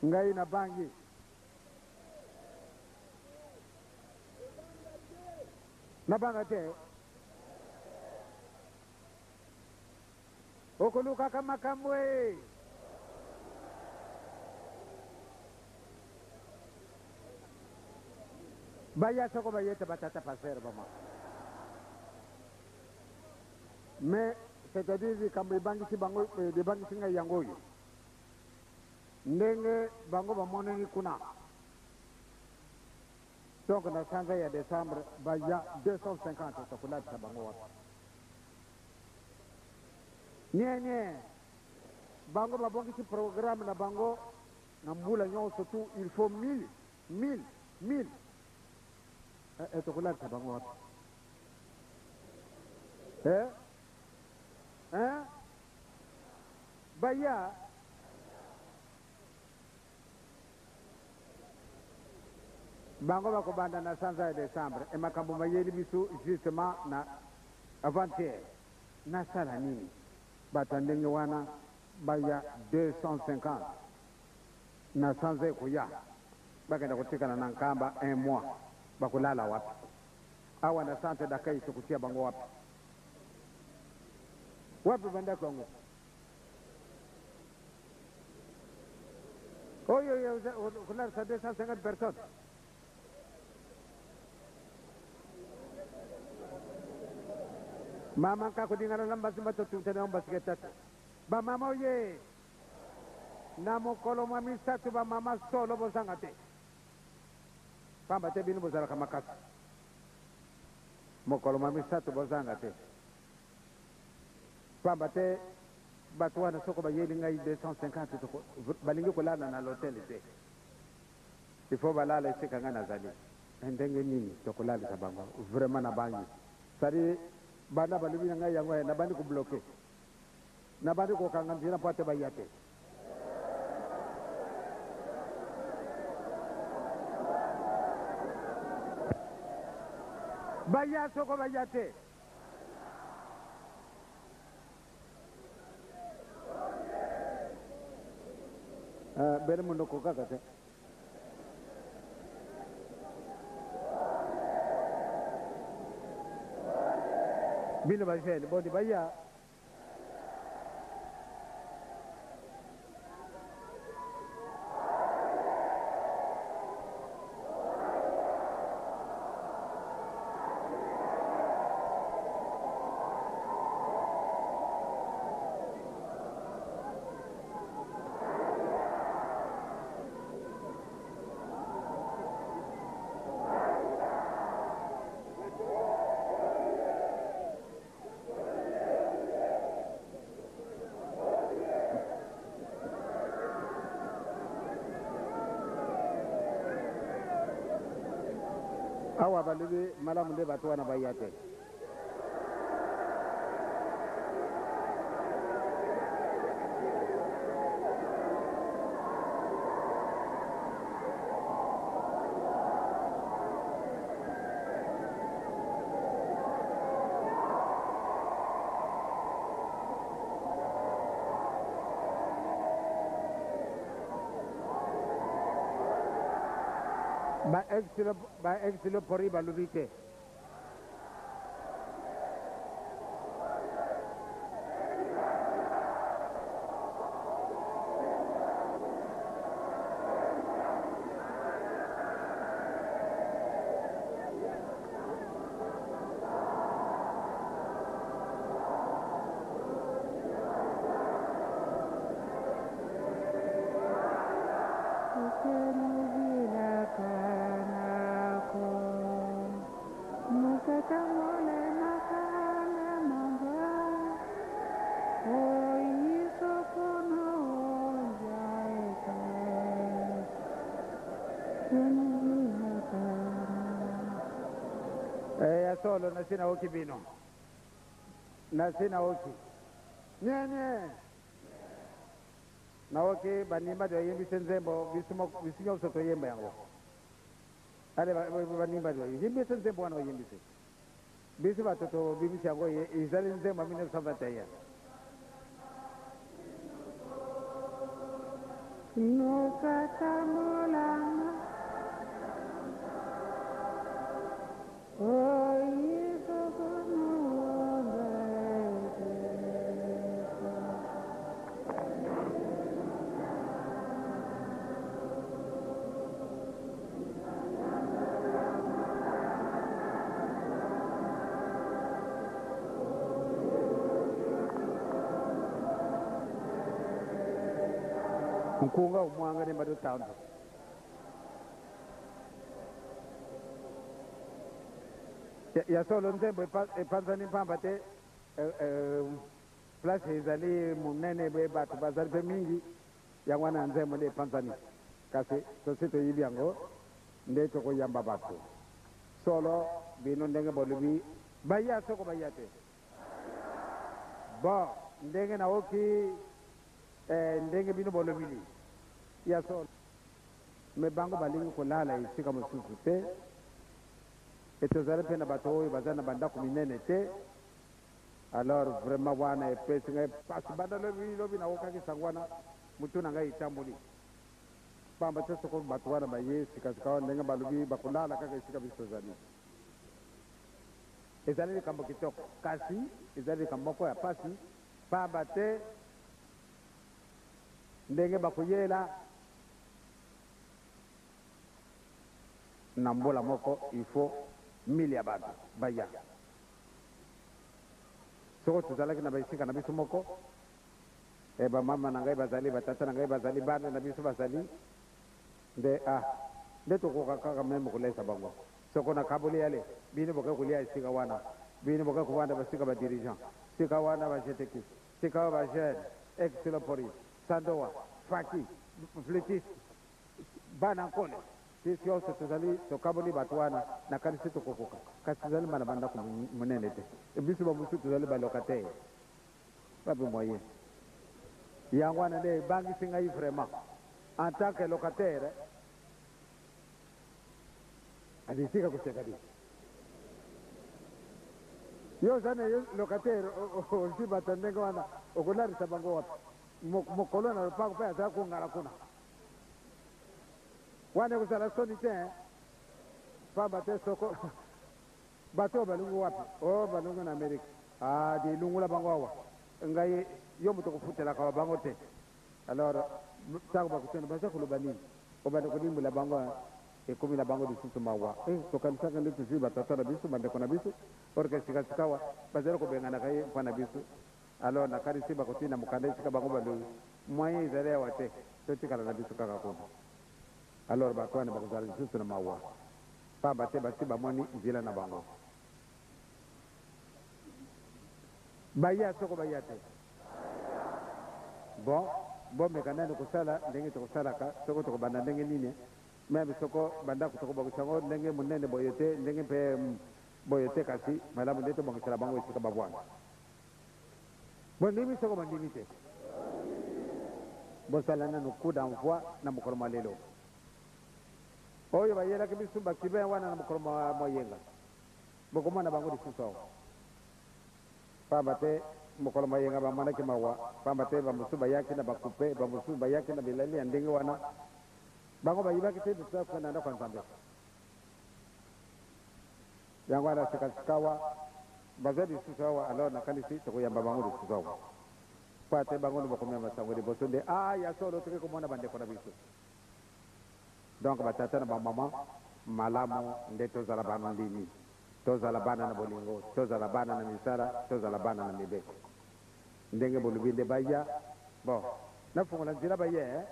Ngai nabangi. Nabanga te. Okolukaka makambo e. Baya soko baye te batata pasteur bama. Mais c'est-à-dire likambo ebangisi bango ebangisi ngai yango oyo. Ndenge bango bamonani kuna. Donc na sanza ya decembre baya 250 tokolatisa bango wapi? Nie nie. Bango babongisi programme na bango na mbula nyonso tout il faut 1000 1000 1000 eh, eh, tokolatisa bango wapi? Eh? Eh? Baya bango bakobanda na sanza ya decembre e makambo mayeli biso justement na avant-hier nasala nini bato ya ndenge wana baya 250 na sanza ekoya bakenda kotikala na Nkamba un mois bakolala wapi awa na centre d'accueil tokotia bango wapi wapi bandako yango oyo kolalisa 250 personnes mama nkakodingana na mbasi mbatotutana yo mbasike tatu bamama oye na mokolo mwa misato bamama solo bozanga te pamba te bino bozalaka makasi mokolo mwa misato bozanga te pamba te bato wana soko bayeli ngai 250 balingi kolala na l'hotel te il faut balala esika ngai nazali ndenge nini tokolalisa bango vraiment nabangi c'est-à-dire banda balobi na ngai yango nabandi kobloquer nabandi kokanga nzela mpo ate baya te baya soko baya te bele monoko kaka te bino bajeune boni baya awa balobi malamu nde bato wana baya te ba ex-lopori balobi te ya solo nasi naoki bino nasi naoki nienie naoki banimba toyembisi nzembo biso nyonso toyemba yango ale banimba toyembisi nzembo wana oyembisi biso bato tobimisi yango ezali nzembo ya 1921 Nukatamulama Nkunga omwanga ne mbadde otandu. Ya solo nzembo epanzani mpamba te, place ezali monene be bato bazali mpe mingi, yango wana nzembo nde epanzani. Kasi tosi toyibi yango nde tokoyamba bato. Solo bino ndenge bolobi baya soko baya te. Bon, ndenge naoki ndenge bino bolobili ya solo. Me bango balingi kolala esika mosusu te. E tozali mpe na bato oyo baza na bandako minene te. Alors vraiment wana epesi ngai pasi banda lobi lobi naokaki sango wana mutu na ngai etamboli pamba te soko bato wana baye sikasika wana ndenge balobi bakolala kaka esika biso tozali. Ezali likambo kitoko kasi ezali likambo moko ya pasi pamba te ndenge bakoyela na mbula moko il faut 1000 ya bato baya. Soko tozalaki na baesika na biso moko, bamama na ngai bazali, batata na ngai bazali, bana na biso bazali, nde ah nde tokoka kaka meme kolesa bango. Soko nakaboli ale bino boke kolia esika wana, bino boke kovanda basika ba dirigeant, sika wana ba GTQ, sika wana ba jeune, ex-lopori, sandowa, faki, flûtiste, bana nkole. Biso nyonso tozali tokaboli bato wana, nakanisi tokokoka, kasi tozali mbala bandako monene te. Biso bamosusu tozali ba locataire, wapi moyen? Yango wana nde ebangisi ngai vraiment en tant que locataire. Adi tika koseka di. Yo oza na yo locataire, ozwi bato ya ndenge wana, okolarisa bango wapi? Mokolo na lopango mpe aza kongala kuna. Wana ekozala soni te hein? Pamba te soko bato oyo balongwi wapi? Oh balongwi na Amerique. Ah di lungola bango awa. Ngai yo moto okofutelaka wa bango te. Alors tango bakotuna baza koloba nini? Obanda kolimbola bango hein? Ekomi na bango lisusu mawa. Eh tokanisaka nde tozwi ba tata na biso, ba ndeko na biso, or que sika sikawa bazali kobenganaka ye mpo na biso. Alors nakanisi bakotinda mokanda esika bango balobi moyen ezali awa te, totikala na biso kaka kuna. Alors bato wana bakozala lisusu na mawa pamba te basi bamoni nzela na bango. Baya soko baya te? Bon, bomeka nanu kosala ndenge tokosalaka, soko tokobanda ndenge nini, meme soko bandako tokobongisa yango ndenge monene boye te, ndenge mpe boye te, kasi malamu nde tobongisela bango esika bavwanda. Bondimi soko bondimi te? Bosala nanu coup d'envoi na mokolo mwa lelo oyo bayelaki biso ba cubains wana na mokolo mwa yenga. Bokomona bango lisusu awa. Pamba te mokolo mwa yenga bamonaki mawa, pamba te bamosusu bayaki na ba coupe, bamosusu bayaki na bilali ya ndenge wana. Bango bayibaki te na ndako ya Nzambe. Yango wana sika-sikawa baza lisusu awa, alors nakanisi tokoyamba bango lisusu awa. Mpo ate bango nde bakomema sango liboso nde, ah, ya solo toke komona bandeko na biso. Donc ba tata na ba maman, malamu nde tozala bandimi, tozala bana na bolingo, tozala bana na misala, tozala bana na mibeko. Ndenge bolobi nde baya, bon, nafungola nzela baye, eh?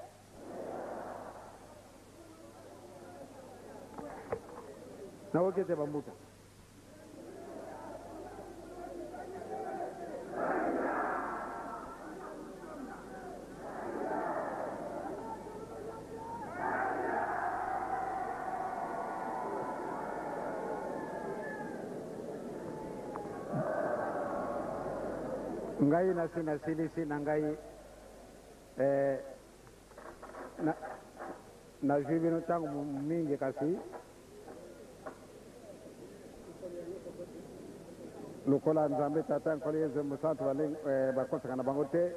Nakoki ete bambuta. Ngai nasi nasilisi na ngai eh, na, nazwi bino ntango mingi kasi lokola Nzambe Tata Nkolo Yezu Mosantu bakosaka na bango te,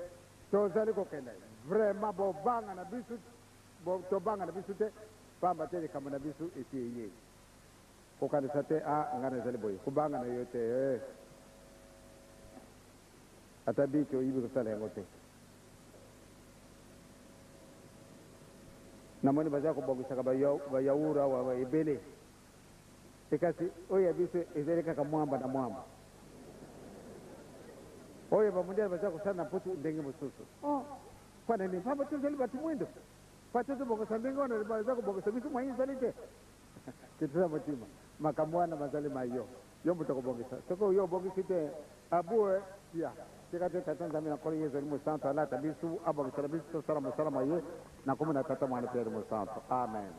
tozali kokende. Vraiment bobanga na biso, tobanga na biso te, pamba te likambo na biso esi eye. Kokanisa te, ah ngai nazali boye, kobanga na yo te eh. Ata biki oyibi kosala yango te. Namoni baza kobongisaka ba yaourt awa ebele. E kasi oyo ya biso ezali kaka mwamba na mwamba. Oyo ba mondele baza kosala na mputu ndenge mosusu. Oh! Mpo na nini? Pamba tozali bato mwindo. Mpo tozobongisa ndenge wana baza kobongisa biso moyen ezali te. Kitisa motima. Makambo wana mazali ma yo. Yo moto okobongisa. Soki yo obongisi te, abue ya. Tika te Tata Nzambe na Nkolo Yezu Elimo Santu alata biso, abongisela biso tosala mosala mwa ye na nkombo na Tata, Mwana mpe Elimo Santu. Amen.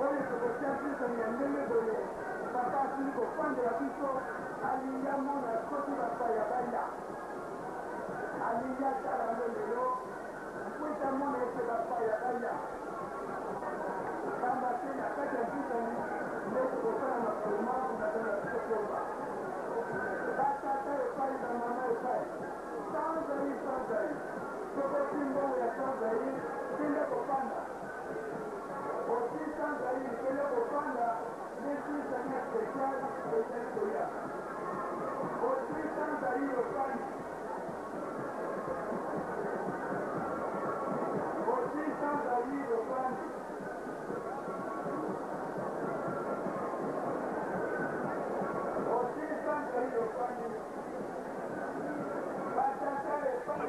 Oyo tokotia biso ya ndenge boye, papa asili kofandela biso, alingi amona soki bapaya baya. Alingi atala yango lelo mpo ete amona ete bapaya baya. Pamba te na kati ya mputani nde tokosala makolo manso mazali na biso komba. Batata epai, bamama epai, sans haïr, sans haïr. Soki ozwi mbongo ya sans haïr, kende kofanda. Ozwi sans haïr, kende kofanda nde mputani ya special ezali koya. Ozwi sans haïr, ofandi. Ozwi sans haïr, ofandi. Ozwi sans haïr, ofandi. Batata epai.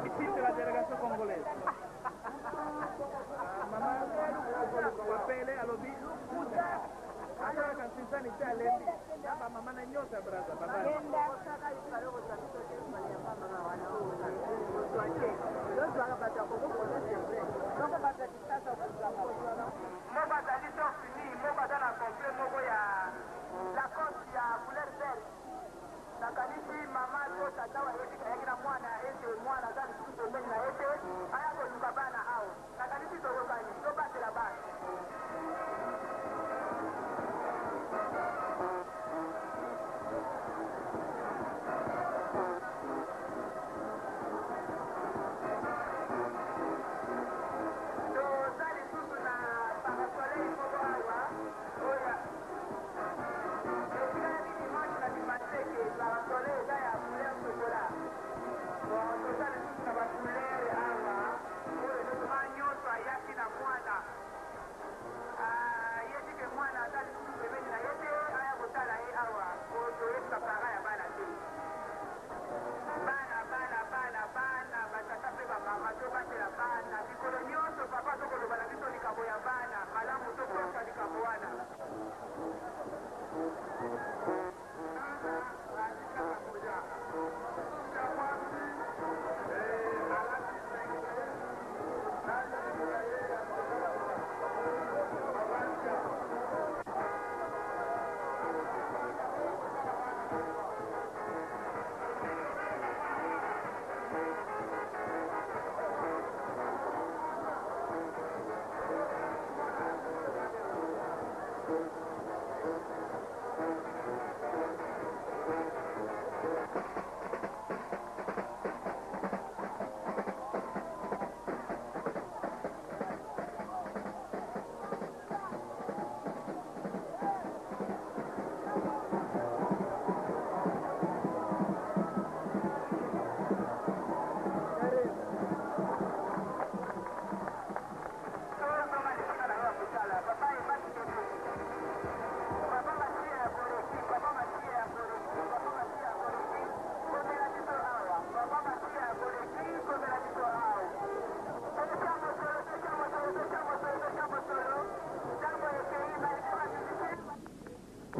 Ici, c'est la délégation congolaise. Mama Wapele alobi lukuta asalaka nsinsani te alembi na bamama na nyonso ya braza babali. Moko azali torse nu, moko aza na complet moko ya Lacoste ya couleur verte. Nakanisi mama to tata oyo ayebi ke ayaki na mwana ete mwana aza lisusu pembeni na ye te, aya koluka bana awa. Nakanisi toyokani, tobatela bana. Toza lisusu na parasoleil moko awa oyo etikali dimanche na Kimbanseke. Parasoleil eza ya couleur chocolat. Bon, toza lisusu na ba couleur awa oyo ezo nyonso ayaki na mwana ayebi ke mwana aza lisusu pembeni na ye te, aya kotala ye awa po toyebisa parent ya bana te. Bana, bana, bana, bana, ba tata pe ba mama, tobatela bana mikolo nyonso. Papa azokoloba na biso likambo ya bana, malamu totosa likambo wana.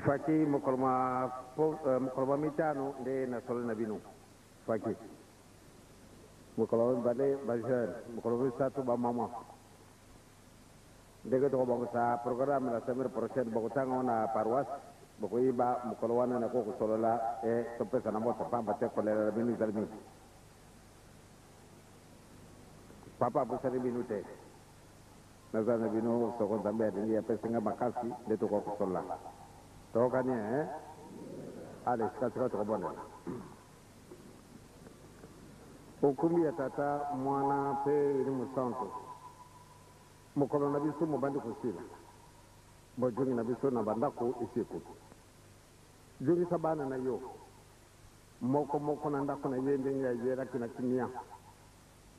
Faki mokolo ma mokolo ma mitano nde nasolo na bino. Faki mokolo ma mibale ba jeune, mokolo ma misato ba mama. Ndenge tokobongisa programme la semaine prochaine, bokotanga na paroisse, bokoyiba mokolo wana nako kosolola e topesa na mbote, pamba te kolela na bino ezali mingi. Papa abosani bino te, naza na bino. Soko Nzambe alingi, apesi nga makasi nde tokoka kosolola. Tokokani eh? Ale sikasika tokobondela. Okumbi ya Tata, Mwana mpe Elimo Santo, mokolo na biso mobandi kosila. Bojongi na biso na bandako esi ekoki. Jongisa bana na yo moko moko na ndako na ye ndenge ayelaki na kimia.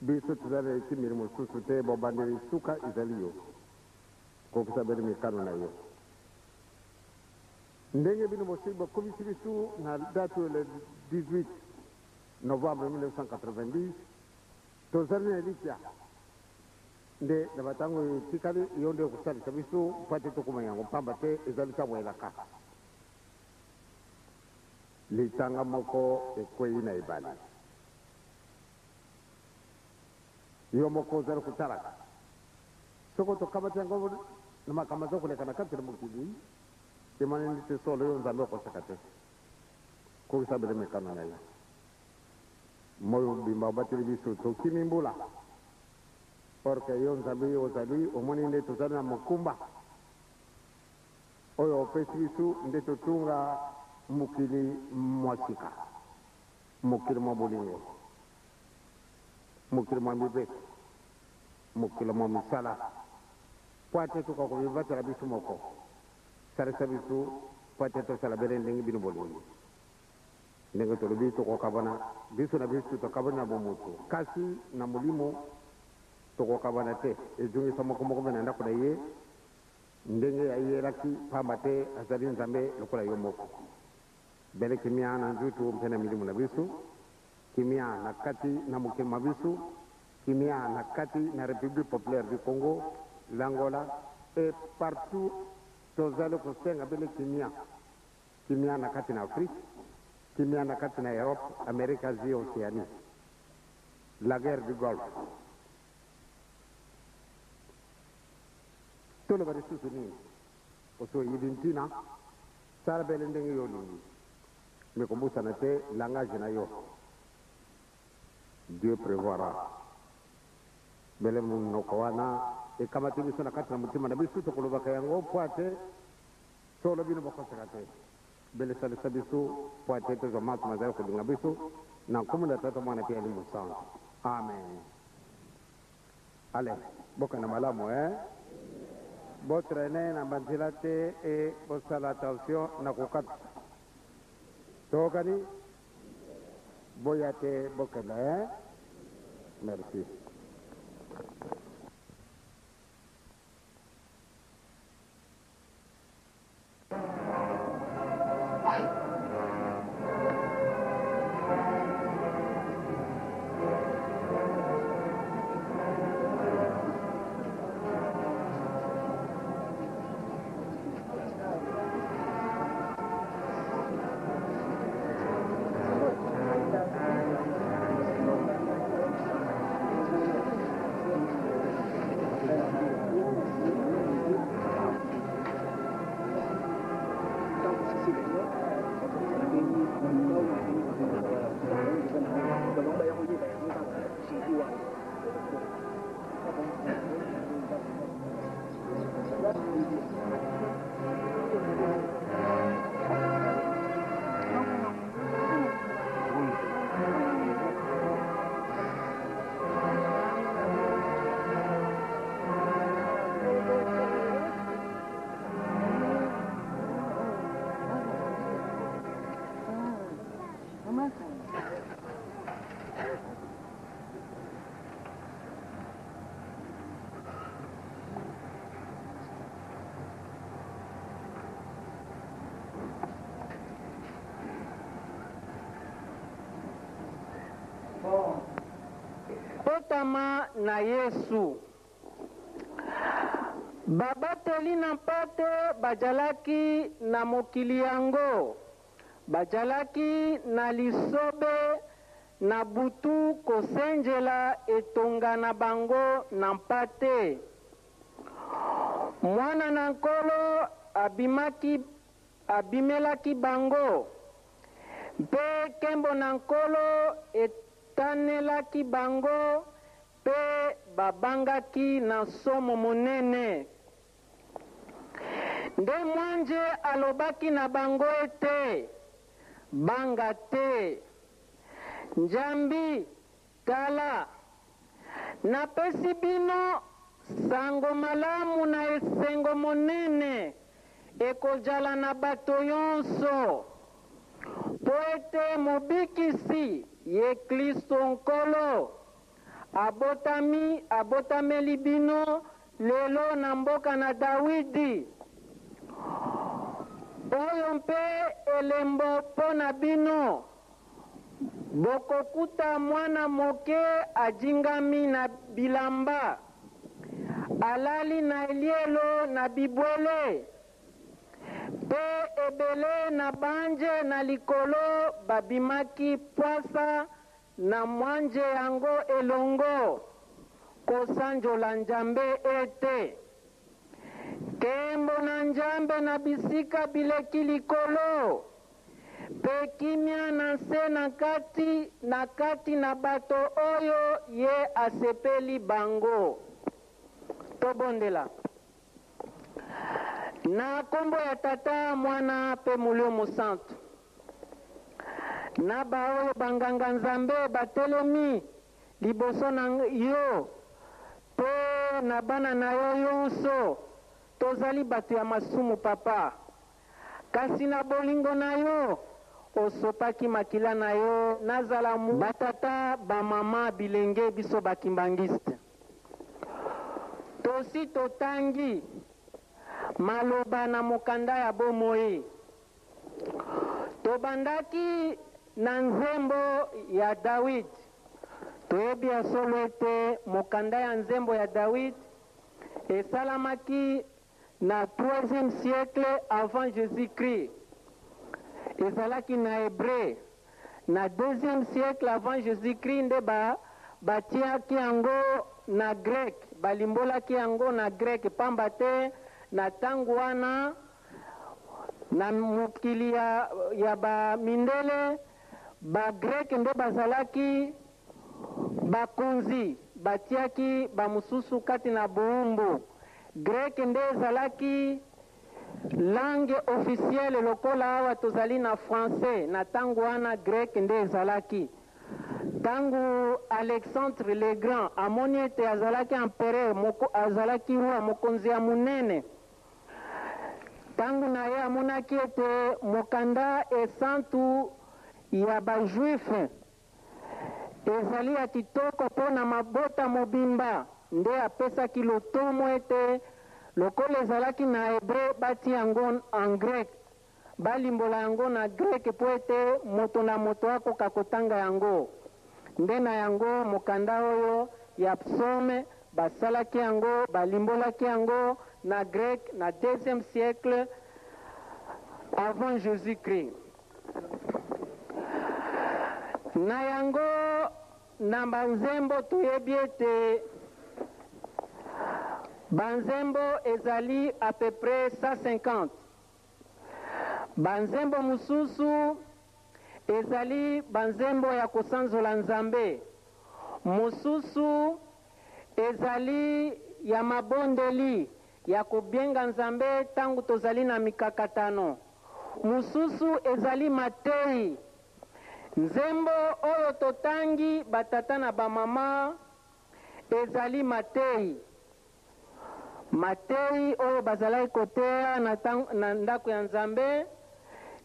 Biso tozali na ekimeli mosusu te, bobandeli suka ezali yo. Kokisa bele mikano na yo. Ndenge bino bosi bokomisi biso na date oyo le 18 novembre 1990, tozali na elikya nde na batango oyo etikali yo nde okosalisa biso mpo ete tokoma yango, mpamba te ezali ntango elaka. Litanga moko ekwei na ebale. Yo moko ozali kotalaka. Soko tokamati yango na makambo aza koleka na kati na mokili, emonani te solo yo Nzambe okosaka te. Kokisa bele mikano na yo. Moi mobimba obateli biso, tokimi mbula. Or que yo Nzambe yo ozali, omoni nde tozali na mokumba oyo opesi biso nde totunga mokili mwa sika, mokili mwa bolingo, mokili mwa mibeko, mokili mwa misala. Mpo ate tokoka komibatela biso moko. Salisa biso mpo ate tosala bele ndenge bino bolingi. Ndenge tolobi, tokokabwana biso na biso, tokabwani na bomoto, kasi na molimo tokokabwana te. Ezongisa moko moko mpe na ndako na ye ndenge ayelaki, pamba te azali Nzambe lokola yo moko. Bele kimia na nzutu mpe na milimo na biso, kimia na kati na mokili mwa biso, kimia na kati na Republique populaire du Congo, l'Angola et partout tozali kosenga bele kimia. Kimia na kati na Afrique, kimia na kati na Europe, Amerique, Asie, Oceanie. La guerre du Golfe. Toloba lisusu nini? Osi oyibi ntina, sala bele ndenge yo olingi. Mais kobosana te langage na yo. Dieu prevoira. Bele monoko wana ekamati biso na kati na motema na biso, tokolobaka yango mpo ate Solo bino bokosaka te. Bele salisa biso mpo ate tozwa manso mazali kolinga biso, na nkombo na Tata, Mwana mpe Elimo Santu. Amen. Allez, bokende malamu eh. Bo trainer na ba nzela te et bosala attention na kokatisa. Toyokani? Boya te bokenda eh. Merci. Botama na Yesu. Babateli na mpate bajalaki na mokili yango, bajalaki na lisobe na butu kosenjela etonga na bango na mpate. Mwana na Nkolo abimaki, abimelaki bango, mpe nkembo na Nkolo etanelaki bango, mpe babangaki na nsomo monene. Nde mwanje alobaki na bango ete, Banga te! Njambi, tala, napesi bino sango malamu na esengo monene ekojala na bato yonso, mpo ete Mobikisi, ye Klisto Nkolo, abotami, abotameli bino lelo na mboka na Dawidi. Oyo mpe elembo mpo na bino, Bokokuta mwana moke ajingami na bilamba, alali na elielo na bibwele. Mpe ebele na banje na likolo babimaki pwasa na mwanje yango elongo, kosanjola Njambe ete, Nkembo na Njambe na bisika bileki likolo, mpe kimia na nse na kati na kati na bato oyo ye asepeli bango. Tobondela. Na kombo ya Tata, Mwana mpe Molimo Mosantu. Na baoyo banganga-nzambe batelemi liboso na yo mpe. mpe na bana na yo yonso. Tozali bato ya masumu, Papa. Kasi na bolingo na yo, osopaki makila na yo, nazala mu. Batata, bamama, bilenge, biso ba Kimbanguiste, tosi totangi maloba na mokanda ya bomoi. Tobandaki na nzembo ya Dawid. Toyebi ya solo ete mokanda ya nzembo ya Dawid esalamaki na troisième siècle avant Jesus-Christ. Ezalaki na hebreu. Na deuxième siècle avant Jesus-Christ nde ba batiaki yango na grec, balimbolaki yango na grec, pamba te na tango wana na mokili ya, ya ba mindele, ba grec nde bazalaki bakonzi, batiaki ba mosusu kati na boumbu. Grec nde ezalaki langue officielle lokola awa tozali na français, na tango wana grec nde ezalaki. Tango Alexandre le Grand amoni ete azalaki empereur, moko, azalaki roi, mokonzi ya monene, tango na ye amonaki ete mokanda esantu ya ba juifs Ezali ya kitoko mpo na mabota mobimba, nde apesaki lotomo ete lokola ezalaki na hebreu batia yango en grec, balimbola yango na grec mpo ete moto na moto akoka kotanga yango. Nde na yango mokanda oyo ya psaume basalaki yango, balimbolaki yango na grec na deuxième siècle avant Jesus-Christ. Na yango, na banzembo toyebi ete banzembo ezali à peu près 150. Banzembo mosusu ezali banzembo ya kosanzola Nzambe, mosusu ezali ya mabondeli ya kobienga Nzambe ntango tozali na mikakatano. Mosusu ezali mateyi. Nzembo oyo totangi ba tata na ba mama ezali mateyi. Mateyi oyo bazalaki koteya na, na ndako ya Nzambe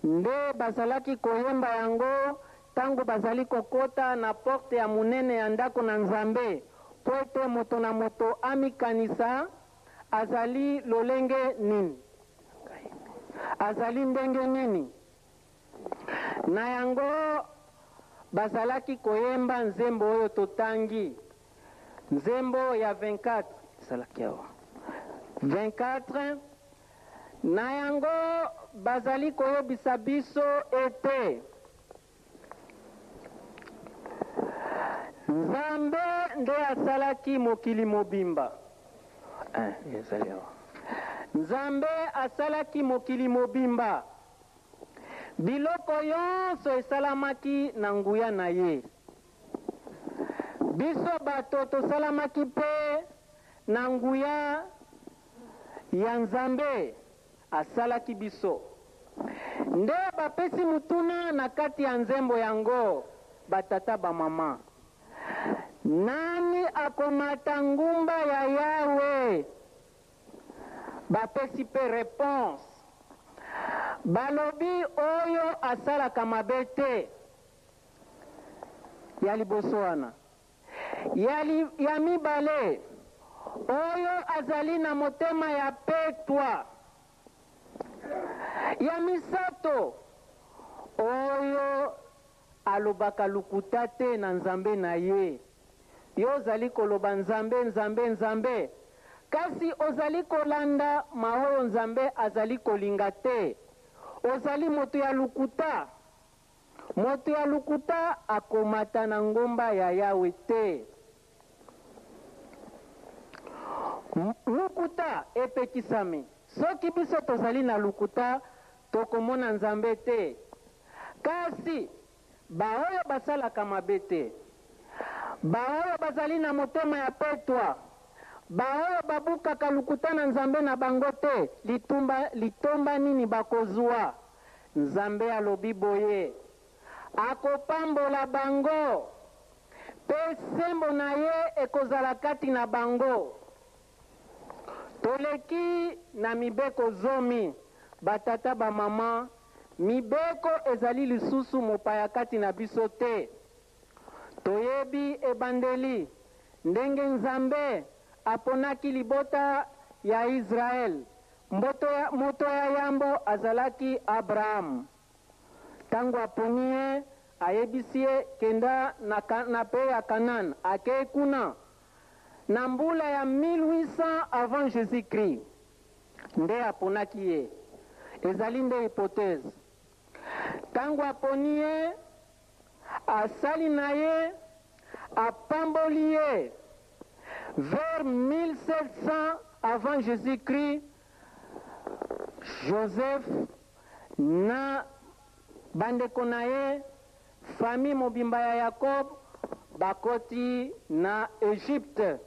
nde bazalaki koyemba yango tango bazali kokota na porte ya monene ya ndako na Nzambe, mpo ete moto na moto amikanisa azali lolenge nini. Azali ndenge nini? Na yango, bazalaki koyemba nzembo oyo totangi, nzembo ya 24. Ezalaki awa. 24, Na yango, bazali koyebisa biso ete Nzambe nde asalaki mokili mobimba. Eh, ezali awa. Nzambe asalaki mokili mobimba. Biloko yonso esalamaki na nguya na ye. Biso bato tosalamaki mpe na nguya ya Nzambe. Asalaki biso. Nde bapesi motuna na kati ya nzembo yango, Ba tata ba mama, nani akomata ngumba ya Yawe? Bapesi pe reponse. Balobi oyo asalaka mabe te. Ya liboso wana. Ya, ya mibale, oyo azali na motema ya petwa. Ya misato, oyo alobaka lokuta te na Nzambe na ye. Yo ozali koloba Nzambe, Nzambe, Nzambe, kasi ozali kolanda maoyo Nzambe azali kolinga te. Ozali moto ya lokuta. Moto ya lokuta akomata na ngomba ya Yawe te. Lokuta epekisami. Soki biso tozali na lokuta, tokomona Nzambe te. Kasi baoyo basalaka mabe te, baoyo bazali na motema ya petwa, baoyo babukaka lokuta na Nzambe na bango te, litumba, litomba nini bakozua? Nzambe alobi boye, Akopambola bango, mpe sembo na ye ekozala kati na bango. Toleki na mibeko zomi, batata bamama, mibeko ezali lisusu mopaya kati na biso te. Toyebi ebandeli ndenge Nzambe aponaki libota ya Israel. Mboto ya, moto ya yambo azalaki Abraham. Tango aponi ye, ayebisi ye kenda na, na pe ya Canaan. Akei kuna na mbula ya 1800 avant Jesus-Christ nde aponaki ye. Ezali nde hypothèse. Tango aponi ye, asali na ye, apamboli ye. Vers 1700 avant Jesus-Christ, Joseph na bandeko na ye, famille mobimba ya Yakob, bakoti na Egypte.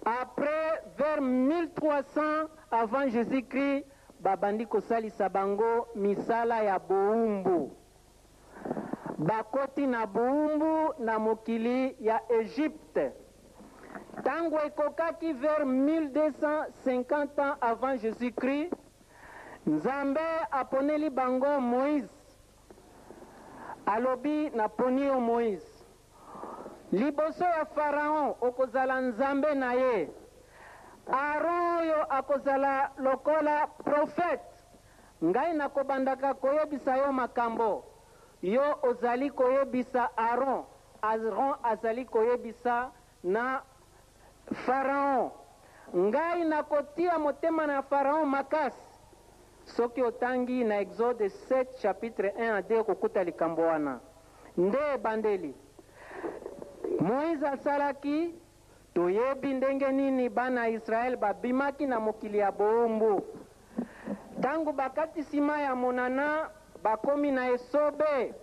Après, vers 1300 avant Jesus-Christ, babandi kosalisa bango misala ya boumbu. Bakoti na boumbu na mokili ya Egypte. Tango ekokaki vers 1250 ans avant Jesus-Christ, Nzambe aponeli bango Moïse. Alobi, naponi yo Moïse. Liboso ya Pharaon okozala Nzambe na ye. Aaron oyo akozala lokola prophète. Ngai nakobandaka koyebisa yo makambo. Yo ozali koyebisa Aaron, Aaron azali koyebisa na Pharaon. Ngai nakotia motema na Pharaon makasi. Soki otangi na Exode 7 chapitre 1 à 2 okokuta likambo wana. Nde ebandeli. Moïse asalaki, toyebi ndenge nini bana ya Israël babimaki na mokili ya boumbu. Tango bakatisi mayi ya monana, bakomi na esobe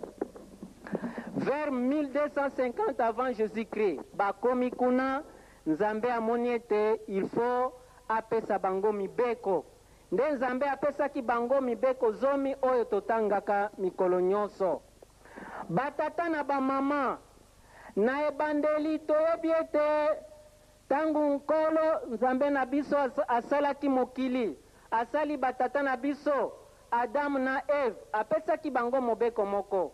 vers 1250 avant Jesus-Christ. Bakomi kuna, Nzambe amoni ete il faut apesa bango mibeko. Nde Nzambe apesaki bango mibeko zomi oyo totangaka mikolo nyonso. Batata na bamama, na ebandeli toyebi ete tango Nkolo Nzambe na biso asalaki mokili, asali batata na biso, Adam na Eve, apesaki bango mobeko moko.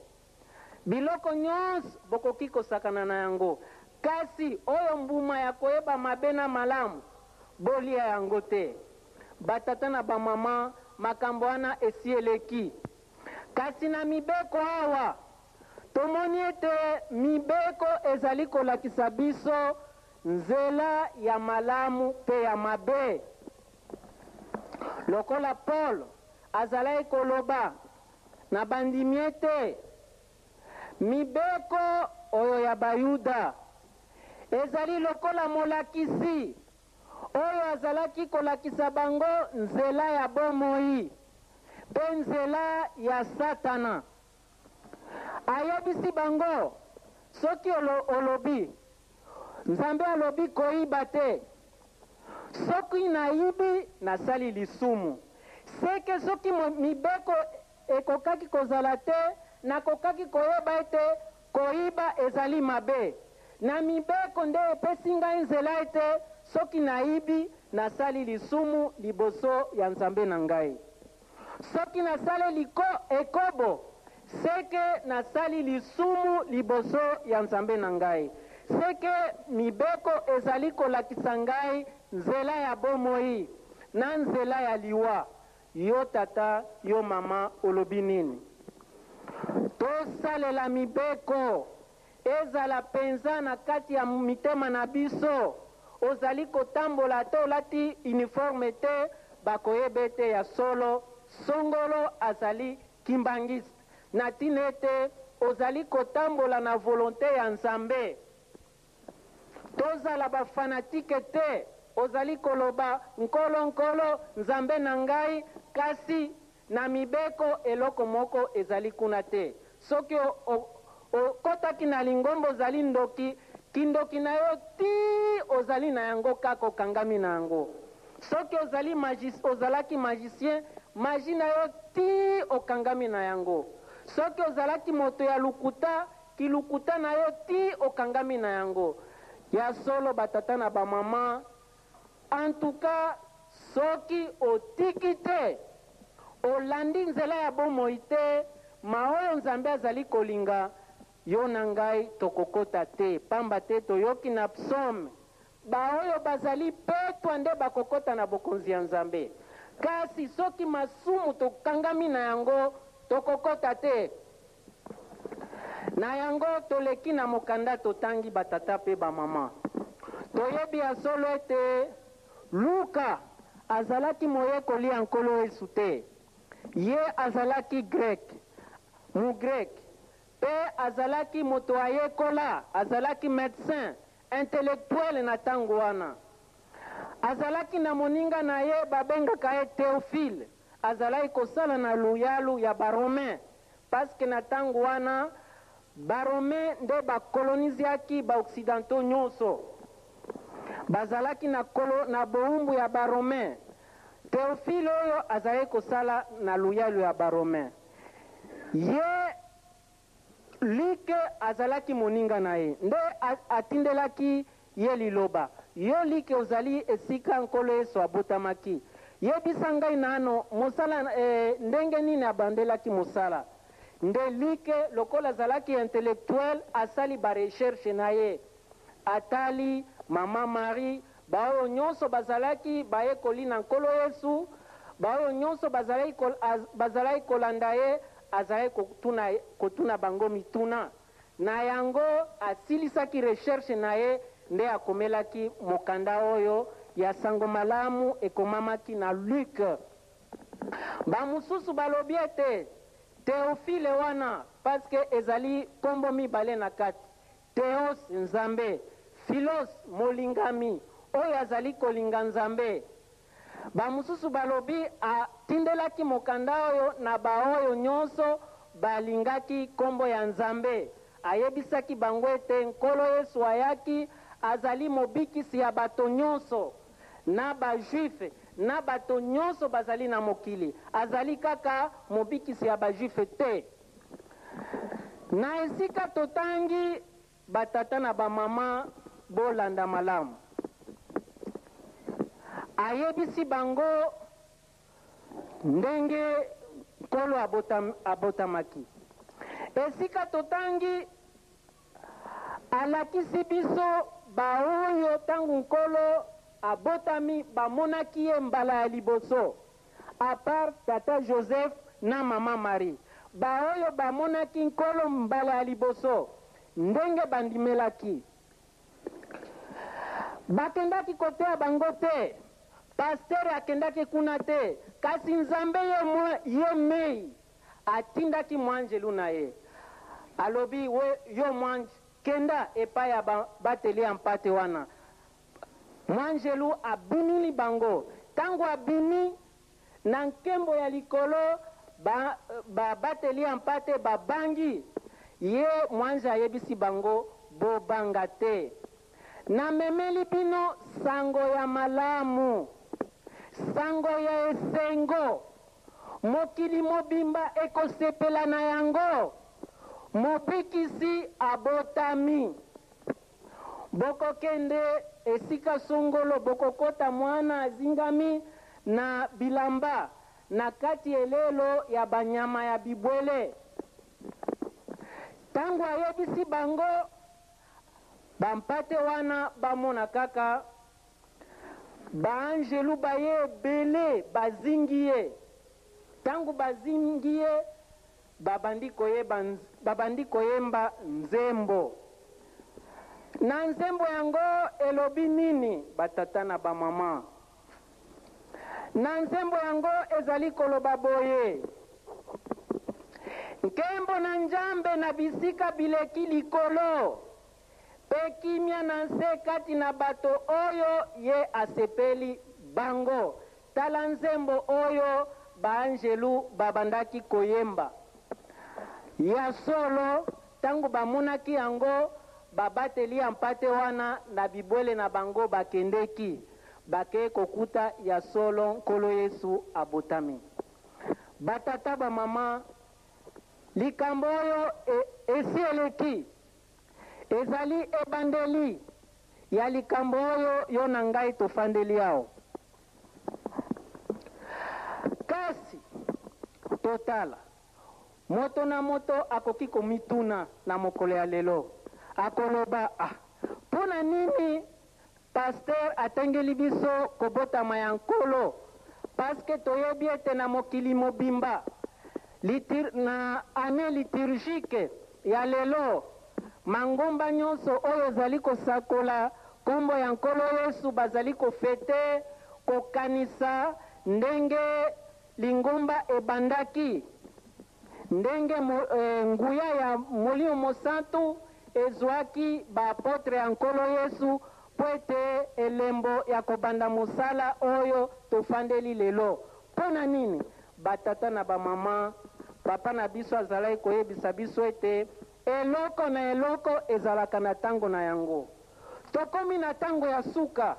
Biloko nyonso bokoki kosakana na yango, kasi oyo mbuma ya koyeba mabe na malamu, bolia yango te. Batata na bamama, makambo wana esi eleki. Kasi na mibeko awa, tomoni ete mibeko ezali kolakisa biso nzela ya malamu pe ya mabe. Lokola Paul azalaki koloba na bandimi ete mibeko oyo ya Bayuda ezali lokola molakisi oyo azalaki kolakisa bango nzela ya bomoi mpe nzela ya Satana. Ayebisi bango, soki olobi, Nzambe alobi koyiba te, soki nayibi, nasali lisumu. Seke soki mibeko ekokaki kozala te, nakokaki koyeba ete koyiba ezali mabe. Na mibeko nde epesi ngai nzela ete soki nayibi, nasali lisumu liboso ya Nzambe na ngai. Soki nasaleli ko ekobo, seke nasali lisumu liboso ya Nzambe na ngai. Seke mibeko ezali kolakisa ngai nzela ya bomoi na nzela ya liwa. Yo tata, yo mama, olobi nini? Tosalela mibeko ezala penza na kati ya mitema na biso. Ozali kotambola ata olati uniforme te, bakoyeba ete ya solo Songolo azali Kimbanguiste, na tina ete ozali kotambola na volonte ya Nzambe. Tozala ba fanatique te, ozali koloba Nkolo, Nkolo, Nzambe na ngai, kasi na mibeko eloko moko ezali kuna te. Soki okotaki na lingomba ozali ndoki, kindoki na yo tii ozali na yango kaka okangami na yango. Soki ozali ozalaki magicien, magie na yo tii okangami na yango. Soki ozalaki moto ya lokuta, Kilukuta na yo tii okangami na yango. Ya solo ba tata na ba maman, En tout cas, soki otiki te, olandi nzela ya bomoi te, ma oyo Nzambe azali kolinga, yo na ngai tokokota te, pamba te toyoki na psaume, Baoyo bazali petwa nde bakokota na bokonzi ya Nzambe. Kasi soki masumu tokangami na yango, tokokota te. Na yango, toleki na mokanda totangi batata mpe bamama. Toyebi ya solo ete Luka azalaki moyekoli ya Nkolo Yesu te. Ye azalaki Greke, Mogreke, mpe azalaki moto ayekola, azalaki medecin, intellectuel na tango wana. Azalaki na moninga na ye babengaka ye Theophile, azalaki kosala na luyalu ya ba Romains, parce que na tango wana ba Romains nde ba coloniseaki ba occidentaux nionso. Bazalaki na colo na bowumbu ya ba Romains. Theophile oyo azalaki kosala na luyalu ya ba Romains. Ye Luc azalaki moninga na ye, nde atindelaki ye liloba, Yo Luc ozali esika Nkolo Yesu abotamaki. Yebisa ngai nano mosala, ee, ndenge nini abandelaki mosala. Nde Luc, lokola azalaki intellectuel, asali ba recherches na ye. Atali mama Marie, baoyo nyonso bazalaki bayekoli na Nkolo Yesu, baoyo nyonso bazalaki, bazalaki kolanda ye, azalaki kotuna, kotuna bango mituna. Na yango, asilisaki recherche na ye nde akomelaki mokanda oyo ya Sango Malamu ekomamaki na Luc. Bamosusu balobi ete Theophile wana, parce que ezali kombo mibale na kati, Theos, Nzambe, Philos, molingami, oyo azali kolinga Nzambe. Bamosusu balobi atindelaki mokanda oyo na baoyo nyonso balingaki nkombo ya Nzambe. Ayebisaki bango ete Nkolo Yesu ayaki, azali Mobikisi ya bato nyonso, na ba-Juif na bato nyonso bazali na mokili. Azali kaka Mobikisi ya ba-Juif te. Na esika totangi, batata na bamama bolanda malamu. Ayebisi bango ndenge Nkolo abotamaki. Esika totangi, alakisi biso baoyo ntango Nkolo abotami bamonaki ye mbala ya liboso. A part tata Joseph na maman Marie, ba oyo ba monaki Nkolo mbala ya liboso, ndenge ba ndimelaki. Bakendaki koteya bango te, pasteur akendaki kuna te, kasi Nzambe ye, ye mei atindaki muanjelu na ye. Alobi, we, yo muanj, kenda epai ya ba bateli ya mpate wana. Mwanjelu abimili bango. Ntango abimi na nkembo ya likolo, ba, babateli ya mpate babangi. Ye mwanje ayebisi bango, Bobanga te. Namemeli bino sango ya malamu, sango ya esengo. Mokili mobimba ekosepela na yango. Mobikisi abotami. Bokokende esika songolo, bokokota mwana azingami na bilamba na kati elelo ya banyama ya bibwele. Tango ayebisi bango, bampate wana bamona kaka baanjelu baye ebele bazingi ye. Tango bazingi ye, Babandi koyeba, babandi koyemba nzembo. Na nzembo yango elobi nini, batata na bamama? Na nzembo yango ezali koloba boye, Nkembo na Njambe na bisika bileki likolo, pe kimia na nse kati na bato oyo ye asepeli bango. Tala nzembo oyo baanjelu babandaki koyemba. Ya solo, ntango bamonaki yango, babateli ya mpate wana na bibwele na bango bakendeki, bakei kokuta ya solo Nkolo Yesu abotami. Batata, bamama, likambo oyo e, esi eleki. Ezali ebandeli. ya likambo oyo yo na ngai tofandeli awa. Kasi, totala, moto na moto akoki komituna na mokolo ya lelo, akoloba, Ah, mpo na nini pasteur atangeli biso kobotama ya Nkolo? Parce que toyebi ete na mokili mobimba, litur, na annee liturgique ya lelo, mangomba nyonso oyo ezali kosakola nkombo ya Nkolo Yesu bazali kofete, kokanisa ndenge lingomba ebandaki, ndenge mo, eh, nguya ya Molimo Mosantu ezwaki baapotre ya Nkolo Yesu mpo ete elembo ya kobanda mosala oyo tofandeli lelo. Mpo na nini? Batata na bamama, papa na biso azalaki koyebisa biso ete eloko na eloko ezalaka na tango na yango. Tokomi na tango ya suka.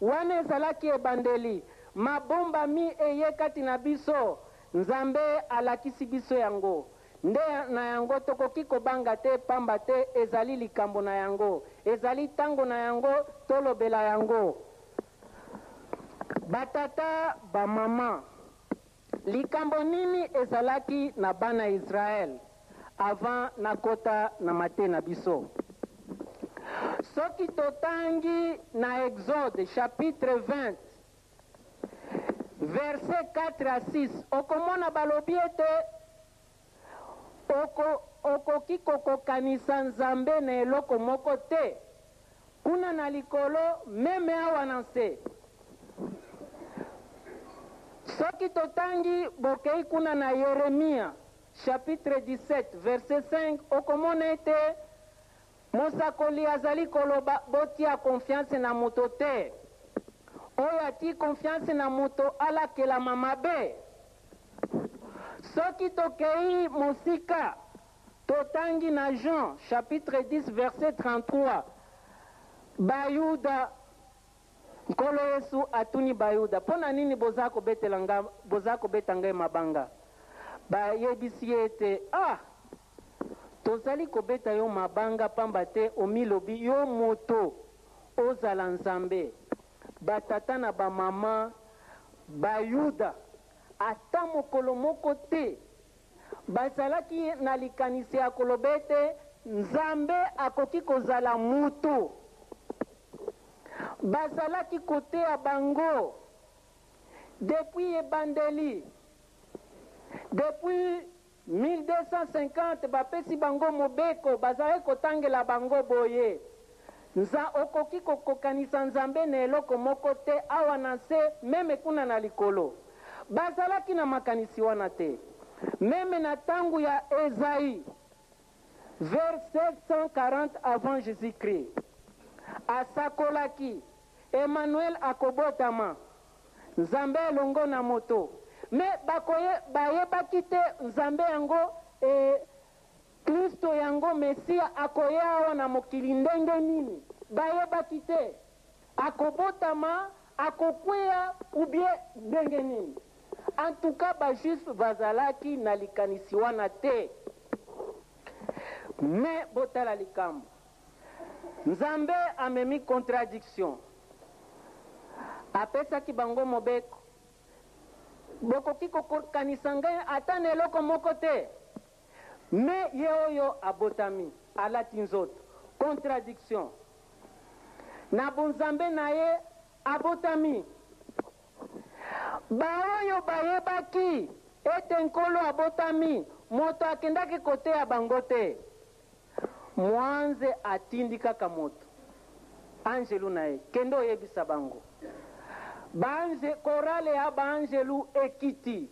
Wana ezalaki ebandeli. Mabombami eye kati na biso, Nzambe alakisi biso yango. Nde na yango tokoki kobanga te, pamba te ezali likambo na yango. Ezali tango na yango tolobela yango. Batata, bamama, likambo nini ezalaki na bana Israel avant nakota na mate na biso? Soki totangi na Exode chapitre 20 verset 4 à 6, okomona balobi ete oko, okoki kokokanisa Nzambe na eloko moko te kuna na likolo, meme awa na nse. Soki totangi bokei kuna na Yeremia chapitre 17 verset 5, okomona ete mosakoli azali koloba botia confiance na moto te. Oyo ati confiance na moto alakelama mabe. Soki tokei mosika, totangi na Jean chapitre 10 verset 33, Bayuda, Nkolo Yesu atuni Bayuda, mpo na nini boza kobetela nga, boza kobeta ngai mabanga? Bayebisi ye ete, ah, tozali kobeta yo mabanga pamba te omilobi yo moto ozala Nzambe. Batata na bamama Bayuda ata mokolo moko te bazalaki na likanisi ya koloba ete Nzambe akoki kozala moto. Bazalaki koteya bango depuis ebandeli, depuis 1250 bapesi bango mobeko, bazalaki kotangela bango boye: Nza okoki kokokanisa Nzambe na eloko moko te awa na nse, meme kuna na likolo. Bazalaki na makanisi wana te. Meme na tango ya Esaïe, vers 740 avant Jésus-Christ, asakolaki Emmanuel akobotama, Nzambe elongo na moto. Me bakoye, bayebaki te Nzambe yango e, Klisto yango Mesia akoya awa na mokili ndenge nini. Bayebaki te akobotama, akokweya ou bien ndenge nini. En tout cas ba juifs bazalaki na likanisi wana te. Me botala likambo, Nzambe amemi contradiction. Apesaki bango mobeko, bokoki kokokanisa ngai ata na eloko moko te. Me ye oyo abotami alati nzoto. Contradiction. Na bonzambe na ye abotami. Baoyo bayebaki ete Nkolo abotami, moto akendaki koteya bango te. Mwanze atindi kaka moto, angelu na ye, kende oyebisa bango. Baange, korale ya baangelu ekiti.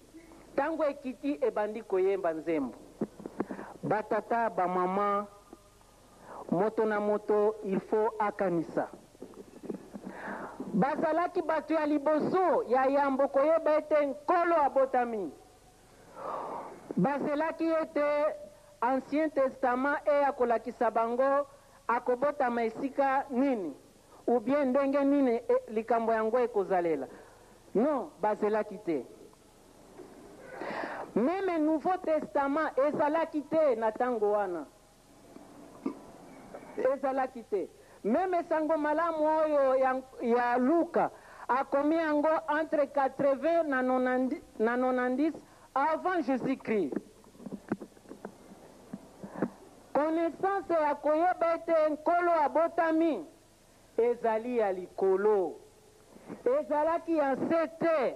Tango ekiti ebandi koyemba nzembo. Batata, bamama, moto na moto il faut akanisa. Bazalaki bato ya liboso ya yambo koyeba ete Nkolo abotami. Bazelaki ete Ancien Testament eya kolakisa bango akobotama esika nini ou bien ndenge nini e, likambo yango ekozalela. Non, bazelaki te. Meme Nouveau Testament ezalaki te na tango wana. Ezalaki te. Meme sango malamu oyo ya Luka akomi yango entre 80 na 90, na 90 avant Jésus-Christ. Connaissance ya koyeba ete Nkolo abotami ezali ya likolo, ezalaki ya nse te.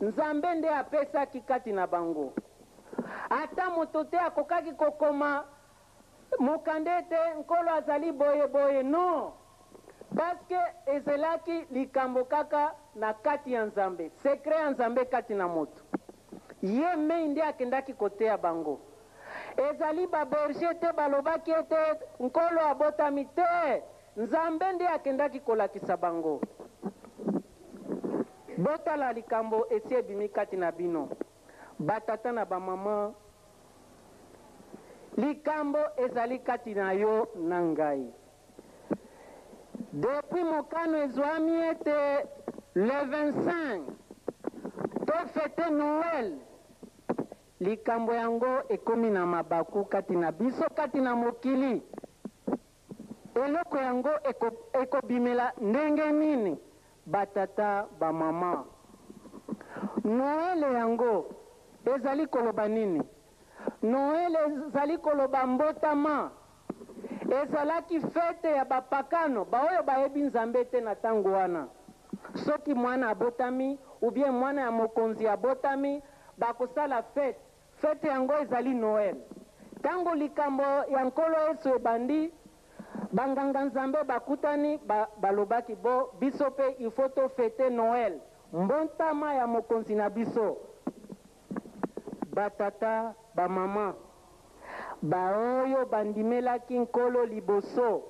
Nzambe nde apesaki kati na bango. Ata moto te akokaki kokoma mokanda ete Nkolo azali boye boye, non, parce que ezelaki likambo kaka na kati ya Nzambe, secret ya Nzambe kati na moto. Ye mei nde akendaki koteya bango. Ezali ba berger te balobaki ete Nkolo abotami te, Nzambe nde akendaki kolakisa bango. Botala likambo esi ebimi kati na bino, ba tata na ba mama. Likambo ezali kati na yo na ngai. Depuis mokano ezuami ete le 25 to fete Noël, likambo yango ekomi na mabaku kati na biso kati na mokili. Eloko yango ekobimela ndenge nini ba tata ba mama? Noele yango ezali koloba nini? Noele ezali koloba mbotama. Ezalaki fete ya bapakano, baoyo bayebi Nzambe te na tango wana. Soki mwana abotami ou bien mwana ya mokonzi abotami, bakosala fete. Fete yango ezali Noele. Tango likambo ya Nkolo Yesu ebandi, banganga-nzambe bakutani, ba, balobaki, Bo, biso pe il faut to feter Noele, mbotama ya mokonzi na biso. Ba tata, ba mama, baoyo bandimelaki Nkolo liboso,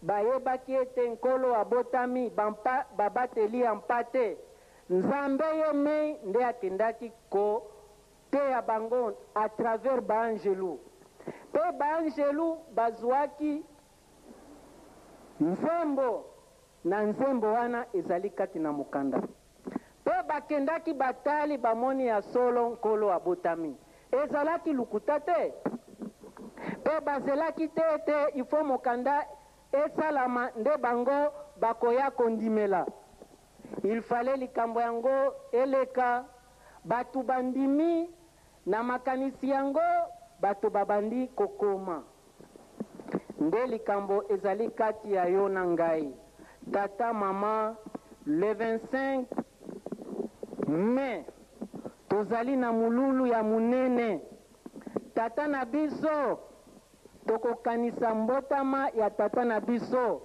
bayebaki ete Nkolo abotami, ba, babateli ya mpate, Nzambe ye mei nde akendaki ko teya bango à travers ba angelu. Pe ba angelu bazuaki nzembo, na nzembo wana ezali kati na mokanda. Pe bakendaki batali, bamoni ya solo Nkolo abotami. Ezalaki lokuta te. Pe bazelaki te ete il faut mokanda esalama nde bango bakoya kondimela. Il fallait likambo yango eleka, batu bandimi, na makanisi yango bato babandi kokoma. Nde likambo ezali kati ya yo na ngai, tata, mama, le 25 mai tozali na molulu ya monene. Tata na biso, tokokanisa mbotama ya tata na biso,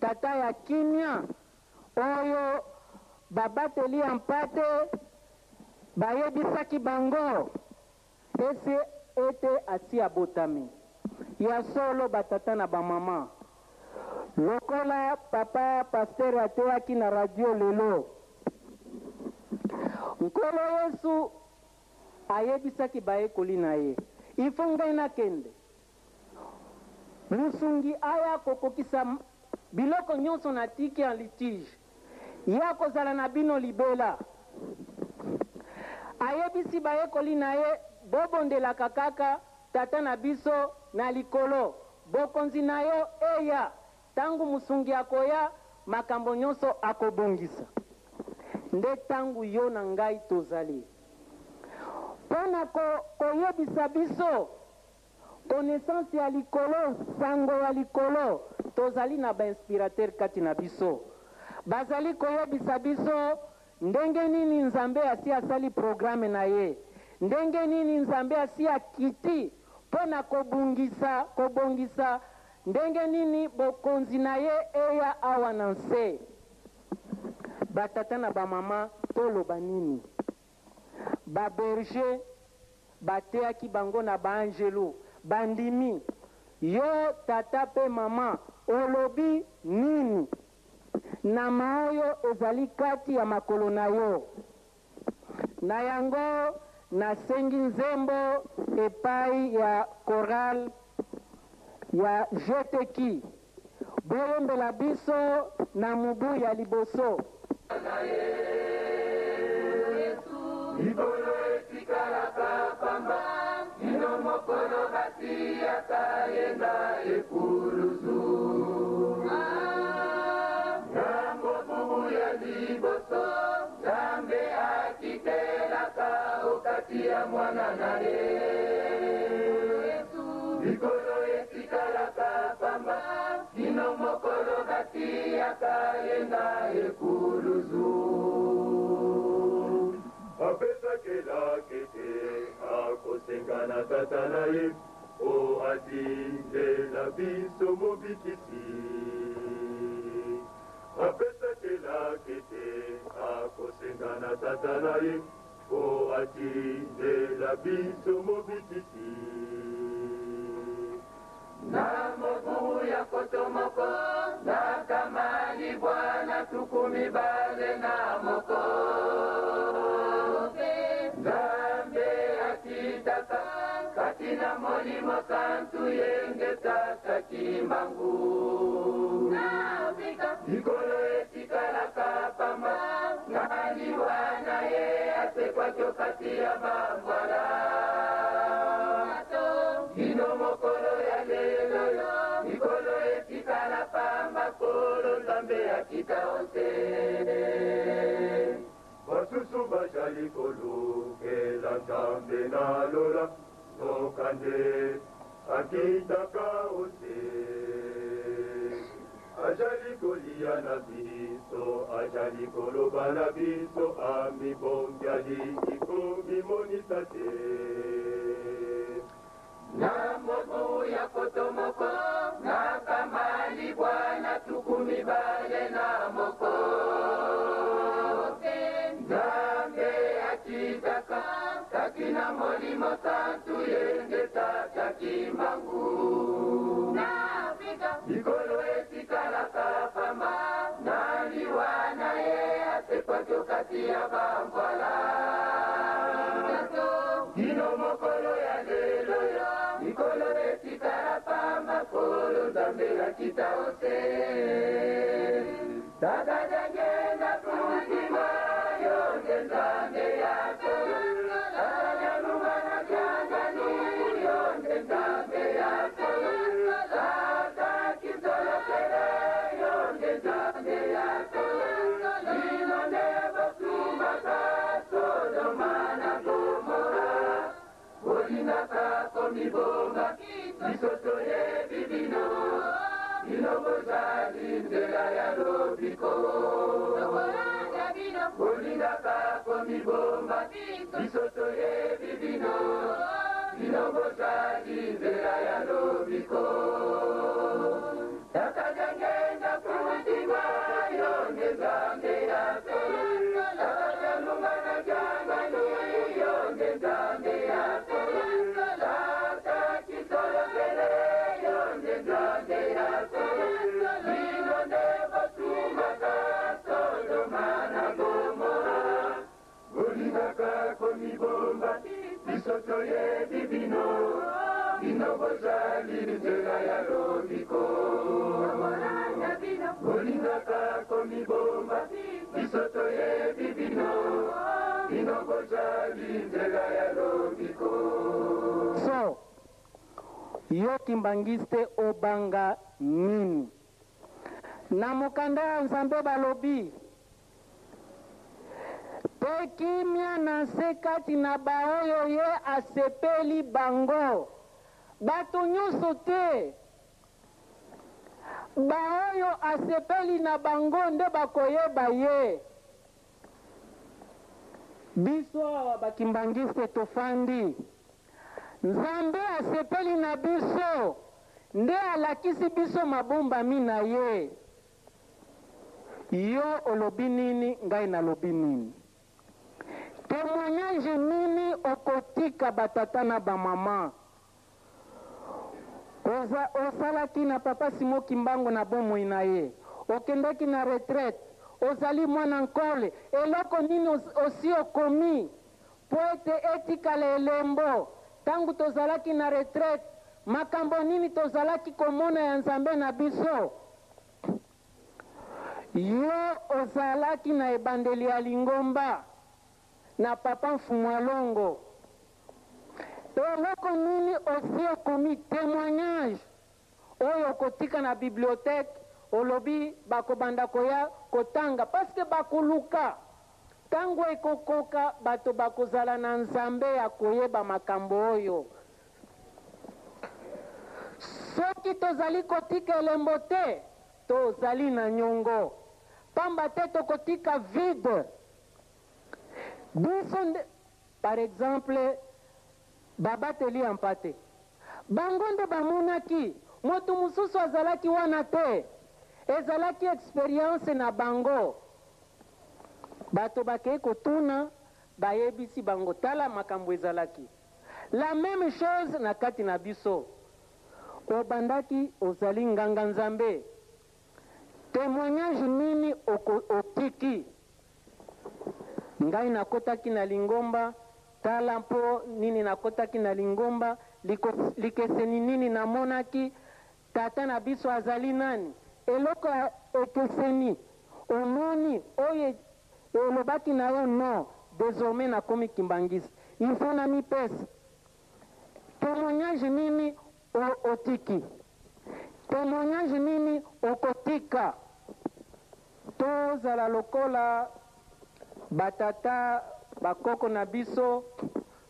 tata ya kimia, Oyo babateli ya mpate bayebisaki bango ese ete asi abotami. Ya solo, batata na bamama, lokola papa pasteur ateyaki na radio lelo, Nkolo Yesu ayebisaki bayekoli na ye, Il faut ngai nakende. Mosungi aya kokokisa biloko nyonso natiki en litige. Ye akozala na bino libela. Ayebisi bayekoli na ye, Bobondelaka kaka, Tata na biso na likolo, bokonzi na yo eya. Tango Mosungi akoya, makambo nyonso akobongisa. Nde tango yo na ngai tozali mpo na ko, koyebisa biso Connaissance ya likolo, sango ya likolo. Tozali na ba inspirateurs kati na biso. Bazali koyebisa biso ndenge nini Nzambe asi asali programme na ye, ndenge nini Nzambe asi akiti mpo na kobungisa, kobongisa ndenge nini bokonzi na ye eya awa na nse. Ba tata na ba mama, toloba nini? Ba bergers bateyaki bango na ba angelu bandimi. Yo tata pe mama olobi nini na maoyo ezali kati ya makolo na yo? Na yango nasengi nzembo epayi ya chorale ya GTQ boyembela biso na mubu ya liboso. Likolo etikalaka pamba kino mokolo batiyaka ye na ekulusu. nyonso Nzambe akitelaka okati ya mwana na ye Likolo etikalaka pamba kino mokolo batiyaka ye na ekuluzu. Apesaki elaka ete akosenga na Tata na ye mpo atindela biso Mobikisi. Apesaki elaka ete akosenga na Tata na ye mpo atindela biso Mobikisi. Na mobu ya nkoto moko na nkama libwa na tuku mibale na moko, Nzambe akitaka kati na Molimo Santu ye nde Tata Kimbangu. Likolo etikalaka pamba na liwa na ye asekwaki okati ya bambwala. Kino mokolo ya lelo yo likolo etikala pamba Nkolo Nzambe akita onse. Basusu bajali kolukela Nzambe na lola, nzokande akitaka onse. Ajali kolia na biso, ajali koloba na biso, amibombi alingi komimonisa te. Na mobu ya nkoto moko na nkama libwa na tuku mibale na moko, Nzambe akitaka kati na Molimo Santu ye nde Tata Kimbangu. Likolo etikalaka pamba na liwa na ye asekwaki okati ya bambwala. Kino mokolo ya lelo yo likolo etikala pamba Nkolo Nzambe akita onse. Tata Diangienda Kuntima yo nde Nzambe ya solo. Tata Dialungana Kiangani yo nde Nzambe ya solo. Tata Kisolokele yo nde Nzambe ya solo. Bino nde botumbaka Sodoma na Gomora. Bolingaka komibomba, biso toyebi bino, bino bozali nzela ya lobiko. Bolingaka komibomba, biso toyebi bino, bino bozali nzela ya lobiko. Tata Diangienda Kuntima, yo nde Nzambe ya solo. Tata Dialungana Kiangani, yo nde Nzambe ya solo. Tata Kisolokele, yo nde Nzambe ya solo. Bino nde botumbaka Sodoma na Gomora. Bolingaka komibomba, biso toyebi bino, bino bozali nzela ya lobiko. Bolingaka komibomba, biso toyebi bino, bino bozali nzela ya lobiko. So yo kimbanguiste obanga nini? Na mokanda ya Nzambe balobi, Mpe kimia na nse kati na baoyo ye asepeli bango. Bato nyonso te. Baoyo asepeli na bango nde bakoyeba ye. Biso awa ba kimbanguiste tofandi, Nzambe asepeli na biso nde alakisi biso mabombami na ye. Yo olobi nini ngai nalobi nini? Temoignage nini okotika ba tata na ba maman? Oza osalaki na papa Simon Kimbangu na bomoi na ye? Okendaki na retraite? Ozali mwana nkole? Eloko nini osi okomi po ete etikala elembo? Tango tozalaki na retraite makambo nini tozalaki komona ya Nzambe na biso? Yo ozalaki na ebandeli ya lingomba na papa Mfumualongo. Eloko nini osi okomi temoignage oyo okotika na bibliothèque olobi bakobanda koya kotanga paske bakoluka ntango ekokoka bato bakozala na Nzambe ya koyeba makambo oyo. Soki tozali kotika elembo te, tozali na nyongo, pamba te tokotika vide. Biso nde, par exemple, babateli ya mpate, bango nde bamonaki, moto mosusu azalaki wana te. Ezalaki experience na bango. Bato bakei kotuna, bayebisi bango, tala makambo ezalaki. La meme chose na kati na biso. Obandaki ozali nganga Nzambe. Temoignage nini oko otiki? Ngai nakotaki na lingomba, tala mpo nini nakotaki na lingomba, liko, likeseni nini namonaki, Tata na biso azali nani? Eloko ya ekeseni omoni oyo elobaki na yo non desormais nakomi kimbanguiste il faut namipesa temoignage nini otiki? Temoignage nini okotika? Tozala lokola ba tata ba koko na biso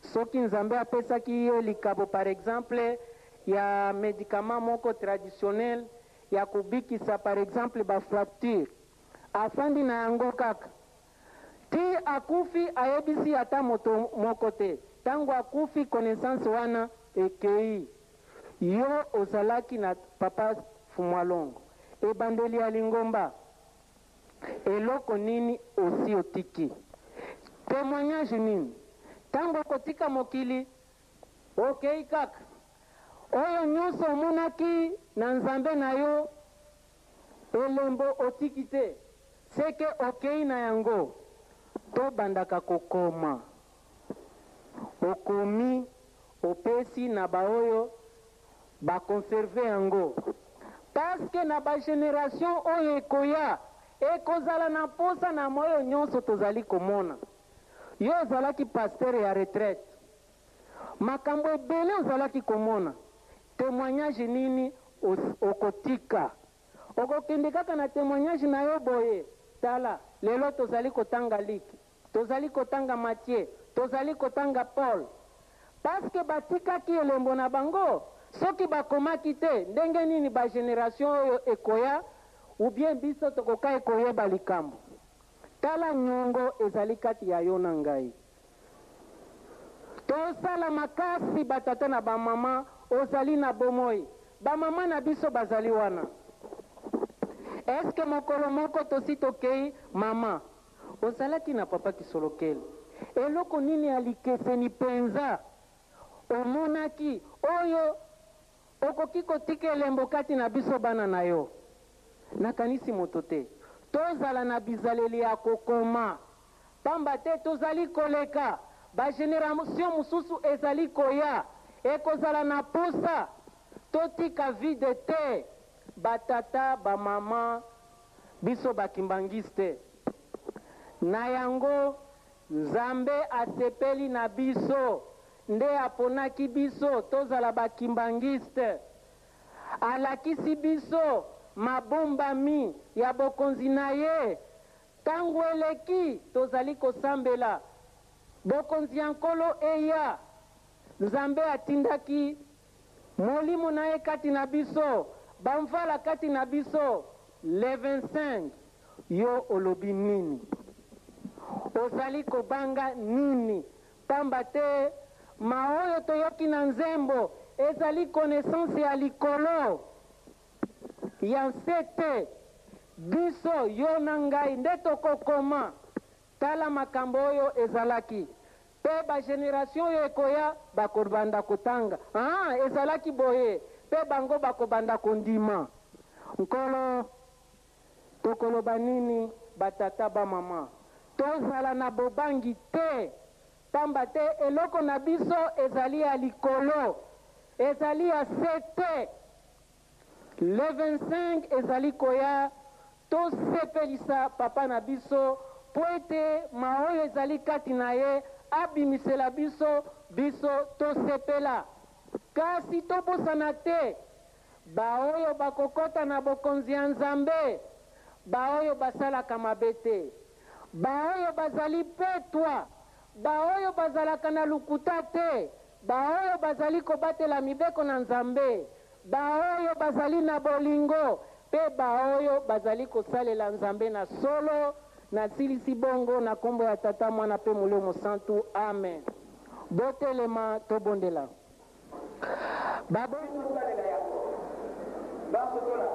soki Nzambe apesaki ye likabo par exemple ya medicament moko traditionnel ya kobikisa par exemple ba fracture afandi na yango kaka ti akufi ayebisi ata moto moko te tango akufi connaissance wana ekeyi yo ozalaki na papa Fumualongo ebandeli ya lingomba Eloko nini osi otiki? Temoignage nini? Tango okotika mokili, okeyi kaka. Oyo nionso omonaki na Nzambe na yo, elembo otiki te, ce que okeyi na yango. Tobandaka kokoma. Okomi, opesi na baoyo ba conserver yango parce que na ba generation oyo ekoya ekozala na posa na oyo nyonso tozali komona. Yo ozalaki pasteur ya retraite, makambo ebele ozalaki komona, temoignage nini okotika? Okokende kaka na temoignage na yo boye, tala lelo tozali kotanga Luc, Tozali kotanga Matthieu, tozali kotanga Paul. Parce que batikaki elembo na bango, soki bakomaki te, ndenge nini ba generation oyo ekoya ou bien biso tokokai koyeba likambo? Tala nyongo ezali kati ya yo na ngai. Tosala makasi ba tata na ba mama, ozali na bomoi, ba mama na biso bazali wana. Est-ce que mokolo moko tosi tokei mama? Ozalaki na papa Kisolokele, eloko nini ya likeseni penza omonaki oyo okoki kotika elembo kati na biso bana na yo? Nakanisi moto te. Tozala na bizaleli ya kokoma, pamba te tozali koleka, ba generation mosusu ezali koya, ekozala na posa totika vide te, ba tata, ba mama. Biso ba kimbanguiste. Na yango Nzambe asepeli na biso nde aponaki biso tozala ba kimbanguiste. Alakisi biso mabombami ya bokonzi na ye. Tango eleki tozali kosambela bokonzi ya Nkolo eya. Nzambe atindaki Molimo na ye kati na biso, bamvala kati na biso, le 25, yo olobi nini? Ozali kobanga nini? Pamba te maoyo toyoki na nzembo ezali connaissance ya likolo, ya nse te. Biso, yo na ngai, nde tokokoma. Tala makambo oyo ezalaki. Pe ba generation oyo ekoya bakobanda kotanga, Ah, ezalaki boye, pe bango bakobanda kondima. Nkolo, tokoloba nini, ba tata, ba mama? Tozala na bobangi te, pamba te eloko na biso ezali ya likolo, ezali ya se te. Le 25 ezali koya, tosepelisa Papa na biso mpo ete maoyo ezali kati na ye abimisela biso, biso tosepela. Kasi tobosana te, baoyo bakokota na Bokonzi ya Nzambe baoyo basalaka mabe te, baoyo bazali petwa, baoyo bazalaka na lokuta te, baoyo bazali kobatela mibeko na Nzambe, baoyo bazali na bolingo, mpe baoyo bazali kosalela Nzambe na solo. Nasilisi bongo na kombo ya Tata, Mwana mpe Molimo Mosantu. Amen. Botelema, tobondela. Baboyi kosalela yango. Basosola,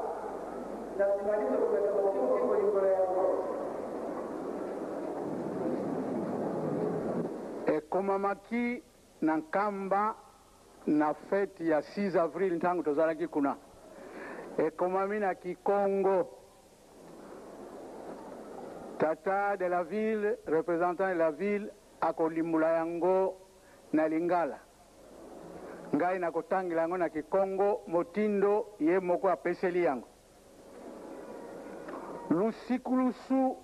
na nsima biso komeka moke moke kolimbola yango. Ekomamaki na Nkamba na fete ya 6 avril ntango tozalaki kuna. Ekomami na Kikongo. Tata de la ville, representant de la ville akolimbola yango na lingala. Ngai nakotangela yango na kikongo motindo ye moko apeseli yango. Lusiku lusu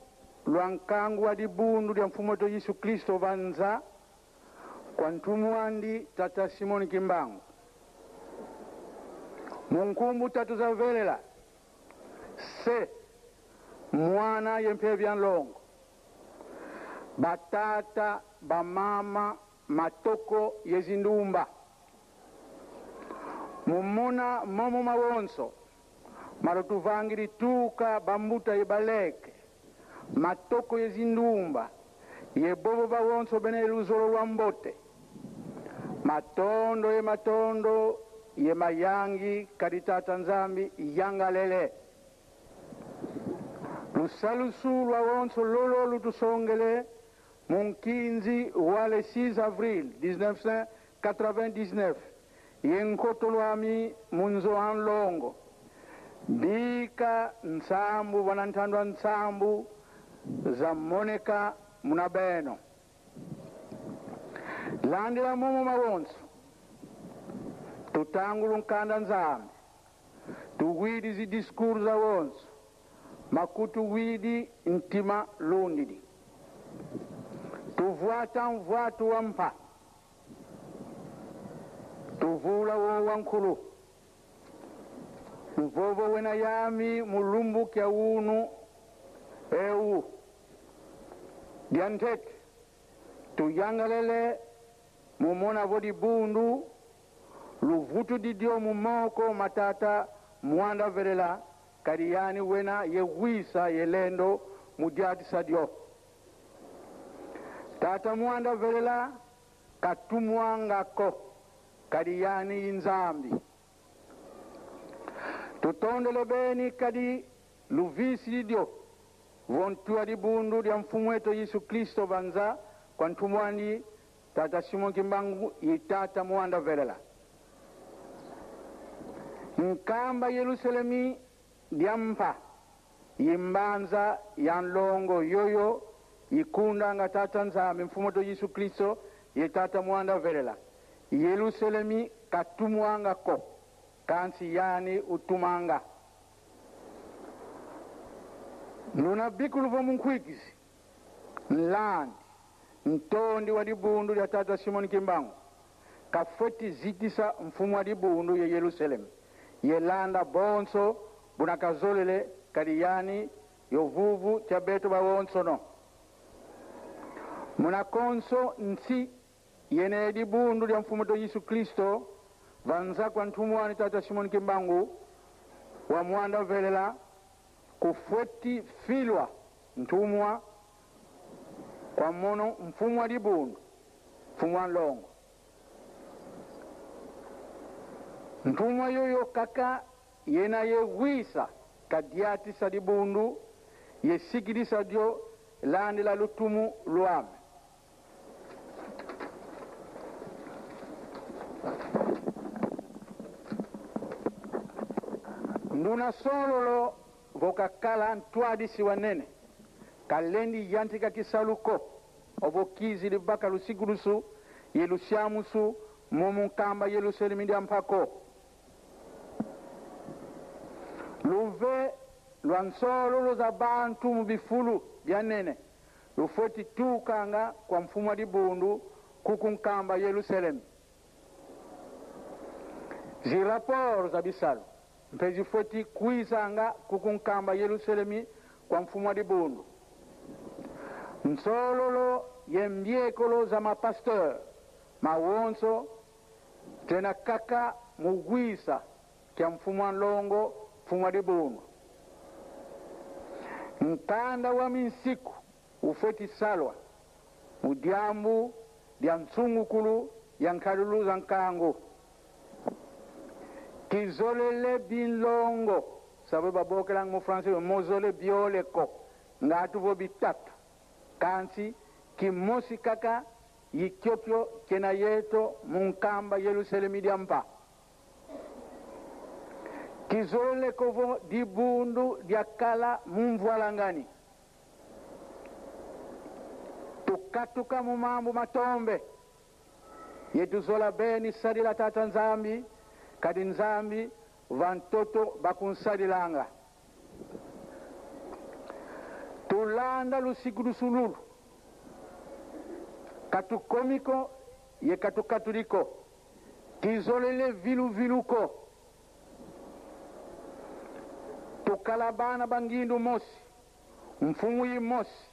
lwa nkangu wa dibundu dia Mfumu wetu Yesu Kristo banza kwa ntumu wandi Tata Simoni Kimbangu. Mu nkumbu tatu za velela se mwana ye mpebia nlongo, batata, bamama, matoko ye zindumba. Mumona momo mawonso malotuvangi lituka bambuta ye baleke, matoko ye zindumba ye bobo bawonso bena ye luzolo lwa mbote. Matondo ye matondo ye mayangi kadi Tata Nzambi yangalele. Lusalusu lwa wonso lolo lutusongele mu nkinzi wa le 6 avril 1999 ye nkoto lwami mu nzo a nlongo bika nsambu bwana nthandwa nsambu za moneka muna beno. Landela momo mawonso tutangulu nkanda Nzambi tuwidi zi discours za wonso makutu widi ntima lundidi tuvwata mvwatu wa mpa tuvula wowa nkulu mvovo wena yami mulumbu kya unu ewu dia ntete tuyangalele mumona vo dibundu luvutu didio mumoko matata mwanda velela kadi yani wena yewisa yelendo mudiatisa dio tata mwanda velela katumwangako kadi yani inzambi tutondele beni kadi luvisi didio vontua dibundu dia mfumu wetu Yesu Kristo banza kwa ntumwandi Tata Simon Kimbangu ye tata mwanda velela nkamba Yerusalemi dia mpa yimbanza ya nlongo yoyo yikundanga tata Nzambi mfumu wetu Yesu Kristo ye tata mwanda velela Yerusalemi katumwanga ko kansi yani utumanga nuna bikulu vo munkhwikizi nlandi ntondi wa dibundu dia tata Simon Kimbangu kafweti zitisa mfumu wa dibundu ye Yerusalemu yelanda bonso bunakazolele kadi yani yovuvu tya beto bawonsono munakonso nsi yene dibundu dia mfumu to Yesu Kristo vanza kwa ntumu wani tata Simon Kimbangu wa mwanda velela kufweti filwa ntumwa kwa mono mfumu wa dibundu mfumu wa nlongo ntumwa yoyo kaka yena yewisa kadiatisa dibundu yesikilisa dio landi la lutumu lwame. Nduna sololo vokakala ntwadisi wanene kalendi yantika kisaluko ovokizi libaka lusikulusu ye lusyamusu momu nkamba Yerusalemi dia mpako luve lwa nsololo za bantu mu bifulu bya nene lufweti tukanga kwa mfumu wa dibundu kuku nkamba Yerusalemi. Ziraporo za bisalu mpe zifweti kuizanga kuku nkamba Yerusalemi kwa mfumu wa dibundu. Nsololo ye mbiekolo za mapasteur mawonso tena kaka mugwisa kya mfumu wa nlongo mfumu wa dibundu. Nkanda wa minsiku ufweti salwa mu diambu dia nsungukulu ya nkalulu za nkangu. Kizolele binlongo sabe babokelanga mu français mozole bioleko ngatu vo bitatu kansi kimosi kaka yikyokyo kena yeto munkamba Yerusalemi diampa. Kizolele kovo dibundu diakala mumvwalangani. Tukatuka mumambu matombe yetuzola beni sadila tata Nzambi kadi Nzambi vantoto bakunsadilanga. Tulanda lusiku lusululu katukomiko ye katukatuliko kizolele viluviluko tukala bana bangindu mosi mfumu yi mosi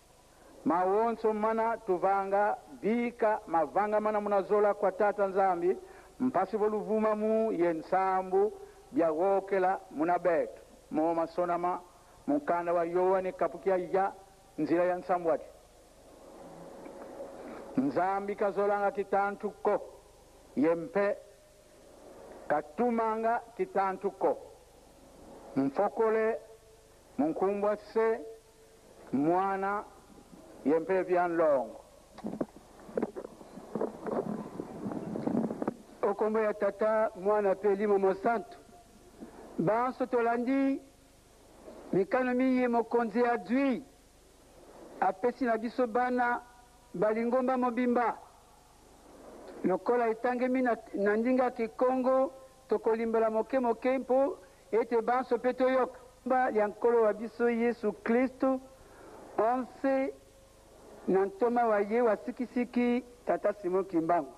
mawonso mana tuvanga bika mavanga mana munazola kwa tata Nzambi mpasi voluvuma mu ye nsambu byawokela muna betu mo masonama mukanda wa Yohane kapukia ya nzila ya nsambu ati Nzambi kazolanga kitantuko yempe katumanga kitantuko mfokole munkumbwa se mwana yempe vya nlongo. Okombo ya tata mwana pe elimo mosantu banso tolandi mikano miye mokonzi adwi apesi na biso bana balingomba mobimba lokola etangemi na, na ndinga ya kikongo tokolimbola moke moke mpo ete banso mpe toyoka ba lya nkolo wa biso Yesu Kristo onse na ntoma wa ye wa sikisiki tata Simon Kimbangu.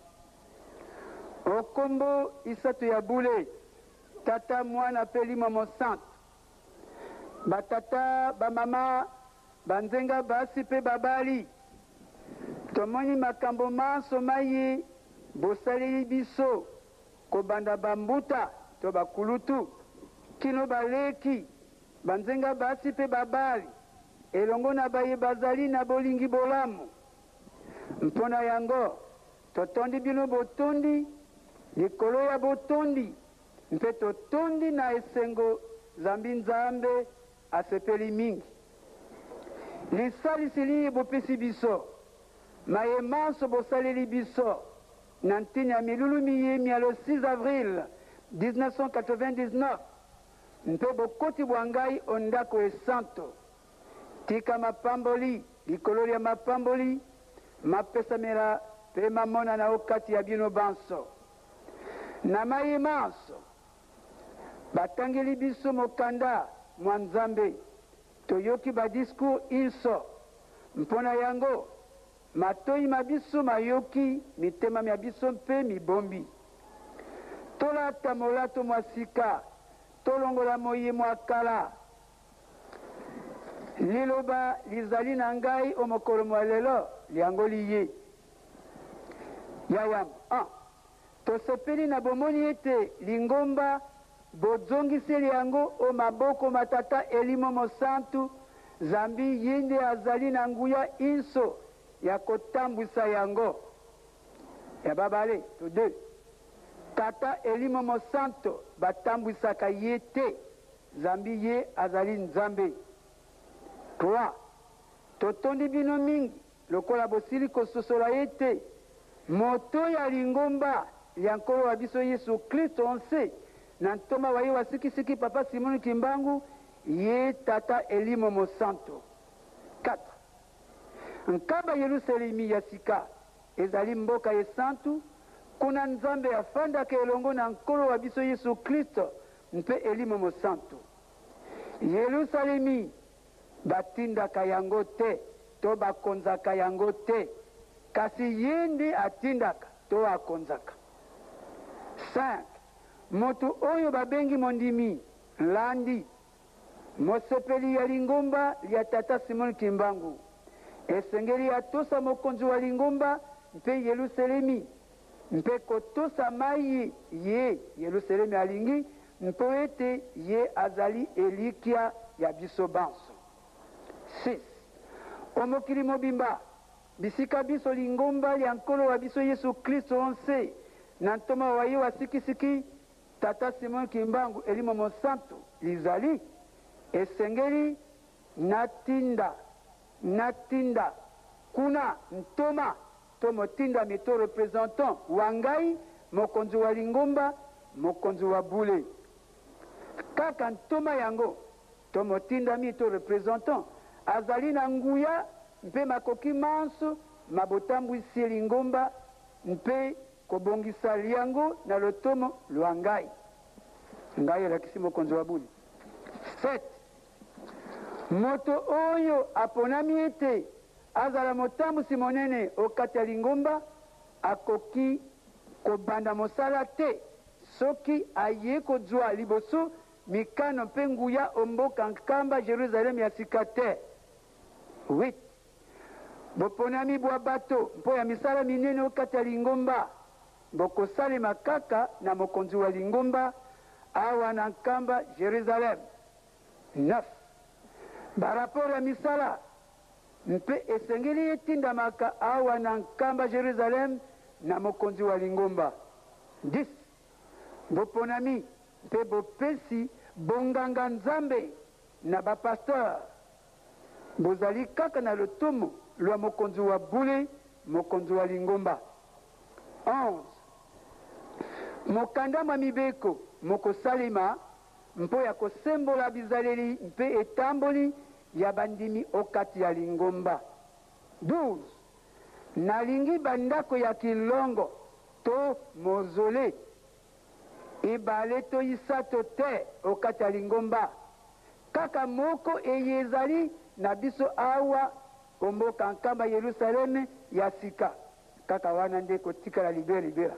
Okombo isato ya bule tata mwana mpe limo mosantu batata bamama banzenga basi mpe babali tomoni makambo manso maye bosaleli biso kobanda bambuta to bakulutu kino baleki banzenga basi mpe babali elongo na baye bazali na bolingi bolamu. Mpo na yango totondi bino botondi likolo ya botondi mpe totondi na esengo zambi Nzambe asepeli mingi. Lisalisi liye bopesi biso, maye manso bosaleli biso na ntina ya milulu miye mya le 6 avril 1999 mpe bokoti bwa ngai o ndako esanto. Tika mapamboli likolo lya mapamboli mapesamela mpe mamonana o kati ya bino banso. Na maye manso batangeli biso mokanda mwa Nzambe, toyoki ba discours inso. Mpo na yango matoi ma biso mayoki, mitema mya biso mpe mibombi. Tolata molato mwa sika, tolongola moye mwa kala. Liloba lizali na ngai o mokolo mwa lelo lyango liye. Ya yambo, 1 Tosepeli na bomoni ete lingomba bozongiseli yango o maboko ma Tata Elimo Mosantu, zambi ye nde azali na nguya inso ya kotambwisa yango. Ya babale to 2 Tata Elimo Mosanto batambwisaka ye te, zambi ye azali Nzambe. 3 Totondi bino mingi lokola bosili kososola ete moto ya lingomba lya Nkolo wa biso Yesu Klisto nse na ntoma wa ye wa sikisiki Papa Simon Kimbangu, ye Tata Elimo Mosanto. 4 Nkamba Yelusalemi ya sika ezali mboka esantu, kuna Nzambe afandaka elongo na Nkolo wa biso Yesu Klisto mpe Elimo Mosantu. Yelusalemi batindaka yango te to bakonzaka yango te, kasi ye nde atindaka to akonzaka. 5 moto oyo babengi mondimi, landi. Mosepeli ya lingomba lya Tata Simon Kimbangu esengeli atosa mokonzi wa lingomba mpe Yeluselemi, mpe kotosa maye ye Yeluselemi alingi, mpo ete ye azali elikya ya biso banso. 6. O mokili mobimba, bisika binso lingomba lya Nkolo wa biso Yesu Klisto o nse na ntoma wa ye wa sikisiki, Tata Simon Kimbangu, Elimo Mosantu, lizali, esengeli natinda, natinda kuna ntoma to motindami to representant wa ngai, mokonzi wa lingomba, mokonzi wa bule. Kaka ntoma yango to motindami to representant azali na nguya mpe makoki manso ma botambwisi lingomba mpe kobongisa lyango na lotomo lwa ngai. Ngai elakisi mokonzi wa bule. 7. Moto oyo aponami ete azala motambwisi monene o kati ya lingomba akoki kobanda mosala te soki aye kozwa liboso mikano mpe nguya o mboka Nkamba Jerusalem ya sika te. 8. Boponami bwa bato mpo ya misala minene o kati ya lingomba bokosalema kaka na mokonzi wa lingomba awa na Nkamba Jerusalem. 9. Ba rapport ya misala mpe esengeli etindamaka awa na Nkamba Jerusalem na mokonzi wa lingomba. 10. Boponami mpe bopesi bonganga Nzambe na ba pasteurs bozali kaka na lotomo lwa mokonzi wa bule, mokonzi wa lingomba. 11. Mokanda mwa mibeko mokosalema mpo ya kosembola bizaleli mpe etamboli ya bandimi o kati ya lingomba. 12. Nalingi ba ndako ya kilongo to mausolee ibale to isato te o kati ya lingomba, kaka moko eye ezali na biso awa o mboka Nkamba Yelusaleme ya sika, kaka wana nde ekotikala libela libela.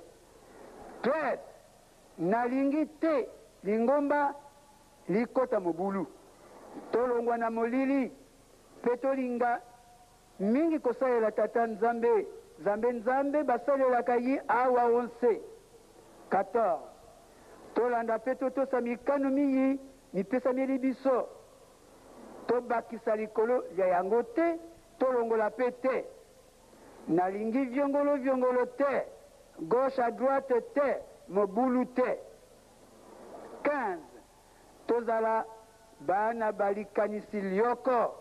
13. Nalingi te lingomba likota mobulu. Tolongwa na molili mpe tolinga mingi kosalela Tata Nzambe, zambe Nzambe basalelaka ye awa o nse. 14. Tolanda mpe totosa mikano miye mipesameli biso. Tobakisa likolo lya yango te, tolongola mpe te. Nalingi viongolo viongolo te, gauche à droite te, mobulu te. 15. Tozala bana ba likanisi lyoko,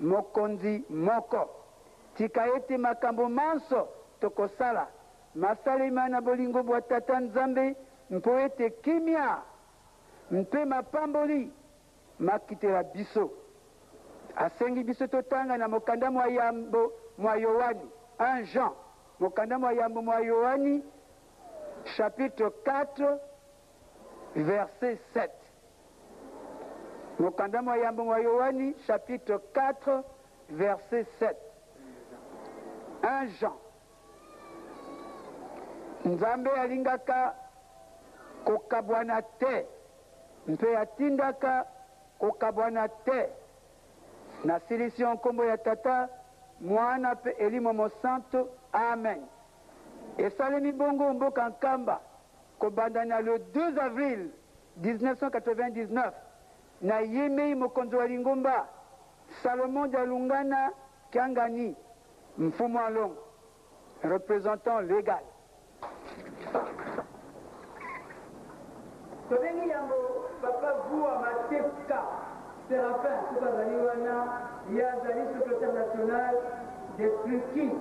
mokonzi moko. Tika ete makambo manso tokosala masalema na bolingo bwa Tata Nzambe mpo ete kimia mpe mapamboli makitela biso. Asengi biso totanga na mokanda mwa yambo mwa Yoani, 1 Jean, mokanda mwa yambo mwa Yoani, chapitre 4, verset 7. Mokanda mwa yambo mwa Yoani, chapitre 4, verset 7. 1 Jean. Nzambe alingaka kokabwana te mpe atindaka kokabwana te. Nasilisi o nkombo ya Tata, Mwana mpe Elimo Mosantu. Amen. Esalemi bongo o mboka Nkamba kobanda na le 2 avril 1999 na yemei mokonzi wa lingomba Salomon Dialungana Kiangani Mfumu a Longo, representant legal. Tobengi yambo Papa Vua Mateka Seraphin soki azali wana, ye azali secretaire national de Turquie.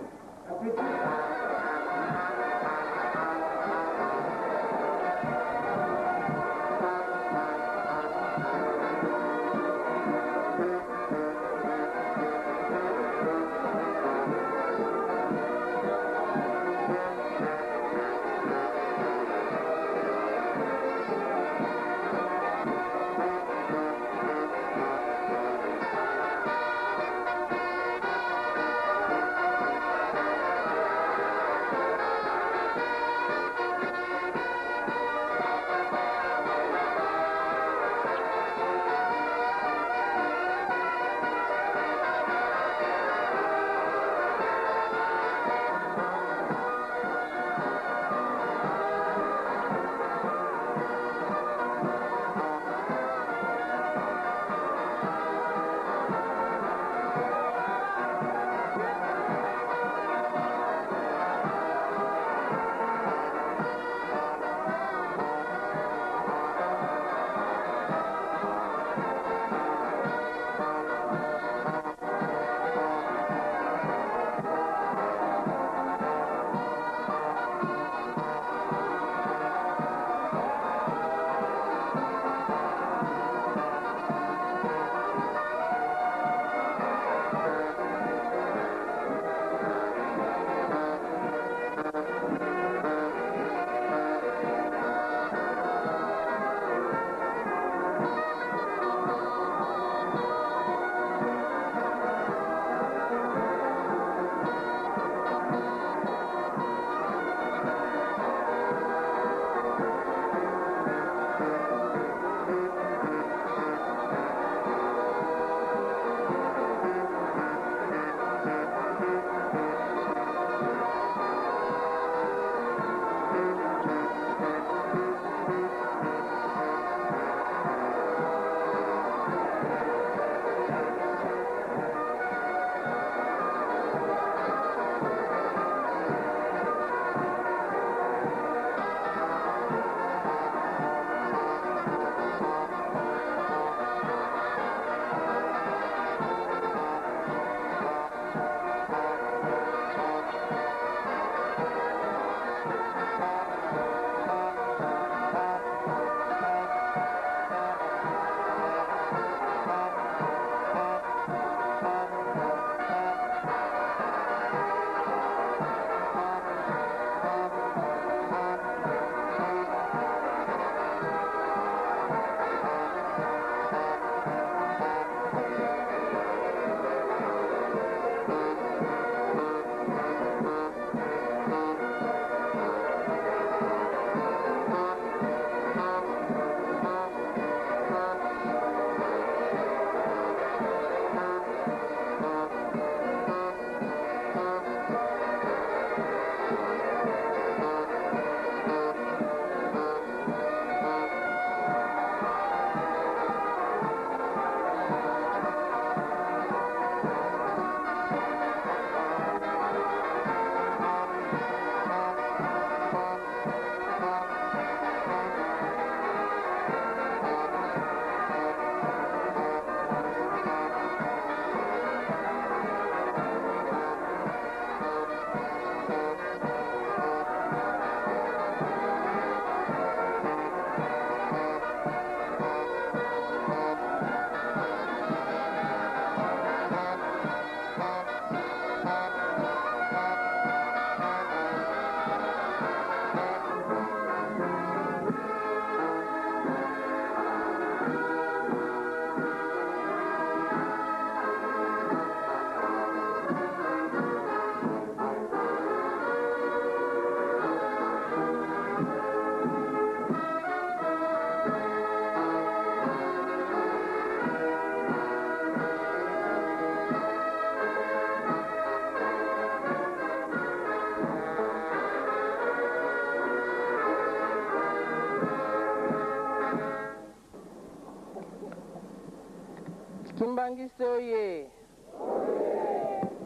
Kimbanguiste oye!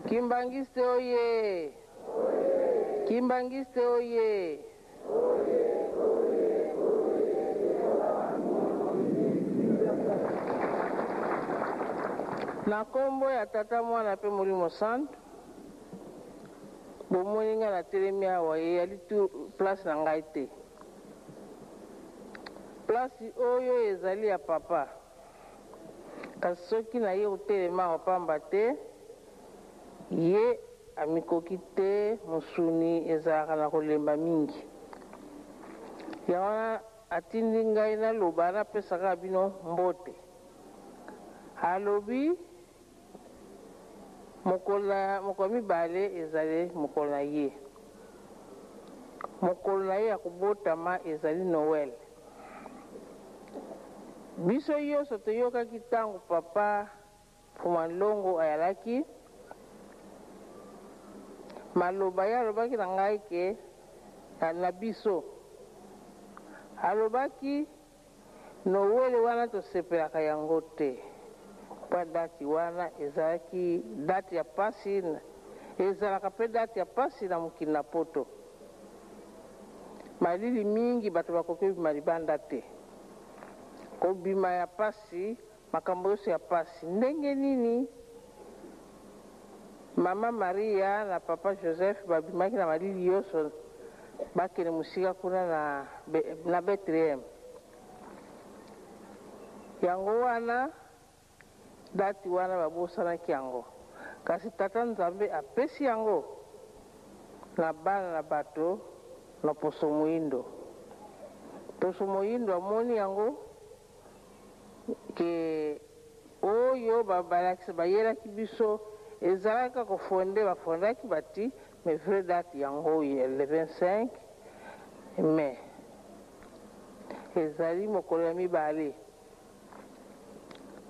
Kimbanguiste oye! Kimbanguiste oye! Na kombo ya Tata, Mwana pe Molimo Santu, bomoni ngai natelemi awa, eyali tour place na ngai te. Place oyo ezali ya papa. Kasi soki naye kotelema awa pamba te ye amikoki te, mosuni ezalaka na kolemba mingi. Yango wana atindi ngai naloba, napesa kaka bino mbote. Alobi mokolo na mokolo ya mibale ezali mokolo na ye. Mokolo na ye ya kobotama ezali Noel. Biso yonso toyokaki tango papa Mfuma Nlongo ayalaki maloba ye alobaki na ngai ke na biso. Alobaki Nowele wana tosepelaka yango te po date wana ezalaki date ya pasi ezalaka pe date ya pasi na mokili na poto. Malili mingi bato bakoki obima libanda te. Kobima ya pasi, makambo yonso ya pasi. Ndenge nini mama Maria na papa Joseph babimaki na malili yonso bakende mosika kuna na, na Bethlehem? Yango wana date wana babosanaki yango. Kasi Tata Nzambe apesi yango na bana na bato na poso moindo. Poso moindo amoni yango ke oyo balakisa bayelaki biso ezalaki kaka kofonde, bafondaki bati, mais vraie date yango oyo le 25 mai ezali mokolo ya mibale.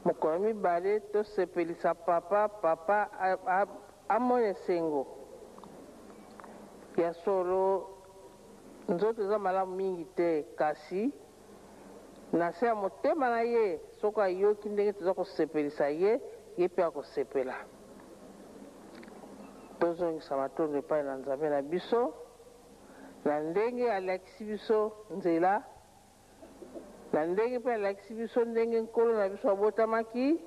Mokolo ya mibale tosepelisa papa, papa amona esengo. Ya solo nzoto eza malamu mingi te kasi na se ya motema na ye soki ayoki ndenge toza kosepelisa ye, ye pe akosepela. Tozongisa matondo epai na Nzambe na biso na ndenge alakisi biso nzela. Na ndenge mpe alakisi biso ndenge Nkolo na biso abotamaki,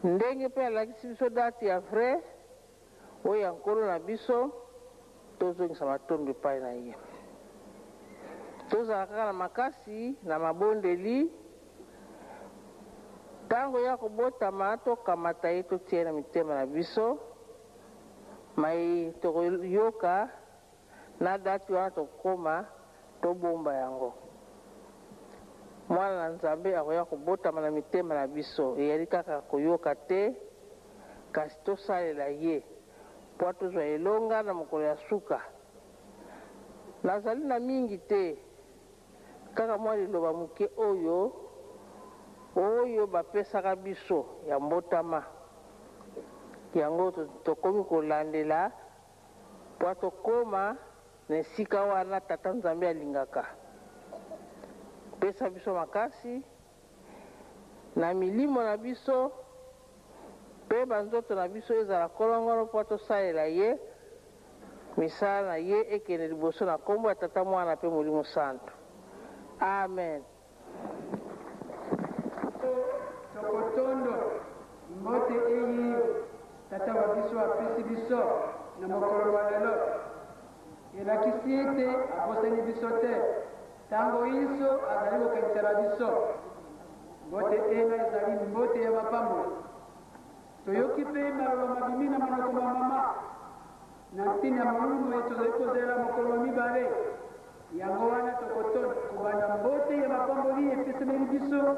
ndenge mpe alakisi biso date ya vrai oyo ya Nkolo na biso, tozongisa matondo epai na ye. Tozala kaka na makasi na mabondeli, tango ye akobotama, tokamata ye totia ye na mitema na biso, mai tokoyoka Na date wana tokokoma tobomba yango. Mwana na Nzambe akoya kobotama na mitema na biso. Eyali kaka koyoka te, kasi tosalela ye mpo tozwa elonga na mokolo ya suka. Nazali na mingi te, kaka mwa liloba moke oyo, oyo bapesaka biso ya mbotama. Yango tokomi kolandela Mpo tokoma na esika wana Tata Nzambe alingaka. Pesa biso makasi na milimo na biso mpe banzoto na biso ezala kolongono mpo tosalela Ye, misala na Ye ekende liboso na nkombo ya Tata, Mwana mpe Molimo Santu. Amen. Tokotondo mbote eyi Tata wa biso apesi biso na mokolo mwa lelo. Elakisi ete abosani biso te, tango inso azali kokanisela biso. Mbote ena ezali mbote ya mapamboli. Toyoki mpe maloba mabimi na monoko mwa mama na ntina ya molulu moye tozali kozela mokolo mwa mibale. Yango wana tokotondo kobanda mbote ya mapamboli epesameli biso.